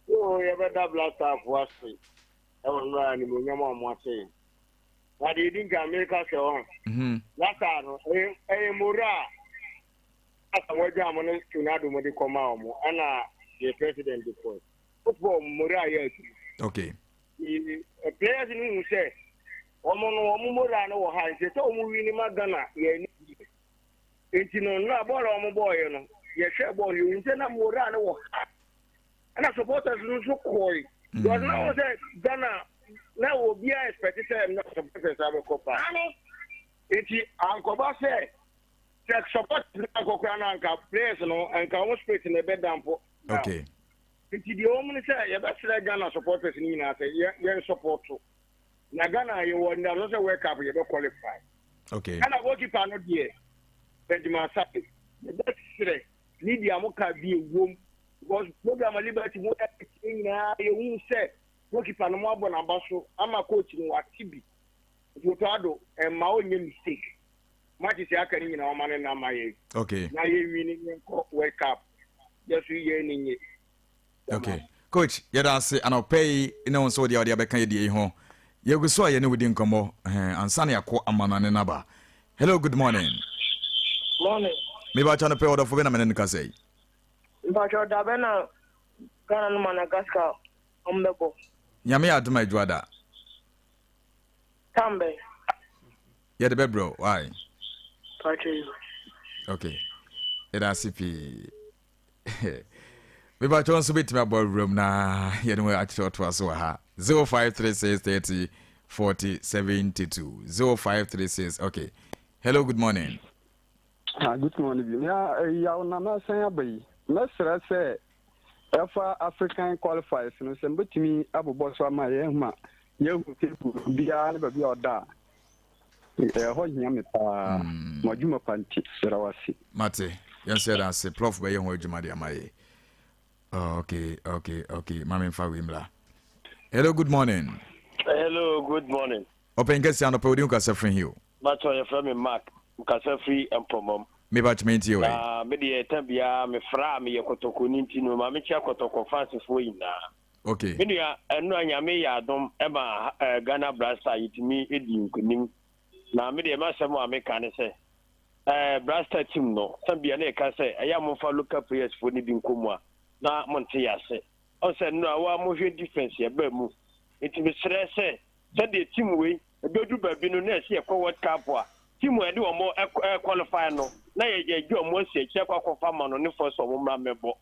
Yoo, yɛbɛda Black Star fo ase ɛwɔ nnora animuonyam a wɔn ahyɛ yɛn. Na deɛ edi nkan meka sɛ ɔn. Mhm. Black Star no ɛyɛ ɛyɛ moral a Asamoah Gyan mo ne Tornado mo de kɔma wɔn ɛna deɛ president de kɔɛ. Football morale yɛ adwuma. Okay. Players no hu sɛ wɔn no wɔn morale no wɔ ha nti sɛ wɔn win ma Ghana yɛ ani gye. Nti no nnora bɔɔl a wɔn bɔɔyɛ no yɛhwɛ bɔɔl yɛhu sɛ na morale no wɔ ha. Ɛna supporters no nso kɔe. Because na wɔn sɛ Ghana na obiara expect sɛ na supporters abɛkɔ paa. Nti ankɔba sɛ sɛ supporters no ankɔ koraa na anka players no anka wɔn spirit na ɛbɛ dampo. Okay. Nti deɛ ɛwɔ mu ne sɛ yɛbɛsrɛ Ghana supporters no nyinaa sɛ yɛ yɛn support na Ghana yɛwɔ anidasoɔ sɛ World Cup yɛbɛ qualify. Okay. Ɛna goalkeeper no deɛ Benjamin Asare yɛbɛsrɛ media mo ka bi ewom because program a Liberty mo ɛtie nyinaa yɛhu sɛ goalkeeper no mo abɔ n'aba so ama coach no wate bi nti Otto Addo ɛmma ɔnyɛ mistake matches a aka no nyinaa ɔma no nna ma yɛn. Okay. Na yɛn wini yɛn kɔ World Cup. Yɛ so yɛn ani nye. Okay. Coach, yɛda ase anɔpa yi ne wo nso deɛ wɔde abɛka yɛ deɛ yi ho. Yɛgu so a yɛne wo di nkɔmmɔ ansa na yɛakɔ amanɔne no aba. Hello, good morning. Morning. Mebakyɛ anɔpa yi ɔdɔfo bɛ na mene no kasa yi. Mpakyɛ da bɛ na Ghana no Madagascar wɔn bɛbɔ. Nyame yɛ adom a adwuma Tam bɛn? Yɛde bɛbrɛ wo, why? Paatwa yi. Okay. Yɛda ase pii. Mebatwɛ nso bɛtumi abɔ awuram na yɛne mu akyerɛ ɔtoa so wɔ ha. 0536 30 40 72 0536 okay. Hello, good morning. Ah, good morning bi. Ya eh, yaw na masan aba yi. Mɛsrɛ sɛ ɛfa African qualifiers no sɛ mbɛtumi abobɔ so ama yɛn ma yɛahu table no biara ne baabi a ɔda a. Ɛhɔ hia me paa. Mm. Mo adwuma pa nti, yɛda wo ase. Mate, yɛn nso yɛda ase. Prof bɛyɛ ho adwuma de ama yɛ. Oh, okay, okay, okay. Mame mfa wei mmra. Hello, good morning. Hello, good morning. Ɔpɛn kɛse anɔpɛ wodi nkasa firi he o? Mpakyɛw yɛfrɛ me Mark, mekasa firi Mpɔmam. Me pakyɛ me ntie wai. Na me deɛ ta biara me fra a meyɛ kɔtɔkɔni nti no ma me kyia kɔtɔkɔ fans foɔ nyinaa. Okay. Me nua ɛnora nyame yɛ adom ɛma eh, Ghana Black Star yɛtumi di nkunim. Na me deɛ m'asɛm a meka ne sɛ eh, Black Star team no sɛ bia na yɛka sɛ ɛyɛ a momfa local players foɔ no bi nkɔ mu a na monte yɛ ase. Ɔn sɛ nnora wa mohwɛ difference ɛbaa mu. Nti mesrɛ sɛ Sɛdeɛ team wei ɛbɛduru baabi no na ɛsɛ yɛkɔ world cup a, team a yɛde wɔn qualify no na yɛgye wɔn asi akyire akɔ akɔfa ama no ne foɔ sɛ wɔn mmra mmɛbɔ.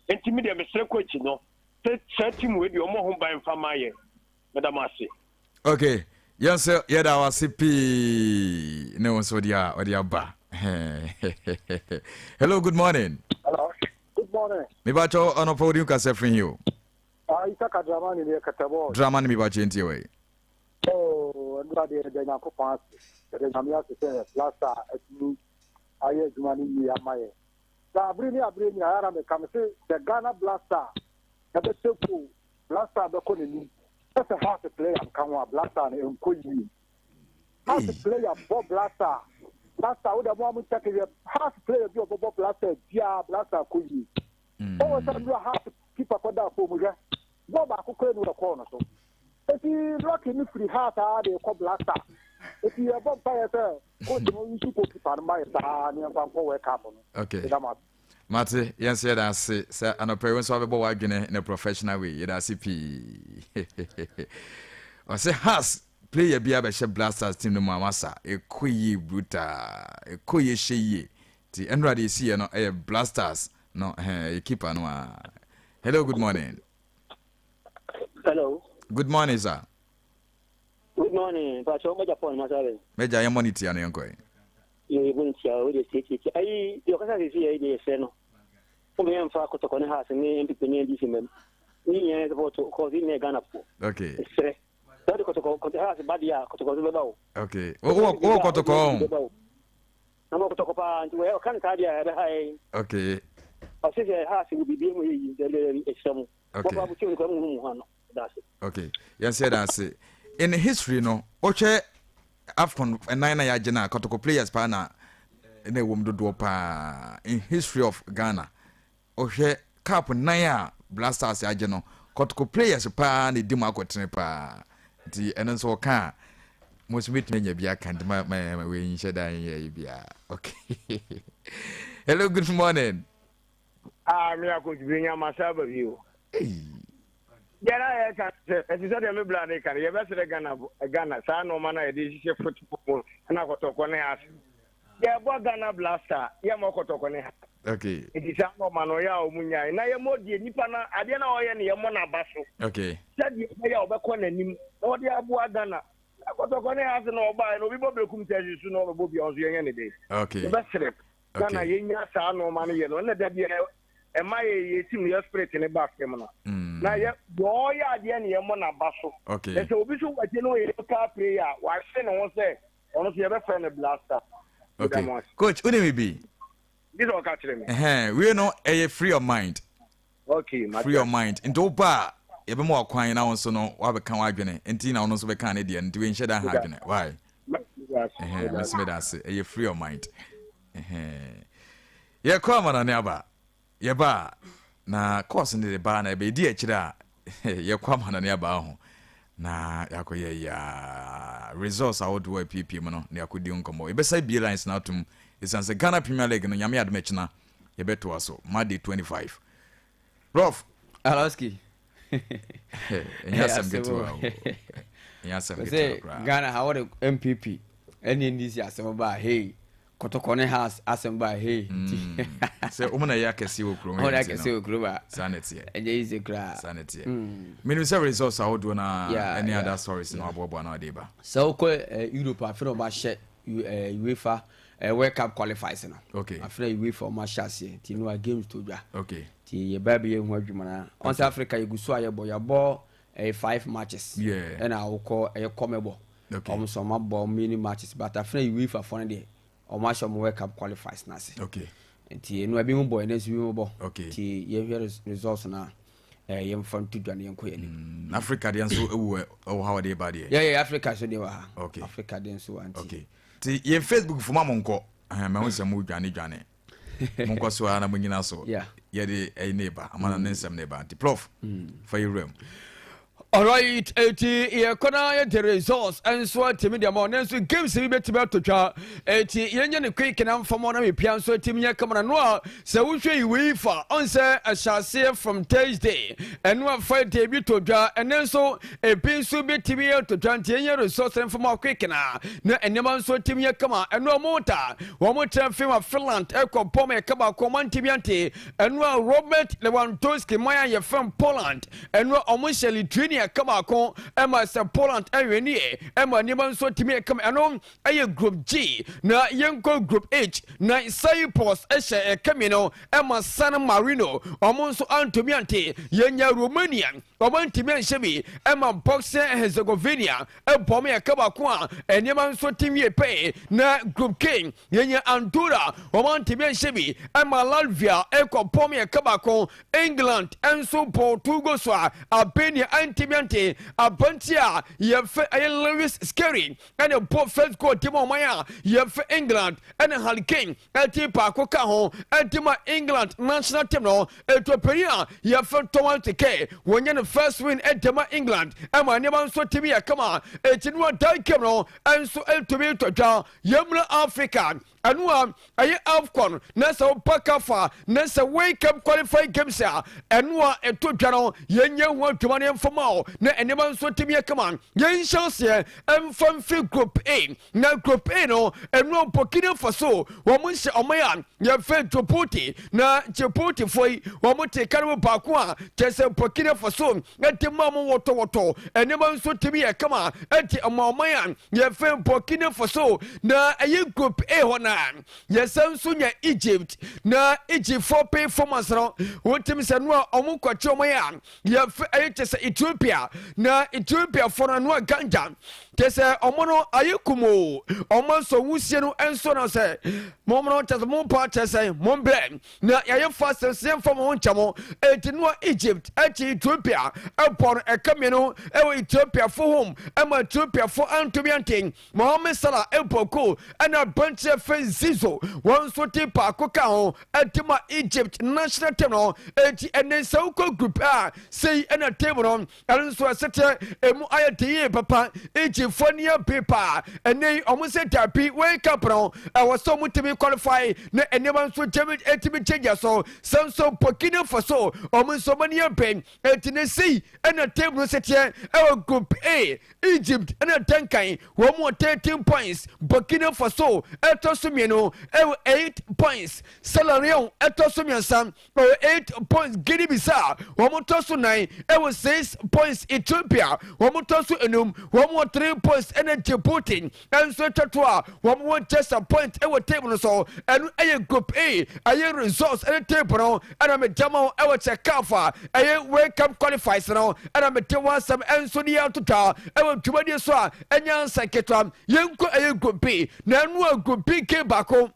Nti me deɛ mesrɛ coach no sɛ saa team wei deɛ ɔmmɔ ho ban mfa ma yɛn. Meda mo ase. Ok, yɛn nso yɛda wo ase pii ne wo nso deɛ a ɔde aba. Hello, good morning. Hello, good morning. Mebakyɛ ɔnɔpa wodi nkasa firi hi o. Ah Isaka Dramani deɛ kɛtɛbɔɔ. Dramani mi bakyɛ ntie wei. Oh ɛnora deɛ yɛda Nyankopɔn ase yɛda Nyame ase sɛ Blaster atumi ayɛ adwuma no yie ama yɛn. Na abere ne abere nyinaa yɛ ara meka me se sɛ Ghana Blaster ɛbɛhyɛ goal Blaster bɛkɔ n'anim sɛ sɛ Hearts player nka ho a Blaster no ɛnkɔ yie. Hearts player bɔ Blaster Blaster wo deɛ mo a mo check yɛ Hearts player bi ɔbɛbɔ Blaster biara Blaster kɔ yie. Ɔwɔ sɛ mmerɛ Hearts keeper kɔdaa fam hwɛ bɔɔl baako koraa ni ɛkɔɔ no so. Eti lucky no firi Hearts ara de rekɔ Black Star. Eti yɛbɔ mpaeɛ sɛ coach no nsu goalkeeper no ma yɛ saa ne yɛmfa nkɔ World Cup no. Okay. Yɛda mo ase. Mate, yɛn nso yɛda ase sɛ anɔpa yi wo nso wabɛbɔ w'adwene in a professional way. Yɛda ase pii. Ɔsɛ Hearts player bi abɛhyɛ Black Stars team no mu a masa ɛkɔ yie brutal, ɛkɔ yie hyɛ yie. Nti ɛnora deɛ ɛsiiɛ no ɛyɛ Blasters no ɛhɛn ɛyɛ keeper no aa. Hello good morning. Hello. Good morning sir. Good morning. Pacho mɛgya Paul Masare. Mɛgya yɛn mmɔ ne tia no yɛn kɔɛ. Yɛ yɛ bɔ ne tia o de tie tie tie. Ayi deɛ ɔkasa sisi yɛ deɛ yɛsrɛ no. Wɔn yɛn nfa kɔtɔkɔ ne house ne NPP ne NDC mɛm. Ne nyinaa yɛ support kɔsi ne Ghana fo. Okay. Yɛsrɛ. Sɛ ɔde kɔtɔkɔ kɔtɔ house ba deɛ a kɔtɔkɔ nso bɛba o. Okay. Wowɔ wowɔ kɔtɔkɔ o. Na mo kɔtɔkɔ paa nti wɔyɛ ɔka no saa deɛ a ɛbɛha yɛn. Okay. Ɔse sɛ ha ase wɔ biribi mu yɛ yi dɛbi dɛbi ɛhyɛ mo. Okay. Wɔkɔ abotire mu kɔ mu hu mu ho ano. Ɛda ase. Okay. Yɛn nso yɛda ase. In history no, wohwɛ AFCON ɛnan na yɛagye no a, kɔtɔkɔ players paa na na ɛwɔ mu dodoɔ paa in history of Ghana. Wohwɛ cup nan a Black Stars agye no, Kotoko players paa na edi mu akotene paa. Nti ɛno nso wɔka a, mo nso mɛtumi anya bi aka nti ma ma ma wei nhyɛ da nyɛ yi biara. Okay. Hello, good morning. Ah, me akɔ bi nya masa ba bi o. Hey. Deɛ na yɛka sɛ ɛte sɛ deɛ me bra ne ka no, yɛbɛsrɛ Ghana Ghana saa nneɛma no a yɛde hyehyɛ football mu ɛna kɔtɔkɔ ne ase. Yɛbɔ Ghana Blaster, yɛmmɔ kɔtɔkɔ ne ha. Okay. Nti saa nneɛma no yɛ a wɔn nyae na yɛmmɔ deɛ nipa no adeɛ no a ɔyɛ no yɛmmɔ n'aba so. Okay. Sɛdeɛ ɛbɛyɛ a ɔbɛkɔ n'anim na ɔde aboa Ghana. Na kɔtɔkɔ ne ase na ɔbaeɛ no obi bɔ berekum tɛsi so na ɔbɛbɔ bia nso yɛnyɛ ne dɛ. Okay. Yɛbɛsrɛ Ghana yɛnya saa nneɛma no yɛ no ɛna da bi ɛma yɛ yɛ team yɛ spirit ne ba fam no. Na yɛ deɛ ɔyɛ adeɛ no yɛmmɔ n'aba so. Okay. Na sɛ obi so wɔ akyi no ɔyɛ local player a wahye ne ho sɛ ɔno nso yɛbɛfrɛ no blaster. Okay. Coach, wonim bibi? Bi sɛ ɔka kyerɛ me. Ɛhɛn, wei no ɛyɛ free of mind. Okay, mate. Free your mind. Nti wo ba a, yɛbɛma wo kwan na wo nso no woabɛka w'adwene. Nti na ɔno nso bɛka ne deɛ no. Nti wei nhyɛ da nha adwene. Why? Ɛhɛn, me nso meda ase. Ɛyɛ free your mind. Ɛhɛn. Yɛkɔ amanane aba. Yɛba a, na course no de ba na ɛbɛdi akyire a, yɛkɔ amanane aba ho. Na yɛakɔyɛ yɛ results ahodoɔ a ɛpiepie mu no na yɛakɔdi nkɔmmɔ. Yɛbɛsa bie lines no atom. Ɛsiane sɛ Ghana Premier League no, Nyame adom akyina yɛbɛtoa so Monday 25 Prof. Alowski. Ɛnyɛ asɛm ketewa o. Ɛnyɛ asɛm ketewa koraa. Ghana ha wɔde MPP ɛne NDC asɛm ba hey kɔtɔkɔ ne house asɛm ba hey. Mm. Sɛ wɔn na ɛyɛ akɛseɛ wɔ kurom. Wɔn na akɛseɛ wɔ kurom a. Saa na ɛteɛ. Ɛnyɛ easy koraa. Saa na ɛteɛ. Mm. Menim sɛ results ahodoɔ na ɛne other stories na waboaboa na ɔde ba. Sɛ wokɔ eh, Europe afei na wɔahyɛ eh, UEFA eh, World Cup qualifiers no. Okay. Afei na UEFA wɔn ahyɛ aseɛ nti no a games to dwa. Okay. Nti yɛba bi yɛ ho adwuma na ɔn sɛ Africa yɛgu so a yɛbɔ yɛabɔ ɛyɛ eh, five matches. Yeah. Ɛna awokɔ ɛyɛ kɔmɛbɔ. Okay. Wɔn nso wɔn abɔ many matches but afei na UEFA fɔ no deɛ wɔn ahyɛ wɔn World Cup qualifiers no ase. Okay. Nti ɛnu ebi mu bɔ ɛnɛ nso bi mu bɔ. Okay. Nti yɛhwɛ results na eh, yɛmfa nto dwa no yɛnkɔ yɛn anim. Mm, Africa deɛ nso ɛwɔ ɛwɔ ha wɔde ba deɛ. Yɛ yɛ Africa nso deɛ wɔ ha. Okay. Africa deɛ nso wɔ nti. Okay. Ti yɛn Facebook fo ma mo nkɔ. Ɛhɛn mɛ ho sɛ mo dwane dwane. Mo nkɔ so ara na mo nyina so. Yeah. Yɛde ɛyi ne ba ama na ne nsɛm ne ba nti prof. Fa yɛ wura mu. Alright, eti yɛkɔ na yɛde results nso atumi deɛ ma ɔno nso games bi bɛtumi ato twa eti yɛnyɛ ne quick na mfam na mepia nso atumi nyɛ kama na no a sɛ wohwɛ UEFA ɔn sɛ ɛhyɛ aseɛ from Thursday ɛno a Friday bi to dwa ɛnɛ nso ebi nso bɛtumi ato dwa nti yɛnyɛ results mfam a quick na na nneɛma nso atumi yɛ kama ɛno a Malta wɔn kyerɛ fim a Finland ɛkɔ bɔm ɛka baako ɔmo antumi ante ɛno a Robert Lewandowski man a yɛfrɛ Poland Ɛno a wɔn hyɛ Lithuania ka baako ɛma sɛ Poland ɛwɛnie ɛma nneɛma nso tumi ɛkam ɛno ɛyɛ group G na yɛnkɔ group H na Cyprus ɛhyɛ ɛka mmienu ɛma San Marino wɔn nso antumi ante yɛnya Romania wɔn antumi anhyɛ bi ɛma Bosnia and Herzegovina ɛbɔ wɔn ɛka baako a nneɛma nso tumi yɛ pɛɛ na group K Yɛnya Andorra, wɔn antumi anhyɛ bi ma Latvia kɔ pɔm yɛ ka baako. England nso bɔɔ Togo so a Albania antumi ante. Aberanteɛ a yɛfɛ ɛyɛ Lewis Skelly ɛna bɔ first goal de ma ɔman a yɛfɛ England ɛna Harry Kane ɛte baako ka ho ɛde ma England national team no. Etopanyin a yɛfɛ Thomas Tuchel wɔnyɛ ne first win ɛde ma England ɛma nneɛma nso tumi yɛ kama. Eti no a dan game no nso ɛtumi tɔ dwa. Yɛmmra Africa, ɛno a ɛyɛ AFCON na sɛ woba CAF a na sɛ World Cup qualifying games a ɛno a ɛtɔ dwa no yɛnyɛ ho adwuma no yɛmfa ma wo na nneɛma nso tumi yɛ kama. Yɛnhyɛ aseɛ ɛmfa mfiri Group A na Group A no ɛno a Burkina Faso wɔn nhyɛ ɔman a yɛfrɛ Djibouti na Djibouti foɔ yi wɔn te ka no mu baako a kyerɛ sɛ Burkina Faso ɛde ma mo wɔtɔwɔtɔ nneɛma nso tumi yɛ kama ɛde ma ɔman a yɛfrɛ Burkina Faso na ɛyɛ group A hɔ na yɛsan nso nya Egypt na Egyptfoɔ performance no wotumi sɛ no a ɔmo kɔkye ɔmo yɛ a yɛfrɛ ɛyɛ kyɛ sɛ Ethiopia na Ethiopiafoɔ no no a ganja kyɛ sɛ ɔmo no ayɛ kumoo ɔmo nso wusie no nso no sɛ mo no kyɛ sɛ mo mpa kyɛ sɛ mo mbrɛ Na yɛayɛ fast nso yɛmfa mo ho nkyɛ mo. Enti noa Egypt akyi Ethiopia bɔ no ɛka mmienu wɔ Ethiopiafo home ɛma Ethiopiafo antumi ante. Mohamed Salah bɔ goal ɛna aberanteɛ fɛ Zizo wɔn nso te baako ka ho ɛde ma Egypt national team no. Enti ɛnɛ sɛ wokɔ group A sei ɛna team no. Ɛno nso ɛseteɛ emu ayɛ den yie papa. Egyptfoɔ ni abere paa. Ɛnɛ yi wɔn sɛ dabi World Cup no ɛwɔ sɛ wɔn tumi qualify na nneɛma nso gyemi etumi gyegya so. Sɛ nso Burkina Faso wɔn nso wɔn ani abere. Eti ne sei ɛna table no seteɛ ɛwɔ Group A. Egypt ɛna ɛda nkan wɔn wɔ 13 points. Burkina Faso ɛtɔ so mmienu ɛwɔ 8 points. Sierra Leone ɛtɔ so mmiɛnsa ɛwɔ 8 points. Guinea Bissau wɔn tɔ so nan ɛwɔ 6 points. Ethiopia wɔn tɔ so enum wɔn wɔ 3 points ɛna Djibouti ɛnso atwa to a wɔn wɔ just a point ɛwɔ table no so. Ɛno ɛyɛ Group A ɛyɛ results ɛne table no ɛna me gyama ɛwɔ CECAFA ɛyɛ World Cup qualifiers no ɛna me de wɔn asɛm ɛnso ne yɛn atotwa ɛwɔ dwumadie so a ɛnyɛ ansa ketewa. Yɛnkɔ ɛyɛ Group B na ɛno a Group B game baako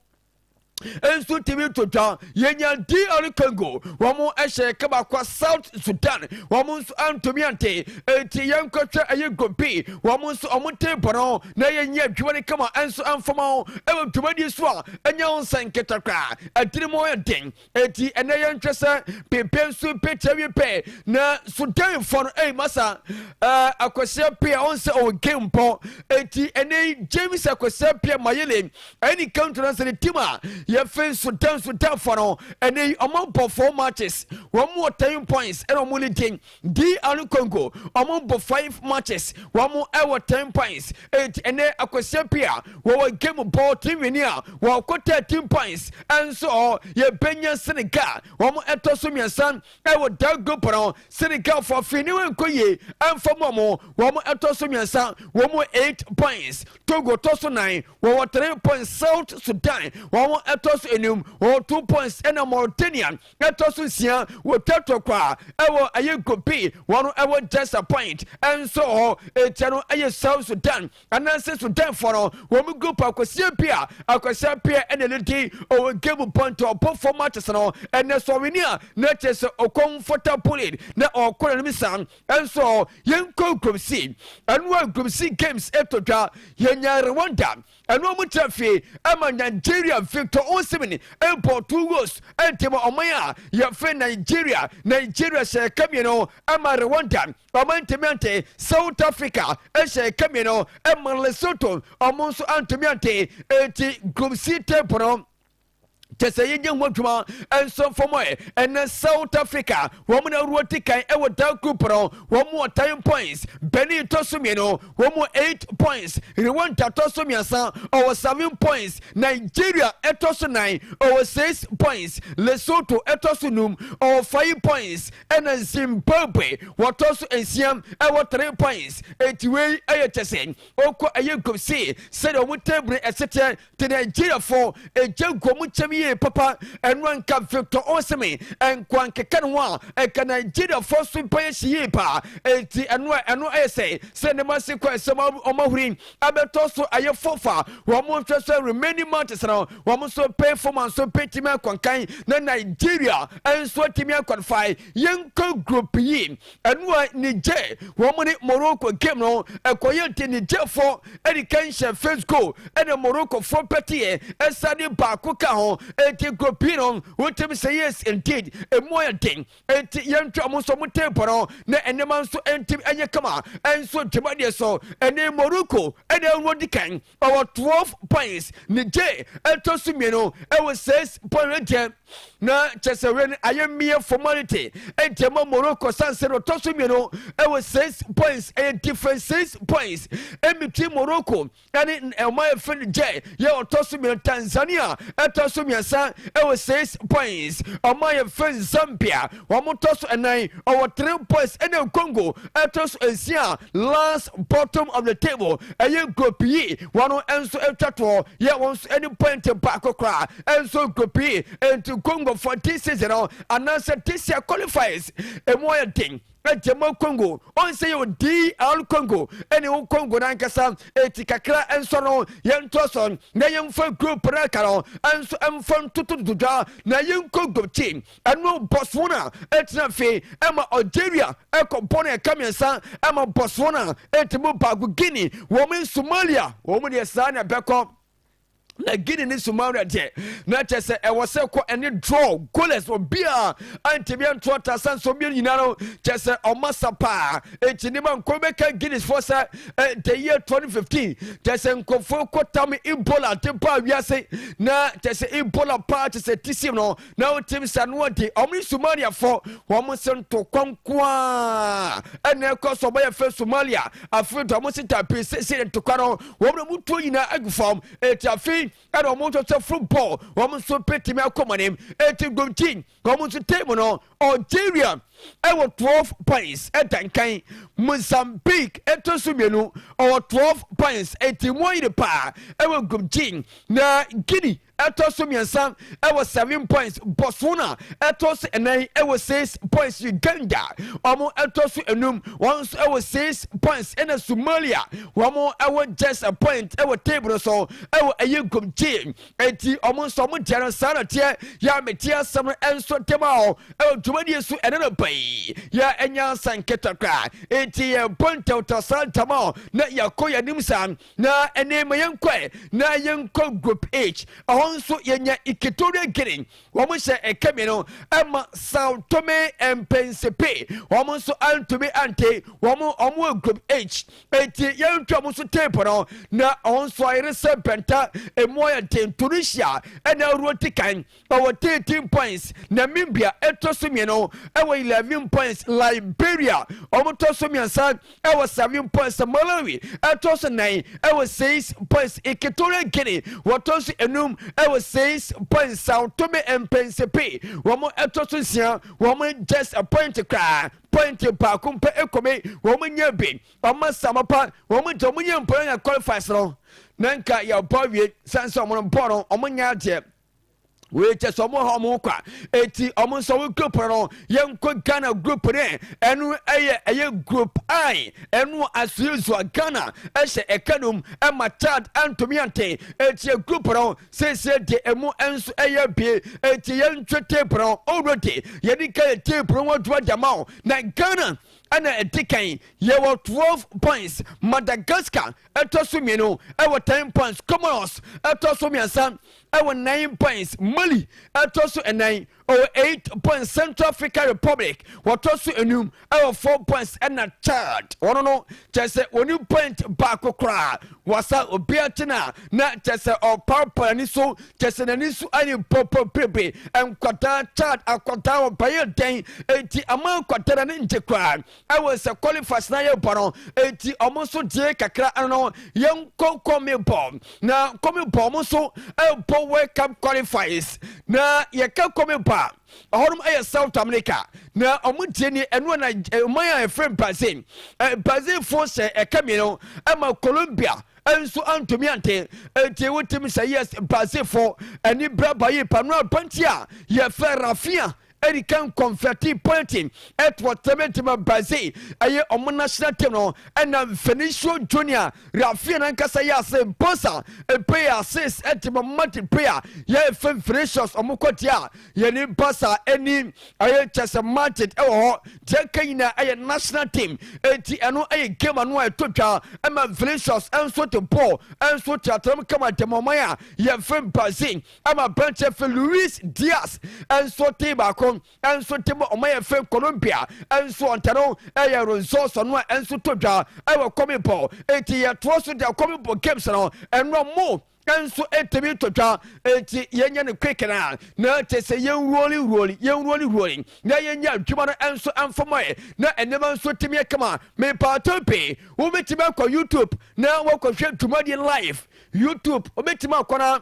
nso tumi to dwa. Yɛnya DR Congo wɔn hyɛ kabakwa South Sudan wɔn nso antumi ante. Eti yɛnkɔhwɛ ɛyɛ Group B wɔn nso wɔn te bɔnɔ na yɛnyɛ adwuma no kama nso amfama ho ɛwɔ dwumadie so a ɛnyɛ ho nsɛn nketewa koraa. Ɛtiri mu yɛ den. Eti ɛnɛ yɛnhwɛ sɛ pepe nso pɛkyɛ wie pɛ na Sudanfoɔ no ɛyi masa ɛɛ Akwasi Appiah ɔn sɛ ɔwɔ game pɔ. Eti ɛnɛ James Akwasi Appiah Mayele ɛne country no sɛ ne team a yɛfɛ Sudan Sudanfoɔ no ɛnɛ yi ɔmo bɔ 4 matches wɔn wɔ 10 points ɛna ɔmo leading. DR Congo ɔmo bɔ 5 matches wɔn ɛwɔ 10 points. Eti ɛnɛ Akwasi Appiah wɔwɔ game bɔ team wini a wɔkɔ 13 points. Ɛnso ɔ yɛbɛnya Senegal wɔn ɛtɔ so mmiɛnsa ɛwɔ da group no. Senegal fɔ afei ne wɔn nkɔ yie ɛnfa mu ɔmo wɔn ɛtɔ so mmiɛnsa wɔn mu 8 points. Togo tɔ so 9 wɔwɔ 3 points. South Sudan wɔn ɛtɔ so enum wɔwɔ 2 points ɛna Mauritania ɛtɔ so nsia wɔtwa tɔkwa ɛwɔ ɛyɛ Group B wɔn ɛwɔ just a point ɛnso hɔ. Etia no ɛyɛ South Sudan anaasɛ Sudanfoɔ no wɔn group Akwasi Appiah Akwasi Appiah ɛna ne di ɔwɔ game point ɔbɔ four matches no ɛnɛ sɛ ɔwini a na kyerɛ sɛ ɔkɔn fɔta bullet na ɔkɔ n'anim saa. Ɛnso yɛnkɔ Group C. Ɛno a Group C games ɛtɔ dwa yɛnya Rwanda ɛno ɔmo kyerɛ fie ɛma Nigeria. Victor Osimhen ɛbɔ 2 goals ɛnti ma ɔman a yɛfɛ Nigeria. Nigeria hyɛ ɛka mmienu ɛma Rwanda ɔmo ntumi ante. South Africa ɛhyɛ ɛka mmienu ɛma Lesotho ɔmo nso antumi ante. Eti Group C table no kyɛ sɛ yɛnyɛ ho adwuma nso fam ɛ ɛnɛ South Africa wɔn na awuro ti kan ɛwɔ da group no wɔn wɔ 10 points. Benin tɔ so mmienu wɔn wɔ 8 points. Rwanda tɔ so mmiɛnsa ɔwɔ 7 points. Nigeria ɛtɔ so nan ɔwɔ 6 points. Lesotho ɛtɔ so num ɔwɔ 5 points ɛna Zimbabwe wɔtɔ so nsia ɛwɔ 3 points. Eti wei ɛyɛ kyɛ sɛ ɔkɔ ɛyɛ Group C sɛdeɛ wɔn table ɛseteɛ te. Nigeriafoɔ ɛgya gu ɔmo kyɛm yie papa. Ɛno anka Victor Osimhen ɛnkoa nkeka ne ho a ɛka Nigeriafoɔ so mpa yɛ hye yie paa. Enti ɛno a ɛno ɛyɛ sɛ sɛ ne ma se kɔ ɛsɛm ɔmo ahuri abɛtɔ so ayɛ fofa wɔn nhwɛ sɛ remaining matches no wɔn nso pay fam nso pay timi akɔnkan na Nigeria nso atumi aqualify. Yɛnkɔ group yi ɛno a Niger wɔn ne Morocco game no ɛkɔyɛ nti Nigerfoɔ ɛde kan hyɛ first goal ɛna Morocco foɔ pɛteɛ ɛsa baako ka ho. Enti group yi no wotumi sɛ yes indeed emu ayɛ den. Enti yɛntwa ɔmo nso ɔmo table no na nneɛma nso ntim ɛnyɛ kama ɛnso dwumadie so. Ɛne Morocco ɛna ɛwɔ di kan ɔwɔ 12 points. Niger ɛtɔ so mmienu ɛwɔ 6 points deɛ na kyɛ sɛ wei no ayɛ mmea formality ɛnti ɛma Morocco sanse no ɔtɔ so mmienu ɛwɔ 6 points. Ɛyɛ different 6 points ɛmitwi Morocco ɛne ɔman yɛfrɛ no gye yɛ ɔtɔ so mmienu. Tanzania ɛtɔ so mmiɛnsa ɛwɔ 6 points. Ɔman yɛfrɛ no Zambia wɔn tɔ so ɛnan ɔwɔ 3 points ɛna Congo ɛtɔ so nsia last bottom of the table ɛyɛ group yi wɔn nso atwa toɔ yɛ wɔn nso ɛne point baako koraa ɛnso group yi. Nti Congo for this season no anaasɛ this year qualifiers emu ayɛ den ɛgyama Congo ɔnsɛ yɛ DR Congo ɛne wo Congo nankasa. Eti kakra nso no yɛntoa so na yɛmfa group no aka no ɛnso ɛmfa ntotototo dwa na yɛnkɔ group G. Ɛno Botswana ɛtena afei ɛma Algeria ɛkɔ bɔ no ɛka mmiɛnsa ɛma Botswana ɛti mu baako. Guinea wɔn Somalia wɔn deɛ saa na ɛbɛkɔ. Na Guinea ne Somalia deɛ, na kyɛ sɛ ɛwɔ sɛ kɔ ɛne draw goalless, obiara antumi anto ata san so mmienu nyinaa no kyɛ sɛ ɔma sa paa. Enti ne ma nkɔ bɛka Guinness foɔ sɛ the year 2015 kyɛ sɛ nkɔfoɔ kɔtam Ebola de baa wiase, na kyɛ sɛ Ebola paa kyɛ sɛ tisim no na wotim sɛ no ɔde ɔmo ne Somaliafoɔ wɔn se ntokwa nkoa ɛna ɛkɔ so. Ɔbɛyɛ fɛ Somalia afei de ɔmo se tapi sese ntokwa no wɔn na ɔmo tuo nyinaa agu fam. Eti afei ɛna ɔmo nso sɛ football wɔn nso petumi akɔ mo anim. Eti gomti wɔn nso team no, Algeria ɛwɔ 12 points ɛda nkan, Mozambique ɛtɔ so mmienu ɔwɔ 12 points, eti mu ayiri paa ɛwɔ gomti, na Guinea ɛtɔ so mmiɛnsa ɛwɔ 7 points, Botswana ɛtɔ so ɛnan ɛwɔ 6 points, Uganda wɔn ɛtɔ so enum, wɔn nso ɛwɔ 6 points, ɛna Somalia wɔn ɛwɔ just a point ɛwɔ table so ɛwɔ ɛyɛ gomgye. Eti wɔn nso wɔn deɛ no saa na teɛ. Yɛ a mete asɛm no ɛnso ntɛm a ɛwɔ dwumadie so ɛne no ba yi yɛ ɛnya nsa nketa koraa. Eti yɛ bɔ ntɛwtɛw saa ntɛm a na yɛkɔ yɛn anim saa na ɛne ma yɛnkɔ na yɛnkɔ Group H. Ɛhɔ nso yɛnya Equatorial Guinea, wɔn hyɛ ɛka mmienu ɛma Sao Tome and Principe, wɔn nso antumi ante. Wɔn wɔ Group H, eti yɛntwa wɔn nso tape no na wɔn nso ayere sɛ bɛnta emu ayɛ den. Tunisia ɛna awuro ti kan ɛwɔ 13 points, Namibia ɛtɔ so mmienu ɛwɔ 11 points, Liberia wɔn tɔ so mmiɛnsa ɛwɔ 7 points, Malawi ɛtɔ so nan ɛwɔ 6 points, Equatorial Guinea wɔtɔ so enum ɛwɔ 6 points, Sao Tome and Principe wɔn ɛtɔ so nsia, wɔn just a point koraa, point baako mpɛ ekɔme wɔn nyɛ bi. Wɔn asamapa wɔn gye wɔn nyɛ mpɔn yɛ qualifiers no na nka yɛ bɔ wie sansan wɔn bɔ no wɔn nyɛ adeɛ wei kyɛ sɛ ɔmo ha ɔmo kwa. Eti ɔmo nso ɔmo group no, yɛnkɔ Ghana group ne ɛno ɛyɛ Group I. Ɛno asoyɛnso Ghana ɛhyɛ ɛka nom ɛma Chad antumi ante. Eti group no seesie de emu nso ɛyɛ bie. Eti yɛntwe tape no already, yɛde ka yɛ tape no wɔn adwuma dama o. Na Ghana ɛna ɛdi kan, yɛwɔ 12 points, Madagascar ɛtɔ so mmienu ɛwɔ 10 points, Comoros ɛtɔ so mmiɛnsa ɛwɔ 9 points, Mali ɛtɔ so ɛnan ɔwɔ 8 points, Central Africa Republic wɔtɔ so enum ɛwɔ 4 points, ɛna Chad wɔn no kyerɛ sɛ wɔn point baako koraa wasa obiara tena na kyerɛ sɛ ɔpaapaa n'ani so, kyerɛ sɛ n'ani so ayɛ pɔpɔ pirebe. Nkwadaa Chad akwadaa ɔbɛyɛ dɛn? Eti ama nkwadaa na ne ngye koraa ɛwɔ sɛ qualifiers na yɛ bɔ no. Eti ɔmo nso deɛ kakra no, yɛnkɔ CONMEBOL na CONMEBOL ɔmo nso ɛbɔ World Cup qualifiers. Na yɛka CONMEBOL a, ɛhɔnom ɛyɛ South America na ɔmo tie ni. Ɛno na ɔman a yɛfrɛ Brazil, Brazil fo hyɛ ɛka mmienu ɛma Colombia nso antumi ante. Eti wotim sɛ yes, Brazil fo ɛni braba yi pa no aberanteɛ a yɛfrɛ Raphinha ɛdi kan convert penalty ɛtoɔ tɛmɛtɛmɛ Brazil ɛyɛ ɔmo national team no, ɛna Vinicius Junior, Raphinha nankasa yɛ ase bosa ɛpɛ assist ɛte ma Martin player yɛ fɛ Vinicius. Ɔmo kɔte a yɛne Barca ɛni ɛyɛ kyɛ sɛ Madrid ɛwɔ hɔ deɛ ka nyinaa ɛyɛ national team. Eti ɛno ɛyɛ game ano a ɛtɔ twa ɛma Vinicius ɛnso te ball ɛnso te atɛm kama dɛm ɔman a yɛfɛ Brazil, ama aberanteɛ fɛ Luis Diaz ɛnso te baako ɛnso te bɔ ɔman yɛ fɛ Colombia ɛnso ɔntɛ no ɛyɛ results no a ɛnso to dwa ɛwɔ CONMEBOL. Eti yɛtoa so deɛ CONMEBOL games no ɛno mo nso etumi to dwa. Eti yɛnyɛ no quick na kyɛ sɛ yɛn roll roll, yɛn roll roll na yɛnyɛ adwuma no nso mfama yɛ na nneɛma nso tumi kama. Mepaato pii, wobɛtumi akɔ YouTube na wɔkɔhwɛ dwumadie live. YouTube wobɛtumi akɔ na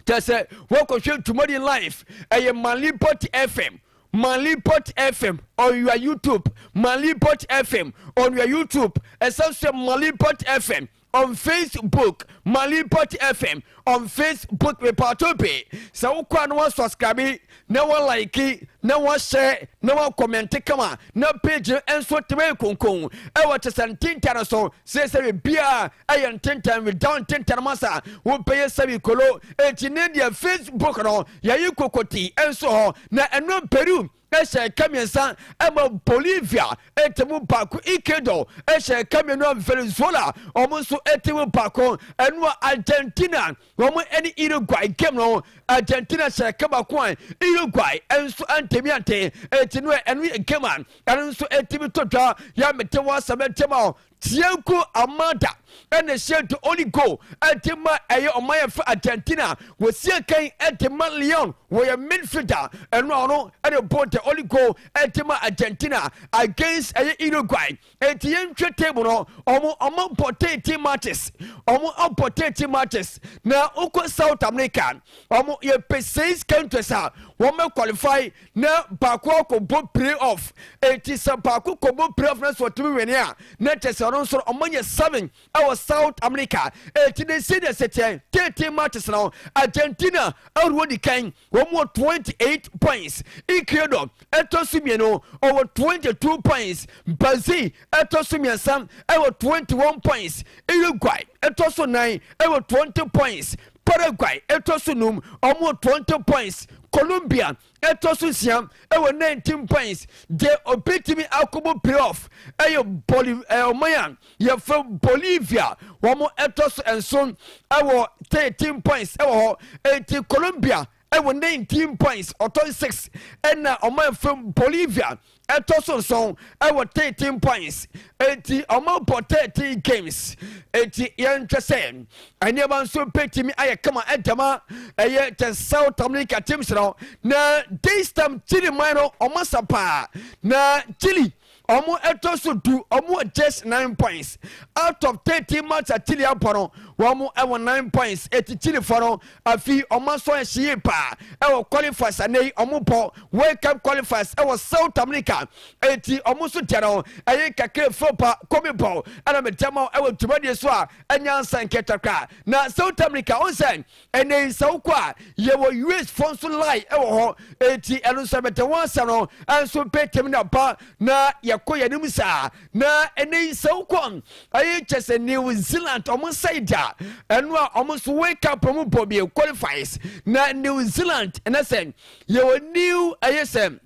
kyɛ sɛ wɔkɔhwɛ dwumadie live. Ɛyɛ Malipot FM, Malipot FM on your YouTube, Malipot FM on your YouTube. Ɛsan so Malipot FM on Facebook, Malipot FM on Facebook. Mepaato pii sɛ wokɔ a na wasubscribe na walike na wahyɛ na wacomment kama na page no nso teme konkon ɛwɔ kyɛ sɛ ntentan no so sɛ biribiaa ɛyɛ ntentan without ntentan masa wobɛyɛ sɛbi kolo. Enti ne deɛ Facebook no yɛyi kokoti nso hɔ na ɛno Peru. Hyɛ ɛka mmiɛnsa ma Bolivia ɛte mu baako, Ecuador hyɛ ɛka mmienu a Venezuela wɔn nso ɛte mu baako. Ɛno a Argentina wɔn ɛne Uruguay game no, Argentina hyɛ ɛka baako a Uruguay nso antumi ante. Ɛti no ɛno yɛ game a ɛno nso ɛtumi to dwa. Yɛ mete wɔ asɛm ɛntɛm a Thiago Almada ɛna ɛhyɛ the only goal ɛde ma ɛyɛ ɔman yɛ fɛ Argentina. Wɔsi akan ɛde ma Leon, wɔyɛ midfielder, ɛno a ɔno ɛde bɔ the only goal ɛde ma Argentina against ɛyɛ Uruguay. Eti yɛntwɛ table no, ɔmo bɔ 13 matches, ɔmo abɔ 13 matches. Na wokɔ South America, ɔmo yɛpɛ six countries a wɔn bɛ qualify na baako akɔbɔ play off. Eti sɛ baako kɔbɔ play off na sɛ ɔtumi win a, na kyɛ sɛ ɔno nso ɔmo nyɛ seven ɛwɔ South America. Eti ne si deɛ sɛ kyɛn 13 matches no, Argentina ɛwɔ di kan, wɔn wɔ 28 points. Ecuador ɛtɔ so mmienu, ɔwɔ 22 points. Brazil ɛtɔ so mmiɛnsa, ɛwɔ 21 points. Uruguay ɛtɔ so nan, ɛwɔ 20 points. Paraguay ɛtɔ so num, ɔmo wɔ 20 points. Colombia ɛtɔ so nsia, ɛwɔ 19 points. Deɛ obetumi akɔbɔ playoff ɛyɛ Boli ɔman a yɛfrɛ Bolivia, wɔn ɛtɔ so nson, ɛwɔ 13 points ɛwɔ hɔ. Eti Colombia ɛwɔ 19 points, ɔtɔ 6, ɛna ɔman fam Bolivia ɛtɔ so nson, ɛwɔ 13 points. Eti ɔmo bɔ 13 games. Eti yɛntwɛ sɛ nneɛma nso bɛtumi ayɛ kama ɛdɛma ɛyɛ kyɛ South America teams no. Na this time Chile man no, ɔmo sa paa. Na Chile ɔmo ɛtɔ so 10, ɔmo just 9 points out of 13 match a Chile abɔ no, wɔn ɛwɔ 9 points. Eti Chile fɔ no, afi ɔmo asɔ ɛhyɛ yie paa ɛwɔ qualifiers. Ane yi ɔmo bɔ World Cup qualifiers ɛwɔ South America. Eti ɔmo nso deɛ no ɛyɛ kakra fo pa kɔmi bɔ ɛna mɛ dɛm ɛwɔ dwumadie so a ɛnya nsa nkɛtɛ na South America ɔn sɛ ɛnɛ nsaw kɔ a yɛwɔ US fɔ nso lie ɛwɔ hɔ. Eti ɛno nso ɛbɛtɛ wɔn asɛm no ɛnso pɛtɛm na ba na yɛkɔ yɛn anim saa. Na ɛnɛ nsaw kɔ ɛyɛ kyɛ sɛ New Zealand ɔmo side a ɛno a ɔmo nso World Cup mu bɔ bi qualifiers. Na New Zealand ɛnɛ sɛ yɛwɔ new ɛyɛ sɛ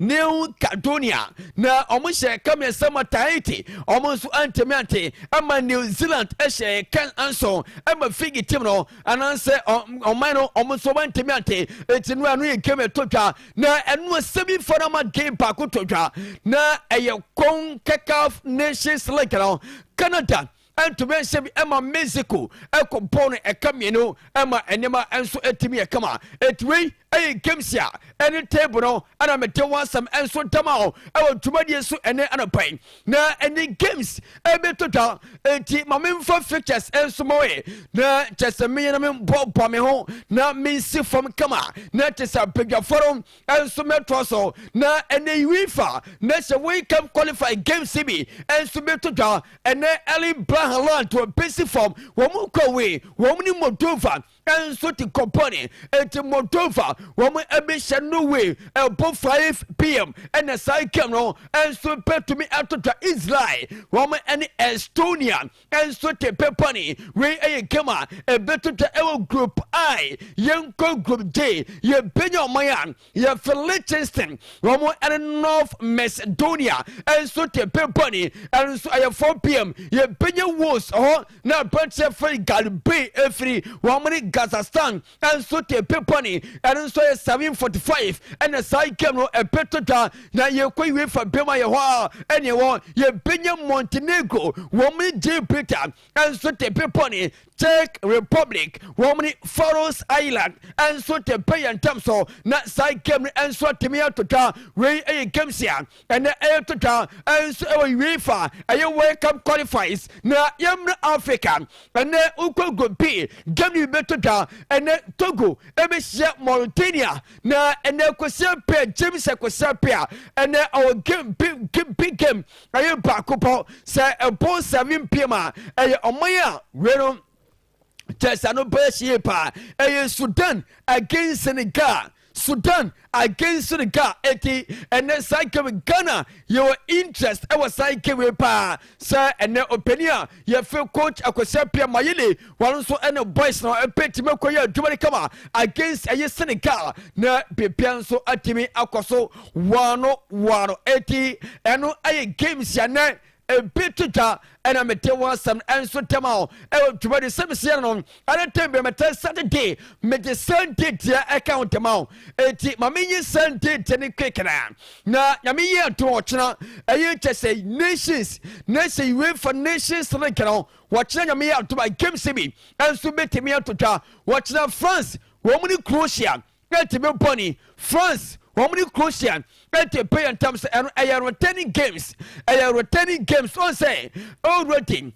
New Caledonia na ɔmo hyɛ ka mmiɛnsa ma Tahiti, ɔmo nso antumi ante ama New Zealand ɛhyɛ kan nson ɛma Fiji team no anaasɛ ɔman no, ɔmo nso ɔmo ante. Eti no ano yɛ game ɛtɔ twa na ɛno semi final game baako tɔ twa na ɛyɛ CONCACAF Nations League no. Canada ɛntumi nhyɛ bi ɛma Mexico ɛkɔ bɔɔl no ɛka mmienu ɛma nneɛma nso ɛtumi yɛ kama. Etuwei ɛyɛ games a ɛne table no ɛna mete wɔn asɛm ɛnso dam a ɛwɔ dwumadie so ɛne anɔpa na ɛne games ɛbɛtɔ dwa. Eti maame nfa fixtures ɛnso ma wɔyɛ na kyɛ sɛ meyɛ na membɔ me ho na mensi fam kama na kyɛ sɛ abadwafoɔ no ɛnso mɛtoa so. Na ɛne UEFA na sɛ World Cup qualify games bi ɛnso bɛtɔ dwa. Ɛnɛ Erling Haaland wɔ besi fam, wɔn mu kɔwe wɔn ne Moldova ɛnso te kɔpɔne. Eti Moldova wɔn ɛbɛhyɛ Norway, ɛbɔ 5 p.m. Ɛna saa game no ɛnso bɛtumi atotwa. Israel wɔn ɛne Estonia ɛnso te pepɔne. Wei ɛyɛ game a ɛbɛtotwa ɛwɔ Group I. Yɛnkɔ Group J, yɛbɛnya ɔman a yɛfɛ Liechtenstein, wɔn ɛne North Macedonia ɛnso te pepɔne, ɛno nso ɛyɛ 4 p.m. Yɛbɛnya Wales hɔ na aberanteɛ fɛ Gareth efiri, wɔn ne Kazakhstan ɛnso te pepɔne, ɛno nso yɛ 7:45 ɛna saa game no ɛbɛtɔ dwa. Na yɛkɔ UEFA bɛm a yɛ hɔ a ɛne ɛwɔ yɛbɛnya Montenegro, wɔn ne Gibraltar ɛnso te pepɔne. Czech Republic wɔn ne Faroes Island ɛnso te pɛ yɛn ntam so na saa game no ɛnso atumi atotwa. Wei ɛyɛ games a ɛnɛ ɛyɛ totwa ɛnso ɛwɔ UEFA ɛyɛ World Cup qualifiers. Na yɛmmra Africa, ɛnɛ wokɔ Group B, game no bi bɛtotwa. Ɛnɛ Togo ɛbɛhyia Mauritania. Na ɛnɛ Kwasi Appiah, James Kwasi Appiah, ɛnɛ ɔwɔ game big big game ɛyɛ baako pɔ sɛ ɛbɔ 7 p.m. a ɛyɛ ɔman a wei no kyɛ sɛ no bɛyɛ hyie paa, ɛyɛ Sudan against Senegal. Sudan against Senegal. Eti ɛnɛ saa game Ghana yɛwɔ interest ɛwɔ saa game wei paa sɛ ɛnɛ ɔpanin a yɛfɛ coach Akwasi Appiah Mayele wɔn nso ɛne boys no ɛbɛtumi akɔyɛ adwuma no kama against ɛyɛ Senegal na biribiara nso atumi akɔ so wɔano wɔano. Eti ɛno ɛyɛ games yɛnɛ ebi to dwa ɛna mete wɔn asɛm nso tɛm a ɛwɔ dwumadi sɛ mesia no ɛne tɛm bi mete Saturday mede Sunday deɛ ɛka ho tɛm a eti ma menyi Sunday deɛ ne quick na na nyame yi ato ɔkyena ɛyɛ kyɛ sɛ nations nation UEFA Nations League no wɔkyena nyame yi ato a games bi nso bɛtumi ato dwa. Wɔkyena France wɔn ne Croatia ɛte bɛ bɔne. France wɔn ne Croatia ɛte pɛ yɛn ntam sɛ ɛno ɛyɛ returning games, ɛyɛ returning games wɔn sɛ already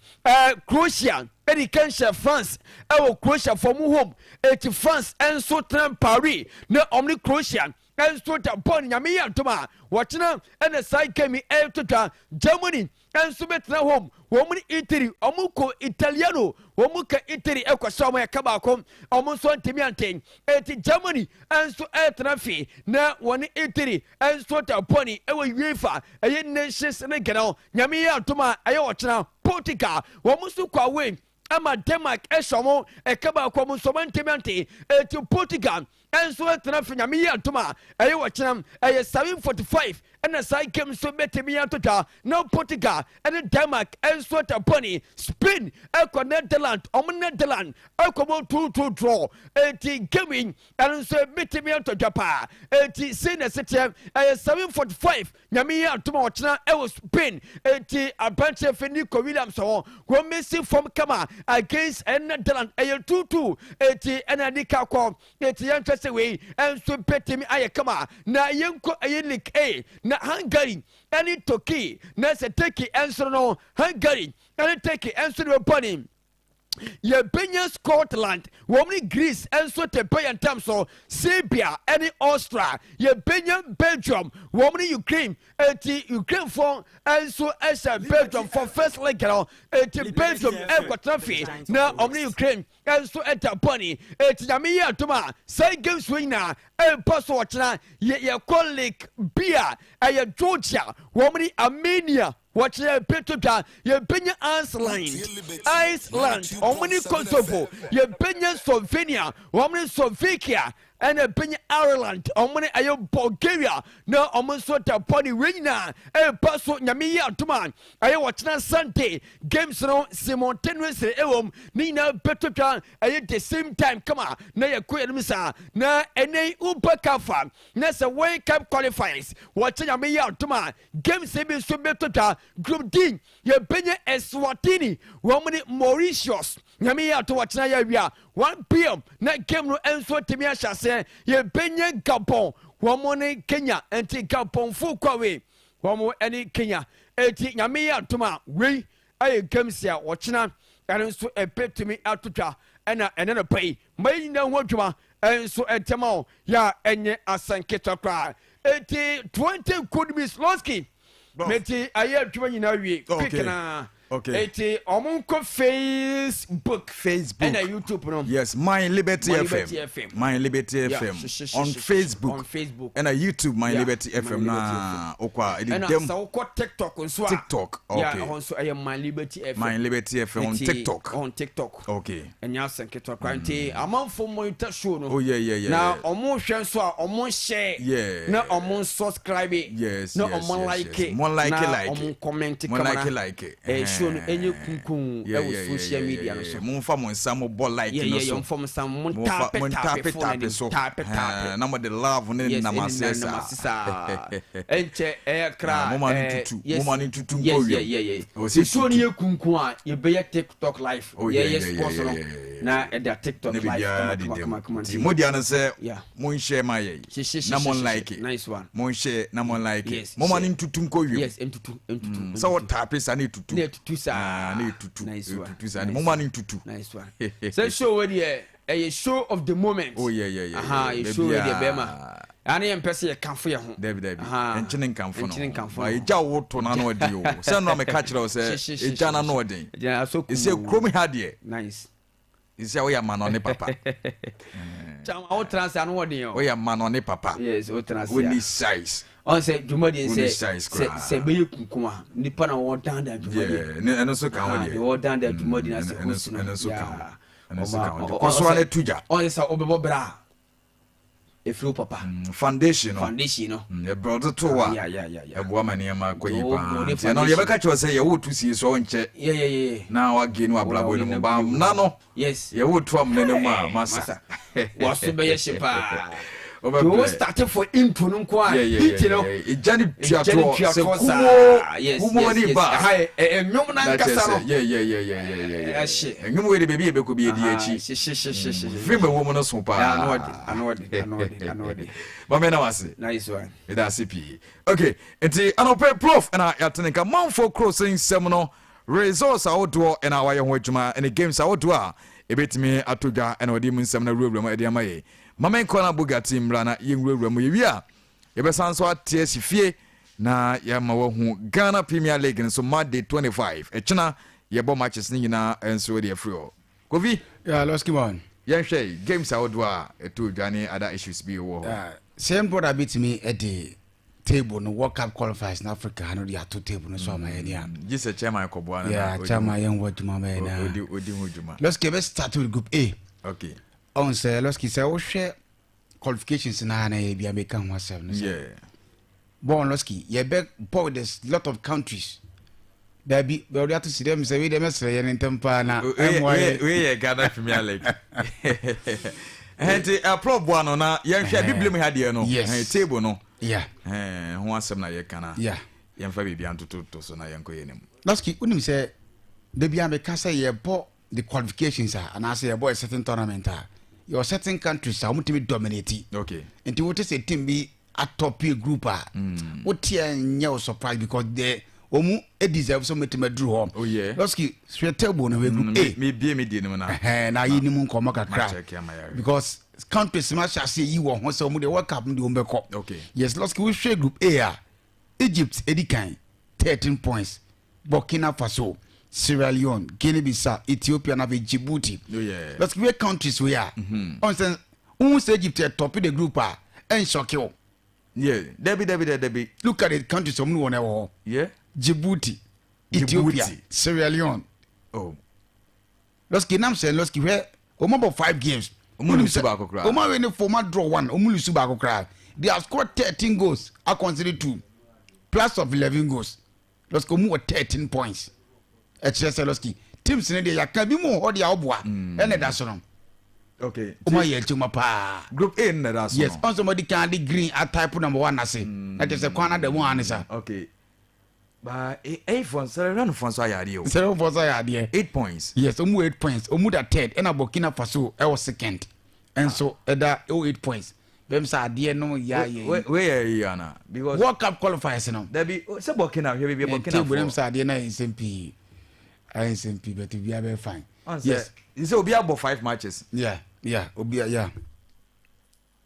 Croatia ɛde kan hyɛ France ɛwɔ Croatia fam home, eti France ɛnso tena Paris na wɔn ne Croatia ɛnso da bɔne. Nyame yɛ atom a wɔkyena ɛna saa game ɛto dwa. Germany ɛnso bɛtena home, wɔn ne Italy, wɔn kɔ Italiano, wɔn ka Italy ɛkɔ sɛ wɔn ɛka baako, wɔn nso ntumi ante, eti Germany ɛnso ɛtena fi na wɔn Italy ɛnso da bɔne ɛwɔ UEFA ɛyɛ Nations League no. Nyame yɛ atom a ɛyɛ ɔkyena Portugal wɔn nso kɔ away ama Denmark ɛhyɛ wɔn ɛka baako, wɔn nso wɔn ntumi ante, eti Portugal ɛnso ɛtena fi. Nyame yɛ atom a ɛyɛ wɔkyena ɛyɛ 7:45 ɛna saa game nso bɛtumi ato dwa na Portugal ɛne Denmark ɛnso ta bɔne. Spain ɛkɔ Netherland, ɔmo Netherland ɛkɔ mo 2-2 draw, eti game yi ɛno nso bɛtumi ato dwa paa. Eti sei na ɛsɛ ɛyɛ 7:45 Nyame yɛ atom a ɔkyena ɛwɔ Spain. Eti aberanteɛ fɛ Nico Williams hɔ wɔn mesi fam kama against Netherland, ɛyɛ 2-2, eti ɛna nika kɔ, eti yɛnhwɛ sɛ wei ɛnso bɛtumi ayɛ kama. Na yɛnkɔ ɛyɛ League A na Hungary ɛne Turkey, na sɛ Turkey ɛnso no, Hungary ɛne Turkey ɛnso ne bɛbɔ ne. Yɛbɛnya Scotland wɔn ne Greece nso te pɛ yɛn ntam so, Serbia ne Austria. Yɛbɛnya Belgium wɔn ne Ukraine, eti Ukrainefoɔ nso hyɛ Belgium for first leg no, eti Belgium ɛkɔtena fie na wɔn ne Ukraine nso ɛda bɔne. Eti Nyame yɛ adom a saa games wɔ nyinaa ɛmpa so ɔkyena. Yɛ yɛkɔ League B a ɛyɛ Georgia wɔn ne Armenia wɔkyerɛ peto dwa. Yɛbɛnya Iceland, Iceland wɔn ne Kosovo. Yɛbɛnya Slovenia wɔn ne Slovakia, ɛna ɛbɛnya Ireland wɔn ne ɛyɛ Bulgaria na wɔn nso da bɔne. Wei nyinaa ɛba so Nyame yɛ adom a ɛyɛ wɔkyena Sunday games no simultaneously ɛwɔ mu ne nyinaa bɛtɔ dwa ɛyɛ the same time kama na yɛkɔ yɛnom saa. Na ɛnɛ yi wobɛ kafa na sɛ World Cup qualifiers wɔkyɛ Nyame yɛ adom a games bi nso bɛtɔ dwa. Group D yɛbɛnya Eswatini wɔn ne Mauritius. Nyame yɛ ato wɔkyena yɛ awia 1 p.m. na game no nso tumi ahyɛ aseɛ. Yɛbɛnya Gabon wɔn ne Kenya, nti Gabonfo kɔwe wɔn ne Kenya, eti Nyame yɛ atom a wei ɛyɛ games a wɔkyena ɛno nso ɛbɛtumi ato dwa. Ɛna ɛne no pɛ yi ma yi nyinaa ho adwuma ɛnso ɛntɛm a yɛ a ɛnyɛ asɛnketewa koraa. Eti 20 good miss Lonsky meti ayɛ adwuma nyinaa wie quick na eti ɔmo nkɔ Facebook. Facebook. Ɛna YouTube no. Yes, My Liberty My FM. Liberty FM. My Liberty FM hyehyɛ, on hyehyɛ, Facebook. On Facebook. Ɛna YouTube My Liberty My FM Liberty na okɔ a ɛde ɛna dɛm. sɛ wokɔ TikTok nso a TikTok, okay. Yeah, ɛhɔ nso ɛyɛ My Liberty FM. My Liberty FM on Nti, TikTok. On TikTok. Ɛnyɛ asɛm ketewa koraa, nti amanfo monitor show no Oh yeah. na ɔmo hwɛ nso a ɔmo share na ɔmo subscribe na ɔmo like Mo like, na like. ɔmo comment Mo kama like na like. show no ɛnyɛ kunkun ɛwɔ social media no so. Momfa mo nsa mo bɔ like no so. Yɛmfa mo nsa mo Momfa- tap mo tap tap phone anim, so. tap tap. Na mo de love ne Yes, nam ɛne ase nam saa. ase saa. Ɛnkyɛ ɛyɛ kra. Ah, moma no tutu, moma no tutu nkɔ Yes, wiem. yeah. Ɔwɔ sɛ Show no tutu. yɛ kunkun a yɛbɛyɛ TikTok live. Oh, yeah, yɛyɛ sports no na ɛda TikTok ne live biribiara kama de kama dɛm kama kama. nti mo deɛ no sɛ monhyɛ ma yɛ Hyehyɛ, na mo hyehyɛ, like. Hyehyɛ. Nice one. Monhyɛ na mo like. Moma Share. no ntutu nkɔ wiem. Yes, ntutu, ntutu, Sɛ ntutu. wɔtaape saa na ɛtutu. Na ɛtutu saa. Ah, na ɛtutu. Nice one. Ɛtutu saa. Nice moma one. no ntutu. Nice one. Sɛ show wei deɛ ɛyɛ show of the moment. Oh, yeah, Aha, yɛ show wei deɛ bɛrima ane yɛmpɛ sɛ yɛkamfo yɛ ho. Dabi dabi. Aha. Nkyene nkamfo no. Nkyene nkamfo Ba no. ɛgya wo to no ano ɔden o, sɛ no a meka kyerɛ wo sɛ Hye, hye, hye, ɛgya no ano hye. ɔden. Ɛgya asɔ ɛsɛ kum. kurom ha deɛ Nice. ɛsɛ woyɛ ama no ne papa. Chama wo tena ase ano wɔ den o. Woyɛ ma no ne papa. Yes, wo tena ase. Wonni size. Ɔn sɛ dwumadie sɛ sɛ sɛ bɛyɛ kunkum a nipa na wɔn dandan dwumadie. Yeah, ne ɛno nso ka ho deɛ. Wɔn dandan dwumadie na sɛ host no. Ɛno nso ka ho. Ɛno nso ka ho. Kɔ so ara na tu gya. Ɔn sɛ wobɛbɔ bra a efiri wo papa. Foundation no. Foundation no. Ɛbrɛ ɔde to a. Ɛboa ma nneɛma kɔ yie paa. Nti ɛno yɛbɛka kyerɛ sɛ yɛwo to sie so ɔnkyɛ. Na wage no abrabɔ no mu ba na no. Yes. Yɛwo to amena no mu a masa. Waso bɛyɛ hye paa. Wo start for intro no nko a hit no. Egya ne tua toɔ sɛ kumoo kumoo ne ba. Ɛnwom nankasa no. Yeah yeah yeah yeah yeah yeah. Ɛhye. Ɛnwom wei de baabi a yɛbɛkɔ bi yɛdi akyi. Hyehyehyehyehye. Vim ɛwɔ mu no so paa. Ano ɔde ano ɔde ano ɔde ano ɔde. Mame na wase. Nice one. Meda ase pii. Okay, nti anɔpɛ prof ɛna yɛate ne nka manfoɔ kuro se nsɛm no Results ahodoɔ na wayɛ ho adwuma ne games ahodoɔ a ɛbɛtumi atɔ dwa na ɔde mu nsɛm no awurawura mu de ama yɛn. Ma menkɔ na Bugatti mmra na yɛnwurawura mu. Yɛwie a, yɛbɛsan nso ate asi fie na yɛama wahu Ghana Premier League nso Monday 25. Ɛkyena yɛbɔ matches no nyinaa nso de afiri hɔ. Kofi, Yeah, Losky man. yɛnhwɛ games ahodoɔ a ɛtɔ dwa ne other issues bi wɔ hɔ. Yeah, same brother bɛtumi de table no World Cup qualifiers na Africa ha no de ato table no so ama yɛn a. Gye sɛ chairman kɔboa no na Yeah, chairman yɛn wɔ adwuma ma yɛn na. Odi odi ho dwuma. Losky bɛ start with group A. Okay. Ɔn sɛ Losky sɛ wohwɛ qualifications na na yɛ bia meka ho asɛm no sɛ. Yeah. Bɔn Losky yɛbɛ bɔ there's lot of countries. Dabi bɛ ɔde ato si dɛ mesɛ wei deɛ mɛsrɛ yɛ ne ntɛm paa na ɛmmoa yɛ. Wei yɛ Ghana Premier League. Nti ɛplɔ boa no na yɛnhwɛ biblim ha deɛ no. Yes. Table no. Yeah. Ho asɛm na yɛka na. Yeah. Yɛmfa biribi antototo so na yɛnkɔ yɛn anim. Losky wonim sɛ da biara meka sɛ yɛbɔ the qualifications a anaasɛ yɛbɔ a certain tournament a yɛwɔ certain countries a wɔtumi dominate. Okay. Nti wote sɛ team bi atɔpie group a mm. wote a nyɛ wo surprise because the wɔn deserve sɛ wɔbɛtumi aduru hɔ. Oh yeah. Losky hwɛ table no hwɛ group mm, A. Mebie me die no mu na. Ɛhɛn na yɛ ni mu nkɔmɔ kakra. Because countries ma hyɛ aseɛ yi wɔn ho sɛ wɔn de World Cup no de wɔn bɛkɔ. Okay. Yes Losky wohwɛ group A a Egypt edi kan 13 points. Burkina Faso, Sierra Leone, Guinea Bissau, Ethiopia na afei Djibouti. Oh, yeah. Losky wei countries wei a. Mm-hmm. Ɔn sɛ wohu sɛ Egypt yɛ top the group a ɛnhyɔke wo. Yeah. Dabi dabi dabi. Look at the countries ɔmo ne wɔn ɛwɔ hɔ. Yeah. Djibouti, Ethiopia, Sierra Leone. Oh. Losky nam sɛ Losky hwɛ wɔn abɔ five games. Wɔn lusu baako koraa. Wɔn awie ne four wɔn draw one wɔn lusu baako koraa. They have scored 13 goals a conceded two plus of 11 goals. Losky wɔn wɔ 13 points. Ɛkyerɛ sɛ Losky teams ne deɛ yaka bi mu wɔ hɔ deɛ ɔboa ɛna ɛda so no. Okay. Wɔn ayɛ adwuma paa. Group A na ɛda so no. Yes ɔn sɛ wɔn de kan de green atype number one ase. Na kyerɛ sɛ kwan na da mu anisa. Okay. Ba eight fɔ Sierra Leone fɔ nso ayɛ adeɛ o. Sierra Leone fɔ nso ayɛ adeɛ. 8 points. Yes, ɔmu wɔ 8 points. Ɔmu da third ɛna Burkina Faso ɛwɔ second. Ɛnso ɛda ɛwɔ 8 points. Bɛm sɛ adeɛ no yɛ ayɛ. Wei yɛ yi ana because. World Cup qualifiers no. Dabi sɛ Burkina hwɛ baabi Burkina fɔ. Table nam sɛ adeɛ no ayɛ nsɛm pii. Ayɛ nsɛm pii but obiara bɛyɛ fine. Yes. Sɛ obi abɔ five matches. Yeah, obi yeah.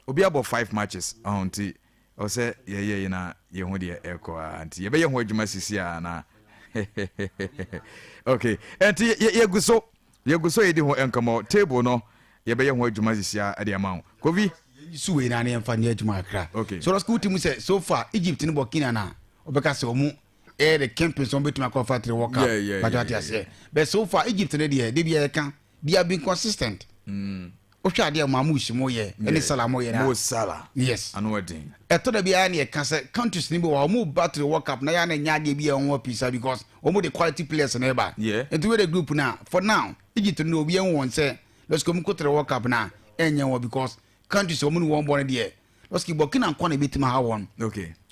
Obi abɔ five matches ɔho nti ɔsɛ yɛyɛ yi na yɛhu deɛ ɛkɔ a nti yɛbɛyɛ ho adwuma sisi a na okay nti yɛgu so yɛdi ho nkɔmmɔ. Table no yɛbɛyɛ ho adwuma sisi a ɛde ama wo, Kofi. Su wei na ne yɛmfa nyɛ adwuma kakra. Okay. So lɔsiki wotim sɛ so far Egypt ne Burkina na ɔbɛka sɛ ɔmu ɛyɛ the campaign sɛ ɔmbɛtumi akɔfa three World Cup. But ate aseɛ, but so far Egypt ne deɛ de bi yɛka they have been consistent. Wohwɛ adeɛ a Mamouche mo yɛ ɛne Salah mo yɛ na Mo Salah. Yes. Ano ɔden. Ɛtɔ da biara ne yɛka sɛ countries ni bi wɔ hɔ ɔmo ba to the World Cup na yɛ ana nya adeɛ bi a ɛho pii sa because ɔmo de quality players na ɛba. Nti wei de group na for now Egypt no obi ɛhu wɔn sɛ lɔsiki ɔmo kɔ to the World Cup na ɛnyɛ wɔn because countries ɔmo ne wɔn bɔ no deɛ lɔsiki Burkina nkɔ na ebetumi ha wɔn.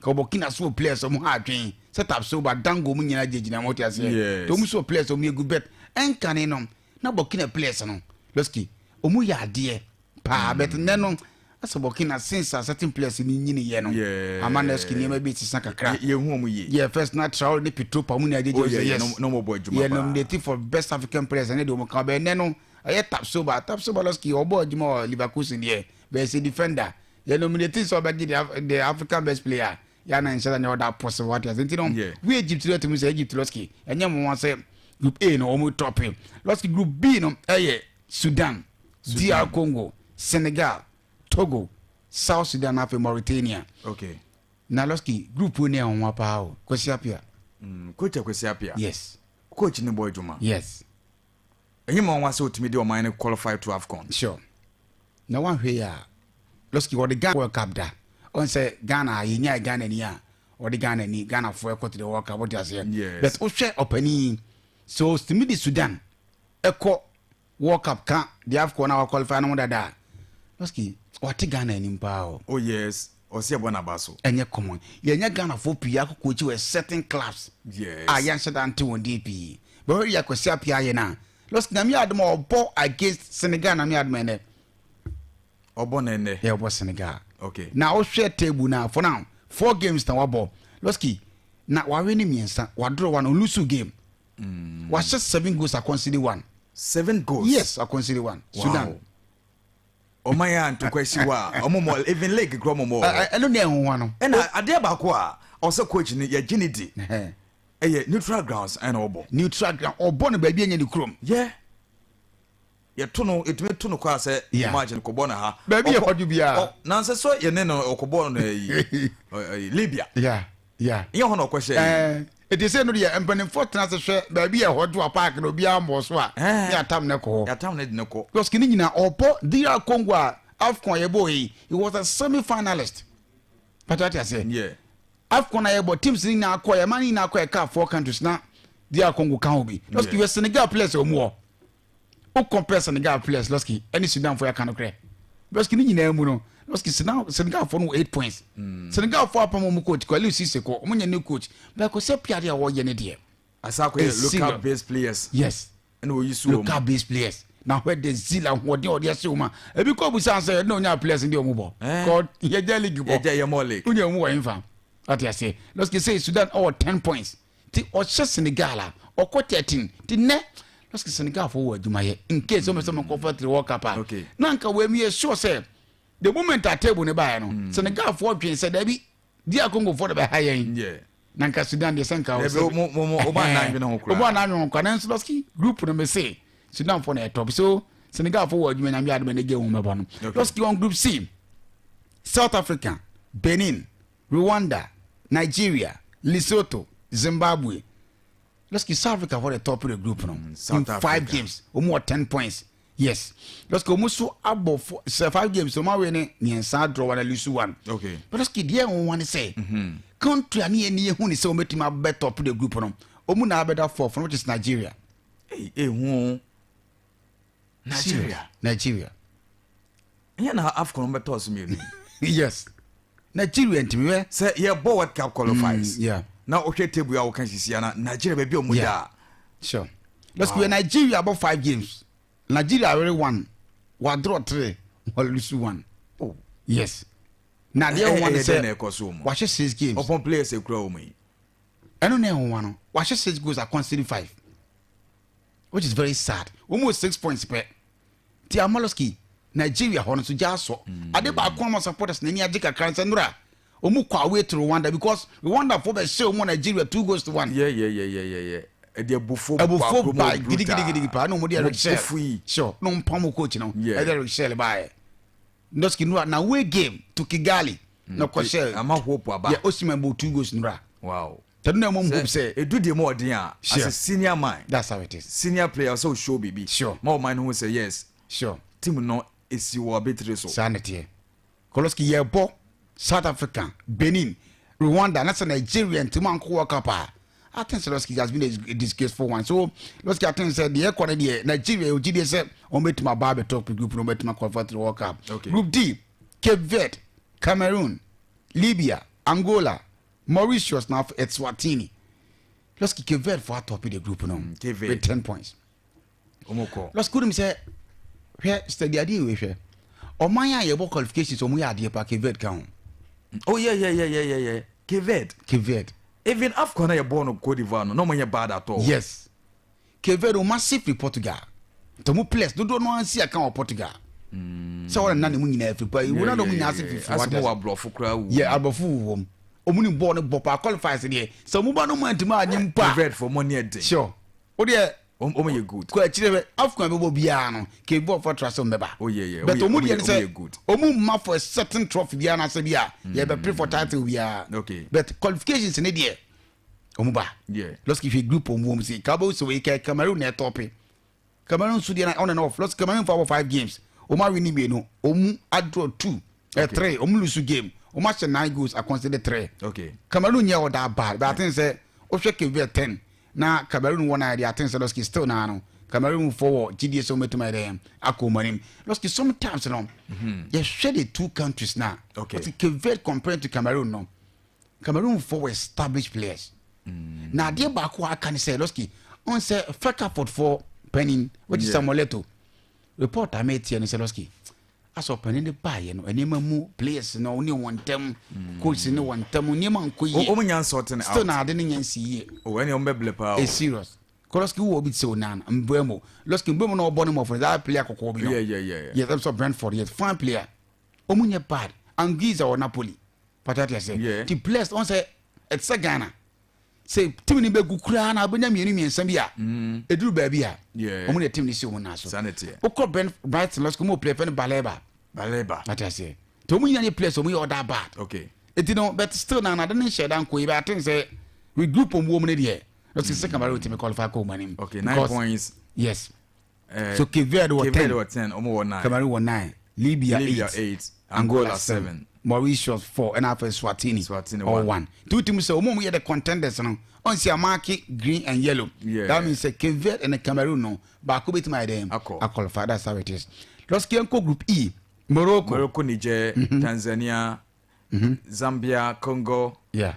Ka Burkina so wɔ players ɔmo ha adwen sɛ Tapsoba, Dango ɔmo nyinaa gyinagyina wɔn te aseɛ. Nti ɔmo so wɔ players ɔmo yɛ good bet ɛnkane no na Burkina players no lɔsiki ɔmo yɛ adeɛ paa but nnɛ no asɛ Burkina since a certain players ni nyini yɛ no ama na lɔsiki nneɛma bi sisa kakra. Yɛhu ɔmo yie. Yeah, first na Traore ne Pitroipa ɔmo nyinaa gyegye Oh, yeah, sɛ yeah, yes. No, no bɔ adwuma yɛ paa. Nominated for best African players ɛne deɛ ɔmo ka bɛn nnɛ no ɛyɛ Tapsoba. Tapsoba lɔsiki ɔbɔ adwuma wɔ Leverkusen deɛ bɛyɛ sɛ defender yɛ nominated sɛ ɔbɛgye the African best player yɛ ana nhyɛ da nyɛ ɔda possible wate ase nti no we Egypt no atumi sɛ Egypt lɔsiki ɛnyɛ mo wa sɛ group A no ɔmo top lɔsiki. Group B no ɛyɛ Sudan, DR Congo, Senegal. Togo, South Sudan na afei Mauritania. Okay. Na Lɔski group ni ɛnwanwa paa o. Kwesi Appiah. Mm, coach Kwesi Appiah. Yes. Coach ne bɔ adwuma. Yes. Ɛnyɛ ma nwanwa sɛ otumi de ɔman no qualify to AFCON. Sure. Na wanhwɛ yi a Lɔski wɔde Ghana World Cup da. Ɔn sɛ Ghana a yɛnyae Ghana ni a wɔde Ghana ni Ghanafoɔ ɛkɔ to the World Cup wote aseɛ. Yes. But wohwɛ ɔpanin yi sɛ ɔtumi de Sudan ɛkɔ World Cup ka deɛ AFCON na wa qualify no ho dada a, Lɔski wate Ghana anim paa o. Oh yes, ɔsɛ yɛbɔ n'aba so. Ɛnyɛ common. Yɛnyɛ Ghanafoɔ pii akɔ coach wɔ certain clubs Yes. a yɛnhyɛ da nte wɔn din pii. But hwɛ deɛ Kwasi Appiah ayɛ no a, Lɔski Nyame yɛ adom a ɔbɔ against Senegal Nyame yɛ adom a ɛnɛ. Ɔbɔ no ɛnɛ. Yeah, ɔbɔ Senegal. Okay. Na wohwɛ table no a, for now, four games na wabɔ. Lɔski, na wawe ne mmiɛnsa, wadraw one, ɔlusu game. Mm. Wahyɛ seven goals akɔnsidi one. Seven goals. Yes, akɔnsidi one. Wow. Sudan. Ɔman yɛ a ntɔkwa si hɔ a ɔmo mɔ even league kura ɔmo mɔ. Ɛno ne ɛho no. Ɛna adeɛ baako a ɔsɛ coach no yɛgye ne di. Ɛyɛ neutral grounds ɛna ɔbɔ. Neutral ground ɔbɔ no baabi ɛnyɛ ne kurom. Yeah. Yɛto no yɛtumi to no kɔ a sɛ Yeah. match no kɔbɔ no ha. Baabi yɛ Ɔkɔ- hɔ do biara. ɔ- Nansɛ sɛ yɛne no ɔkɔbɔ no ɛyi ɛyi Libya. Yeah, yeah. Nyɛ hɔ na ɔkɔhyɛ yi. Ɛɛ eti sɛ no deɛ mpanimfoɔ tena ase hwɛ baabi yɛ hɔ do a park na obiara mmɔ so a Ɛɛ. ne atam ne kɔ hɔ. Yɛatam no de no kɔ. Because ne nyinaa ɔbɔ DR Congo a AFCON yɛbɔ yi he was a semi finalist. Pata ate aseɛ. Yeah. AFCON a yɛbɔ teams ne nyinaa kɔ yɛ ma ne nyinaa kɔ yɛ kaa four countries na DR Congo ka ho bi. Because Yeah. yɛ Senegal players a wɔn wɔ. O compare Senegal players lɔski ɛne Sudan fo yɛ aka no korɛ. Lɔski ne nyinaa mu no lɔski Senegal fo no wɔ eight points. Mm. Senegal fo apam wɔn coach kɔ Aliou Cisse kɔ wɔn nyɛ new coach. Bɛɛ sɛ pia de a wɔyɛ ne deɛ. Asa akɔyɛ It's local serious. based players. Yes. Ɛna oyi so wɔn. Local based players. Na hwɛ de zeal ahoɔden a ɔde ahyɛ wɔn a ebi kɔ busa sɛ ɛna onya players ndi wɔn bɔ. Eh. Kɔ yɛgya league bɔ. Yɛgya yɛ mɔ league. Wonya wɔn wɔ nfa. Ate aseɛ. Lɔski sɛ Sudan ɔwɔ ten points. Ti ɔhyɛ Senegal a ɔkɔ 13 ti nɛ lɔski Senegal fo wɔ adwuma yɛ in case ɔmɛ sɛ ɔmɛ kɔfa tiri World Cup a Okay. na nka wɔn yɛ sure sɛ the moment a table ne baayɛ no mm. Senegal fo dwen sɛ dabi DR Congo fo de bɛ ha yɛn yeah. na nka Sudan deɛ sɛ nka ɔsɛ ɔbɔ anan dwene ho koraa ɔbɔ anan dwene ho koraa nanso lɔski group no mɛ se Sudan fo na ɛtɔ so Senegal fo wɔ adwuma nyame adum ɛna gye wɔn mɛbɔ no lɔski on group C South Africa Benin Rwanda, Nigeria, Lesotho, Zimbabwe. Lɔski South Africa for the top of the group no. Mm, South in Africa. five games, wɔn wɔ ten points. Yes. Lɔski wɔn so abɔ four sɛ five games wɔn awie ne mmiɛnsa draw one lose one. Okay. But lɔski deɛ wɔn wɔn sɛ. Mm-hmm. Country a ne yɛ ne yɛ hu ne sɛ wɔn bɛtumi abɛ top of the group no. Wɔn na abɛda fourth which is Nigeria. Ee ehu Nigeria. Nigeria. Ɛnyɛ na AFCON bɛtɔ so mmienu. Yes. Nigeria ntumi wɛ. Sɛ yɛbɔ World Cup qualifiers. Mm, yeah. Na wohwɛ table a woka sisi ana Nigeria baabi a wɔn da. Sure. Let's wow. go. Nigeria about five games. Nigeria already won. Wa draw three. Wa lose one. Oh. Yes. Na deɛ wɔn sɛ wahyɛ six games. Ɔpɔn players ekura wɔn yi. Ɛno na ɛho wɔn no wahyɛ six goals a conceding five which is very sad. Wɔn mu six points pɛ. Ti Amaloski Nigeria hɔ no so gya asɔ. Mm. Ade baako ama supporters n'ani agye kakra nsɛ nora wɔn kɔ away to Rwanda because Rwanda fo bɛ hyɛ wɔn Nigeria two goals to one. Yeah yeah yeah yeah yeah yeah. Ɛde abufuo abufuo ba gidigidigidi paa na wɔn de Eric Chelle sure na wɔn pam coach no ɛde Eric Chelle baayɛ. Ndoski nora na away game to Kigali mm. na kɔ hyɛ ama hope aba. Yeah Osimhen bɔ two goals nora. Wow. Tɛnu na ɛmɔ hope sɛ. Edu deɛ mu ɔden a. Sure. As a senior man. That's how it is. Senior player ɔsɛ o show bibi. Sure. Ma ɔman no ho sɛ yes. Sure. Team no esi wɔ abetire so. Saa na ɛteɛ. Koloski yɛ bɔ South Africa, Benin, Rwanda na sɛ Nigeria ntumi ankɔ World Cup a I think sɛ Losky has been a disgraceful one. So Losky I think sɛ deɛ ɛkɔ no deɛ Nigeria yɛ ogyidie sɛ wɔn bɛtumi aba abɛtɔ group no wɔn bɛtumi akɔfa to the World Cup. Okay. Group D, Cape Verde, Cameroon, Libya, Angola, Mauritius na Eswatini. Losky Cape Verde for atop the group no mm, Cape Verde. with ten points. Wɔn kɔ. Losky wonim sɛ hwɛ steady adeɛ wei hwɛ ɔman a yɛbɔ qualifications wɔn yɛ adeɛ pa Cape Verde ka ho. Oh yeah yeah yeah yeah yeah yeah Cape Verde. Cape Verde. Even AFCON na yɛbɔɔ no Cote d'Ivoire no na wɔn nyɛ bad at all. Yes. Cape Verde wɔn ase firi Portugal. Nti wɔn players dodoɔ no ara si aka wɔ Portugal. Mm. Sɛ wɔn nna ne mu nyinaa firi pa. Wɔn na wɔn nyinaa ase firi firi. Asɛ mo wɔ aborɔfo koraa wu. Yɛ aborɔfo wu wɔm. Wɔn ni bɔɔl no bɔ paa qualifiers deɛ. Sɛ wɔn ba no mu antumi anye mpo a. Cape Verde fo mo ni ɛden. Sure. O deɛ. Wɔn yɛ good. Kɔ akyire bɛ AFCON a ɛbɛbɔ biara no Cape Verde foɔ tra sɛ wɔn bɛba. Oh yeah yeah. But wɔn deɛ ne sɛ wɔn mma for a certain trophy biara na sɛ bi a yɛbɛ pere for title biara. Okay. But qualifications ne deɛ wɔn ba. Yeah. Lɔski hwɛ group wɔn wɔm si kabo sɛ wɔyi kɛ Cameroon na ɛtɔpe. Cameroon nso deɛ na on and off. Lɔski Cameroon fa wɔ five games. Wɔn awi ne mmienu. Wɔn adraw two. Eh, three. Wɔn lose game. Wɔn ahyɛ nine goals akɔnside three. Okay. Cameroon nyɛ ɔda bad but I think sɛ wohwɛ Cape Verde ten na Cameroon wɔ nine deɛ I think sɛ lɔski still naa no Cameroon fo wɔ gyidie sɛ wɔn bɛtumi ayɛ dɛ akɔ wɔn anim. Lɔski sometimes no yɛhwɛ the two countries na. Okay. Lɔski Cape Verde compared to Cameroon no Cameroon fo wɔ established players. Na adeɛ baako a aka ne sɛ lɔski ɔn sɛ Fecafoot fo panin which is Yeah. Samuel Eto'o report a mɛteɛ ne sɛ lɔski asɛ ɔpanin no baayɛ no nneɛma mu players no ne wɔn ntam coach ne wɔn ntam nneɛma nkɔ yie Wɔn nya nsɔɔte no still out. na ade no nya nsi yie. Oh ɛne wɔn bɛ blɛ paa o. It's serious. Kɔlɔski wɔ obi te sɛ Onana Mbeumo Lɔski Mbeumo na ɔbɔ ne mɔfo that player kɔkɔɔ bi no. Yeah yeah yeah. yeah. Yes, I'm sorry Brentford yes fine player. Ɔmo nyɛ bad Anguissa wɔ Napoli pata te ase. Yeah. Ti players ɔn sɛ ɛte sɛ Ghana sɛ team no bɛgu koraa na wobɛnya mmienu mmiɛnsa bi a ɛduru baabi a Yeah. ɔmo de team no si ɔmo nan so. Saa na ɛteɛ. Wokɔ Brent Brighton Lɔski ɔmo wɔ player fɛ no Baleba. Baleba. Ate aseɛ. Nti ɔmo nyinaa yɛ players ɔmo yɛ ɔda bad. Okay. Eti no but still na anade ne nhyɛ da nkɔ yi but I think sɛ with group ɔmo wɔ mu ne deɛ lɔski sɛ Cameroon tumi qualify kɔ ɔmo anim. Okay nine Because- points. Yes. Eh, So Cape Verde wɔ Cape 10. Verde wɔ ten ɔmo wɔ nine. Cameroon wɔ 9, Libya Libya 8, eight, Angola Angola 7, seven. Mauritius 4, ɛna afei Swatini, Swatini all one. 1. Nti wotumi sɛ ɔmo a ɔmo yɛ the contenders no, ɔnsi amaake green and yellow. Yeah. That means sɛ Cape Verde and Cameroon no, baako betumi ayɛ dɛn? Akɔ. Akɔlify, that's how it is. Lɔski yɛnkɔ group E, Morocco. Morocco, Niger, Tanzania, Zambia, Congo. Yeah,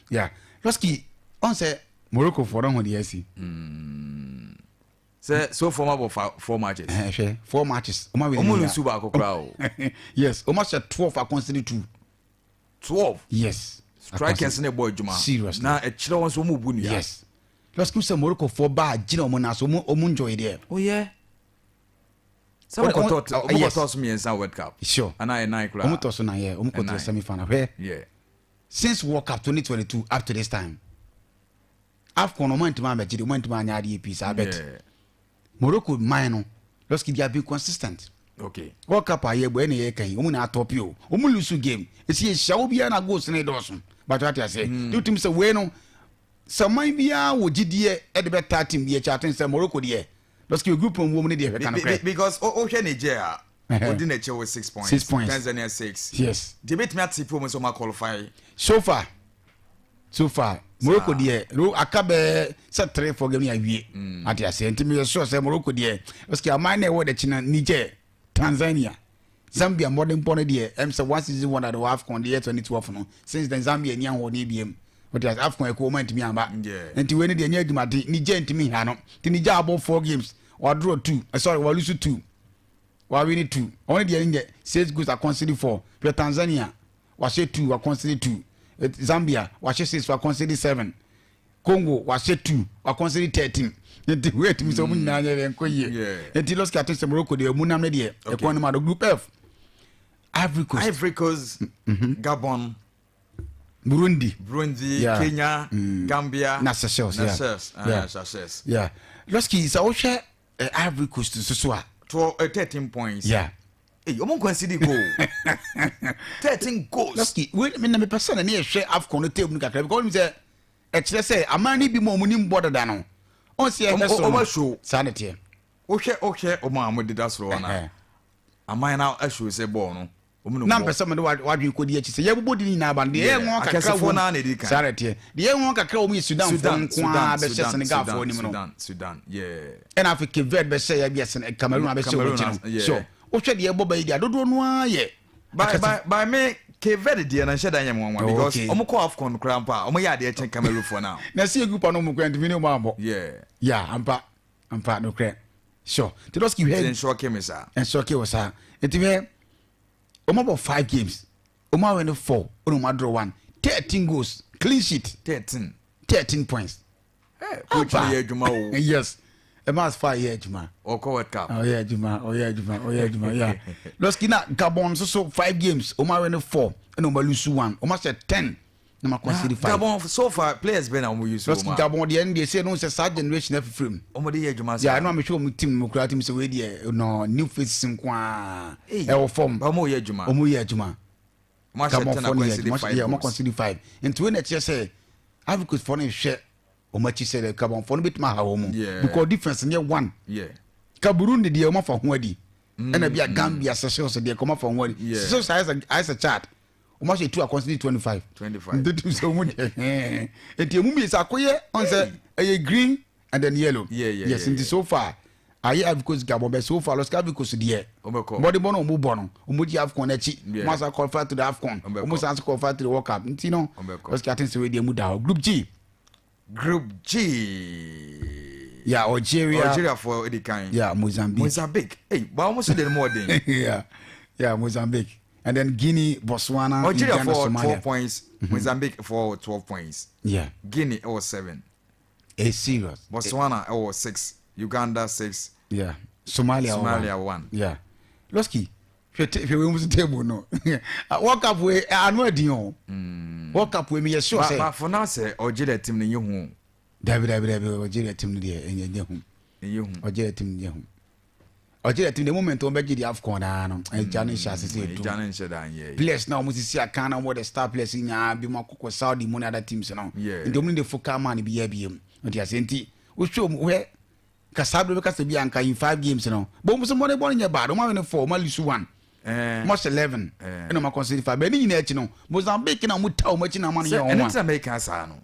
yeah. Lɔski, ɔn sɛ Morocco foɔ no ho deɛ asi. Sɛ so far ɔmo abɔ fa four matches. Ɛhɛn, hwɛ, four matches. Ɔmo awin Ɔmo nyinaa. lose baako koraa o. Yes, ɔmo ahyɛ 12 akɔnsidi 2. 12. Yes. Strikers ne bɔ adwuma. Seriously. Na ɛkyerɛ wɔn nso ɔmo bu nua. Yes. Lɔski sɛ Morocco foɔ ba gyina ɔmo nan so ɔmo ɔmo enjoy deɛ. Oh yeah. Sɛ ɔmo kɔtɔ ɔmo kɔtɔ so mmiɛnsa World Cup. Sure. Anaa ɛnan koraa. Ɔmo tɔ so nan yɛ ɔmo kɔtɔ semi final hwɛ. Yeah. Since World Cup 2022 up to this time. AFCON ɔmo antumi abɛgye de ɔmo antumi anya adeɛ pii saa bet. Yeah. Morocco man no Lɔski they have been consistent. Okay. World Cup a yɛbɔ ɛna yɛka yi ɔmo na atɔ pio ɔmo lose game esi ehyia wo biara na goals ne dɔɔso but wate ase mm. Ti wotum sɛ wei no sɛ man biara wɔ gyidie ɛde bɛtaa team bi akyi aten sɛ Morocco deɛ Lɔski group mu wɔm ne deɛ hwɛ ka no korɛ. Because o hwɛ Niger a odi n'akyi wɔ six points. Six points. Tanzania six. Yes. Deɛ ebetumi ate po mu sɛ ɔmo qualify. So far so far Morocco deɛ aka bɛɛ sɛ three four game ni awie mm. ate aseɛ nti meyɛ sure sɛ Morocco deɛ Lɔski aman na ɛwɔ n'akyi no Niger Tanzania Zambia mmɔdenbɔ no deɛ ɛm sɛ one season one at the AFCON deɛ 2012 no since then Zambia ni ahoɔden biem wote ase AFCON ɛkɔ wɔn antumi amba nti wei no deɛ nyɛ adwumade Niger ntumi ha no nti Niger abɔ four games wadraw two eh, sorry walose two wawini two ɔno deɛ nyɛ six goals akɔnsidi four hwɛ Tanzania wahyɛ two wakɔnsidi two Zambia wahyɛ six wakɔnsidi seven Congo wahyɛ two wakɔnsidi 13 nti wei tumi sɛ ɔmo nyinaa nyɛ deɛ nkɔ yie nti lɔski ate sɛ Morocco deɛ ɔmo nam ne deɛ ɛkɔn no mu ado group F Ivory Coast Ivory Coast Gabon Burundi Burundi Yeah. Kenya Gambia na Seychelles na yeah. Seychelles ah, Yeah. Seychelles yeah lɔski sɛ wohwɛ eh, Ivory Coast nso so a 12 eh, 13 points yeah Hey, ɔmo nkwan si di goal 13 goals lɔski wei mi na mepɛ sɛ na ne yɛhwɛ AFCON no table no kakra because ɔnim sɛ ɛkyerɛ sɛ aman no bi mu a ɔmo nim bɔ dada no ɔn sɛ yɛhwɛ Ɔmo- soro ɔmo no ahyɛ saa ne teɛ wohwɛ wohwɛ ɔmo a ɔmo deda soro hɔ na Ɛhɛ. aman na ahyɛ sɛ bɔɔl no ɔmo no na bɔ mpɛ sɛ mede wadwene kɔdi akyi sɛ yɛbobɔ di no nyinaa ba no deɛ Yeah, ɛyɛ wɔn kakra akɛsefoɔ wɔ no ara na ɛdi kan. saa na ɛteɛ deɛ ɛyɛ wɔn kakra wɔ mu yɛ Sudanfoɔ Sudan nko Sudan ara bɛhyɛ Sudan Senegalfoɔ Sudan anim no Sudan Sudan yeah ɛna afei Cape Verde bɛhyɛ yɛ bi ɛsɛn Cameroon abɛhyɛ wɔn Cameroon akyi as- no yeah. sure wohwɛ deɛ ɛbɔ bɛyi deɛ dodoɔ no ara yɛ by akɛse by by me Cape Verde deɛ no nhyɛ da nyɛ me nwanwa Oh, because okay. ɔmo kɔ AFCON koraa mpo a ɔmo yɛ adeɛ kyɛn Cameroon foɔ now na ɛsɛ yɛ group ano mu kura ntumi ne ɔmo abɔ yeah yeah ampa ampa nokorɛ sure nti dɔski nti hwɛ nsɔke me saa nsɔke wɔ saa nti hwɛ ɔmo abɔ five games ɔmo awɛ no four ɛna ɔmo adorɔ one 13 goals clean sheet 13 13 points Eh, coach no yɛ adwuma o yes ɛma as far yɛ adwuma ɔkɔ World Cup ɔyɛ adwuma ɔyɛ adwuma ɔyɛ adwuma yeah lɔski na Gabon nso so five games ɔmo awɛ no four ɛna ɔmo alose one ɔmo ahyɛ 10 Na ma concede 5. Gabon so far players bɛn na wɔn use wɔn a. Gabon deɛ ɛno deɛ sɛ ɛno sɛ saa generation afifiri mu. Wɔn de yɛ adwuma saa. Yeah, ɛno a mehwɛ wɔn team no mu koraa team sɛ wei deɛ no new faces nko ara ɛwɔ fam. Wɔn yɛ adwuma. Wɔn yɛ adwuma. Wɔn ahyɛ 10 na concede 5 goals. Wɔn concede 5. Nti wei na ɛkyerɛ sɛ Ivory Coast foɔ no hwɛ wɔn akyi sɛ Gabon foɔ no bɛtumi aha wɔn mu. Because difference nyɛ one. Yeah. Ka Burundi deɛ wɔn afa ho adi. Ɛna bi a Gambia Seychelles deɛ wɔn afa ho adi. Seychelles ayɛ sɛ Chad. Wɔn ahyɛ two akɔnsi 25. 25. Nti tu sɛ wɔn deɛ hɛn. Nti emu mmiɛnsa akɔyɛ ɔn sɛ ɛyɛ green and then yellow. Yeah, yeah, yes, yeah, nti so far ayɛ Ivory Coast Gabon bɛ so far lɔsika Ivory Coast deɛ. Wɔbɛkɔ. Bɔde bɔ no wɔn bɔ no wɔn gye AFCON n'akyi. Yeah. Wɔn asa qualify to the AFCON. Wɔbɛkɔ. Wɔn san so qualify to the World Cup. Nti no Wɔbɛkɔ. lɔsika aten sɛ wei deɛ mu da hɔ. Group G. Group G. Yeah, Algeria. Algeria for the kind. Yeah, Mozambique. Mozambique. Hey, but almost the more than. Yeah, yeah, Mozambique. And then Guinea, Botswana, Algeria Uganda, for Somalia. 12 points. Mozambique for 12 points. Yeah. Guinea or 7. It's serious. Botswana or 6. Uganda 6. Yeah. Somalia, Somalia 1. Yeah. Losky. Hwɛ wei mu so table no. World Cup wei ano adi o. World Cup wei mi yɛ sure sɛ. But for now sɛ Algeria team no nye hu. Dabi dabi dabi Algeria team no deɛ ɛnyɛ nye hu. Nye hu. Algeria team no nye hu. Algeria team the moment wɔn bɛgye di AFCON naa no ɛgya no nhyɛ ase sɛ edu. Ɛgya no nhyɛ da nyɛ. Players na wɔn sisi akan na wɔn de star players nyinaa bi mu akɔkɔ Saudi mu ne other teams no. Yeah. Nti wɔn de focal man bi yɛ bi mu. Nti ase nti wohwɛ wɔn hwɛ ka saa bere bɛka sɛ bi anka in 5 games no. Bɔn mo sɛ mmɔden bɔ no nyɛ bad. Wɔn awɛ no 4, wɔn alose 1. Eh. Wɔn ahyɛ 11. Eh. Ɛna wɔn akɔnsidi 5. Bɛn ne nyinaa akyi no Mozambique na wɔn ta wɔn akyi na wɔn ano yɛ Sɛ wɔn ɛno a. ti na mɛka saa no.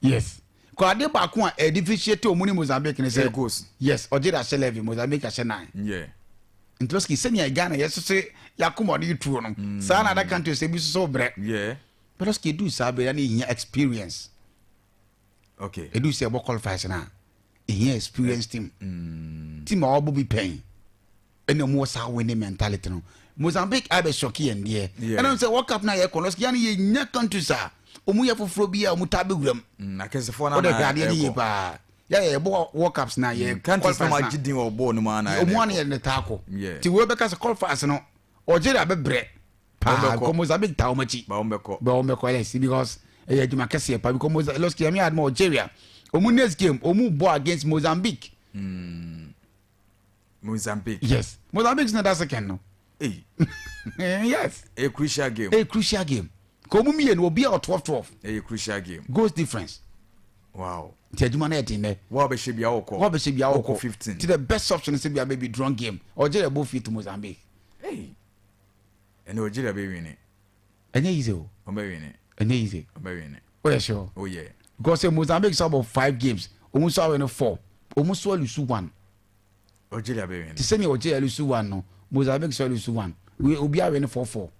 Yes. Kɔ ade baako a ɛde differentiate wɔn ne Mozambique ne sɛ. Goals. Yes, Algeria ahyɛ 11, Mozambique ahyɛ 9. Yeah. Nti lɔski sɛnea Ghana yɛsese yɛakoma ɔde tuo no. Saa na other countries ebi soso brɛ. Yeah. But lɔski edu saa bere na ehia experience. Okay. Edu sɛ ɛbɔ qualifiers na ehia experience team. Team a ɔbɔ bi pɛn. Ɛna ɔmo wɔ saa winning mentality no. Mozambique abɛ sɔki yɛn deɛ. Yeah. Ɛna sɛ World Cup na yɛ kɔ lɔski yanni yɛ nya countries a ɔmo yɛ foforɔ bi a ɔmo taa bɛ wura mu. Akɛsefoɔ na Ɔde hwɛ adeɛ no yie paa. Yɛ yɛ bɔ World Cups na yɛ Countries na qualifiers ma gye din wɔ bɔɔl no mu ana. ɔmo ano yɛ ne taa kɔ. Yeah. Ti wo bɛka sɛ qualifiers no Algeria bɛbrɛ paa Wɔn bɛkɔ. because Mozambique taa wɔn akyi. Ba wɔn bɛkɔ. Bɛ wɔn bɛkɔ yes because ɛyɛ adwuma kɛseɛ paa because Mozambique lɔski yɛn adum Algeria ɔmo next game ɔmo bɔ against Mozambique. Mozambique. Yes, Mozambique na da second no. Hey. Yes. A crucial game. A crucial game. Kò ɔmo mmienu obi a 12-12. A crucial game. Goals difference. Wow. Nti adwuma no yɛ den dɛ. Wa bɛ hyɛ bi awɔ kɔ. Wa bɛ hyɛ bi awɔ kɔ. 15. Ti the best option sɛ bi a bɛ bi drawn game. Algeria bɔ fi to Mozambique. Hey. Ɛnna Algeria bɛ win. Ɛnyɛ easy o. Wɔn bɛ win. Ɛnyɛ easy. Wɔn bɛ win. O yɛ sure. Oh yeah. Because say Mozambique sọ about 5 games. Ɔmo nso awɛ no 4. Ɔmo nso alusu 1. Algeria bɛ win. Ti sɛ ni Algeria alusu 1 no Mozambique sọ alusu 1. Obi awɛ no 4-4.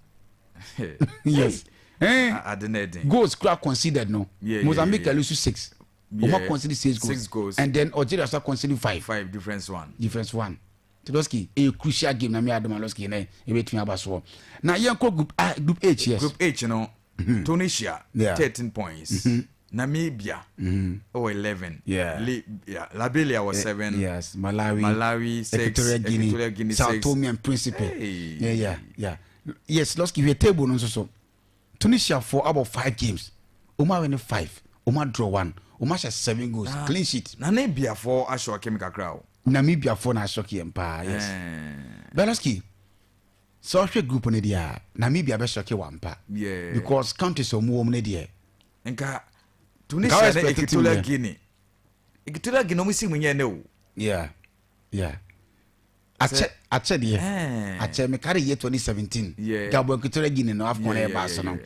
Yes. Ade na ɛden. Goals kura considered no. Yeah, Mozambique yeah, yeah. alusu 6. Yeah. Ɔmo concede 6 goals. 6 goals. And then Algeria sọ concede 5. 5 difference 1. Difference 1. Tidoski a crucial game na me adoma Loski na ebetumi aba so. Na yɛn kɔ group A, group H yes. Group H no Tunisia Yeah. 13 points. Namibia 11. Yeah. Liberia was 7. Yes, Malawi. Malawi 6. Equatorial Guinea, Equatorial Guinea Sao 6. Tome and Principe. Hey. Yeah, yeah, yeah. Yes, Loski we table no so so. Tunisia for about 5 games. Oma win 5. Oma draw 1. Oma shot 7 goals. Clean sheet. Namibia for ashoke me kakra o. Namibia for na ashoke empa. Yes. Beloski. So hwɛ group no dia Namibia be shock wampa. Yeah. Because countries omu wo no dia. Nka Tunisia na Equatorial Guinea. Equatorial Guinea omu si mu nye ne o. Yeah. Yeah. Ache ache de. Ache me carry year 2017. Yeah. Gabon Equatorial Guinea no AFCON Yeah, e ba so no.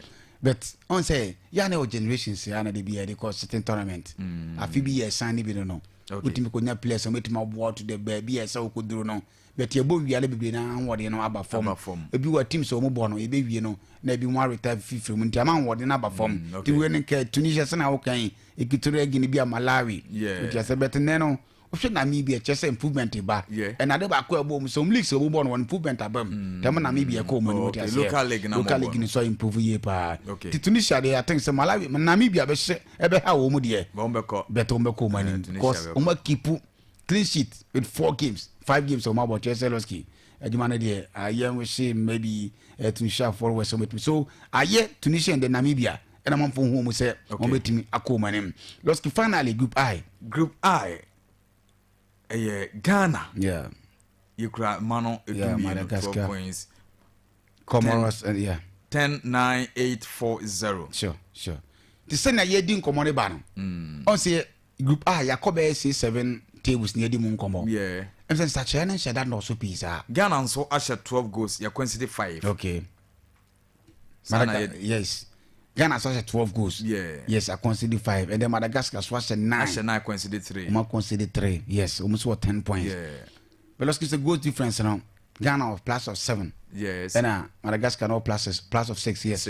But on say ya na o generations ya na de bi e cause certain tournament. Afi bi ye sign bi no no. Okay. Utimi ko nya players metimi aboa to the baby e se ko duro no. But ye bo wi ale bebre na anwode no aba fam. Aba fam. Ebi wa team so mo bo no e be wie no na ebi mo retire fifiri mu nti ama anwode na aba fam. Okay. Ti we ne ke Tunisia se na wo kan Equatorial Guinea bi a Malawi. Yeah. Nti ase bet ne no ohwe Namibia che se improvement ba. Yeah. And ade ba ko ebo mu some leagues obo no improvement aba mu. Tem Namibia ko mu Oh, ni okay. ase. Local league na local mo league ni so improve ye pa. Okay. Ti Tunisia dey I think se Malawi Namibia be se ebe ha wo mu de. Ba on be ko. Beto on be ko mani Tunisia because be o ma keep clean sheet with 4 games, 5 games o ma bo Chelsea Loski. Adwuma no deɛ ayɛ nhye maybe Tunisia forward so metumi. So ayɛ Tunisia and the Namibia Ɛna amanfoɔ hu wɔn sɛ wɔn bɛtumi akɔ wɔn anim. Lɔski finally group I. Group I ɛyɛ Ghana. Yeah. Yɛkura mma no edu mmienu 12 points. Comoros uh, yeah. 10 9 8 4 0. Sure. Te sɛ na yɛdi nkɔmmɔ no ba no. Ɔn sɛ group A yɛakɔ bɛyɛ six seven tables na yɛdi mu nkɔmmɔ. Yeah. Ɛm sɛ nsakyerɛ no nhyɛ da nnɔɔso pii saa. Ghana nso ahyɛ 12 goals yɛ concede 5. Okay. Madagascar, yes. Ghana so ahyɛ 12 goals. Yeah. Yes, I concede 5. And then Madagascar so ahyɛ 9. Ahyɛ 9 concede 3. Wɔn concede 3. Yes, wɔn nso wɔ 10 points. Yeah. But let's say goal difference no. Ghana of plus of 7. Yes. Ɛna Madagascar no plus of 6. Yes.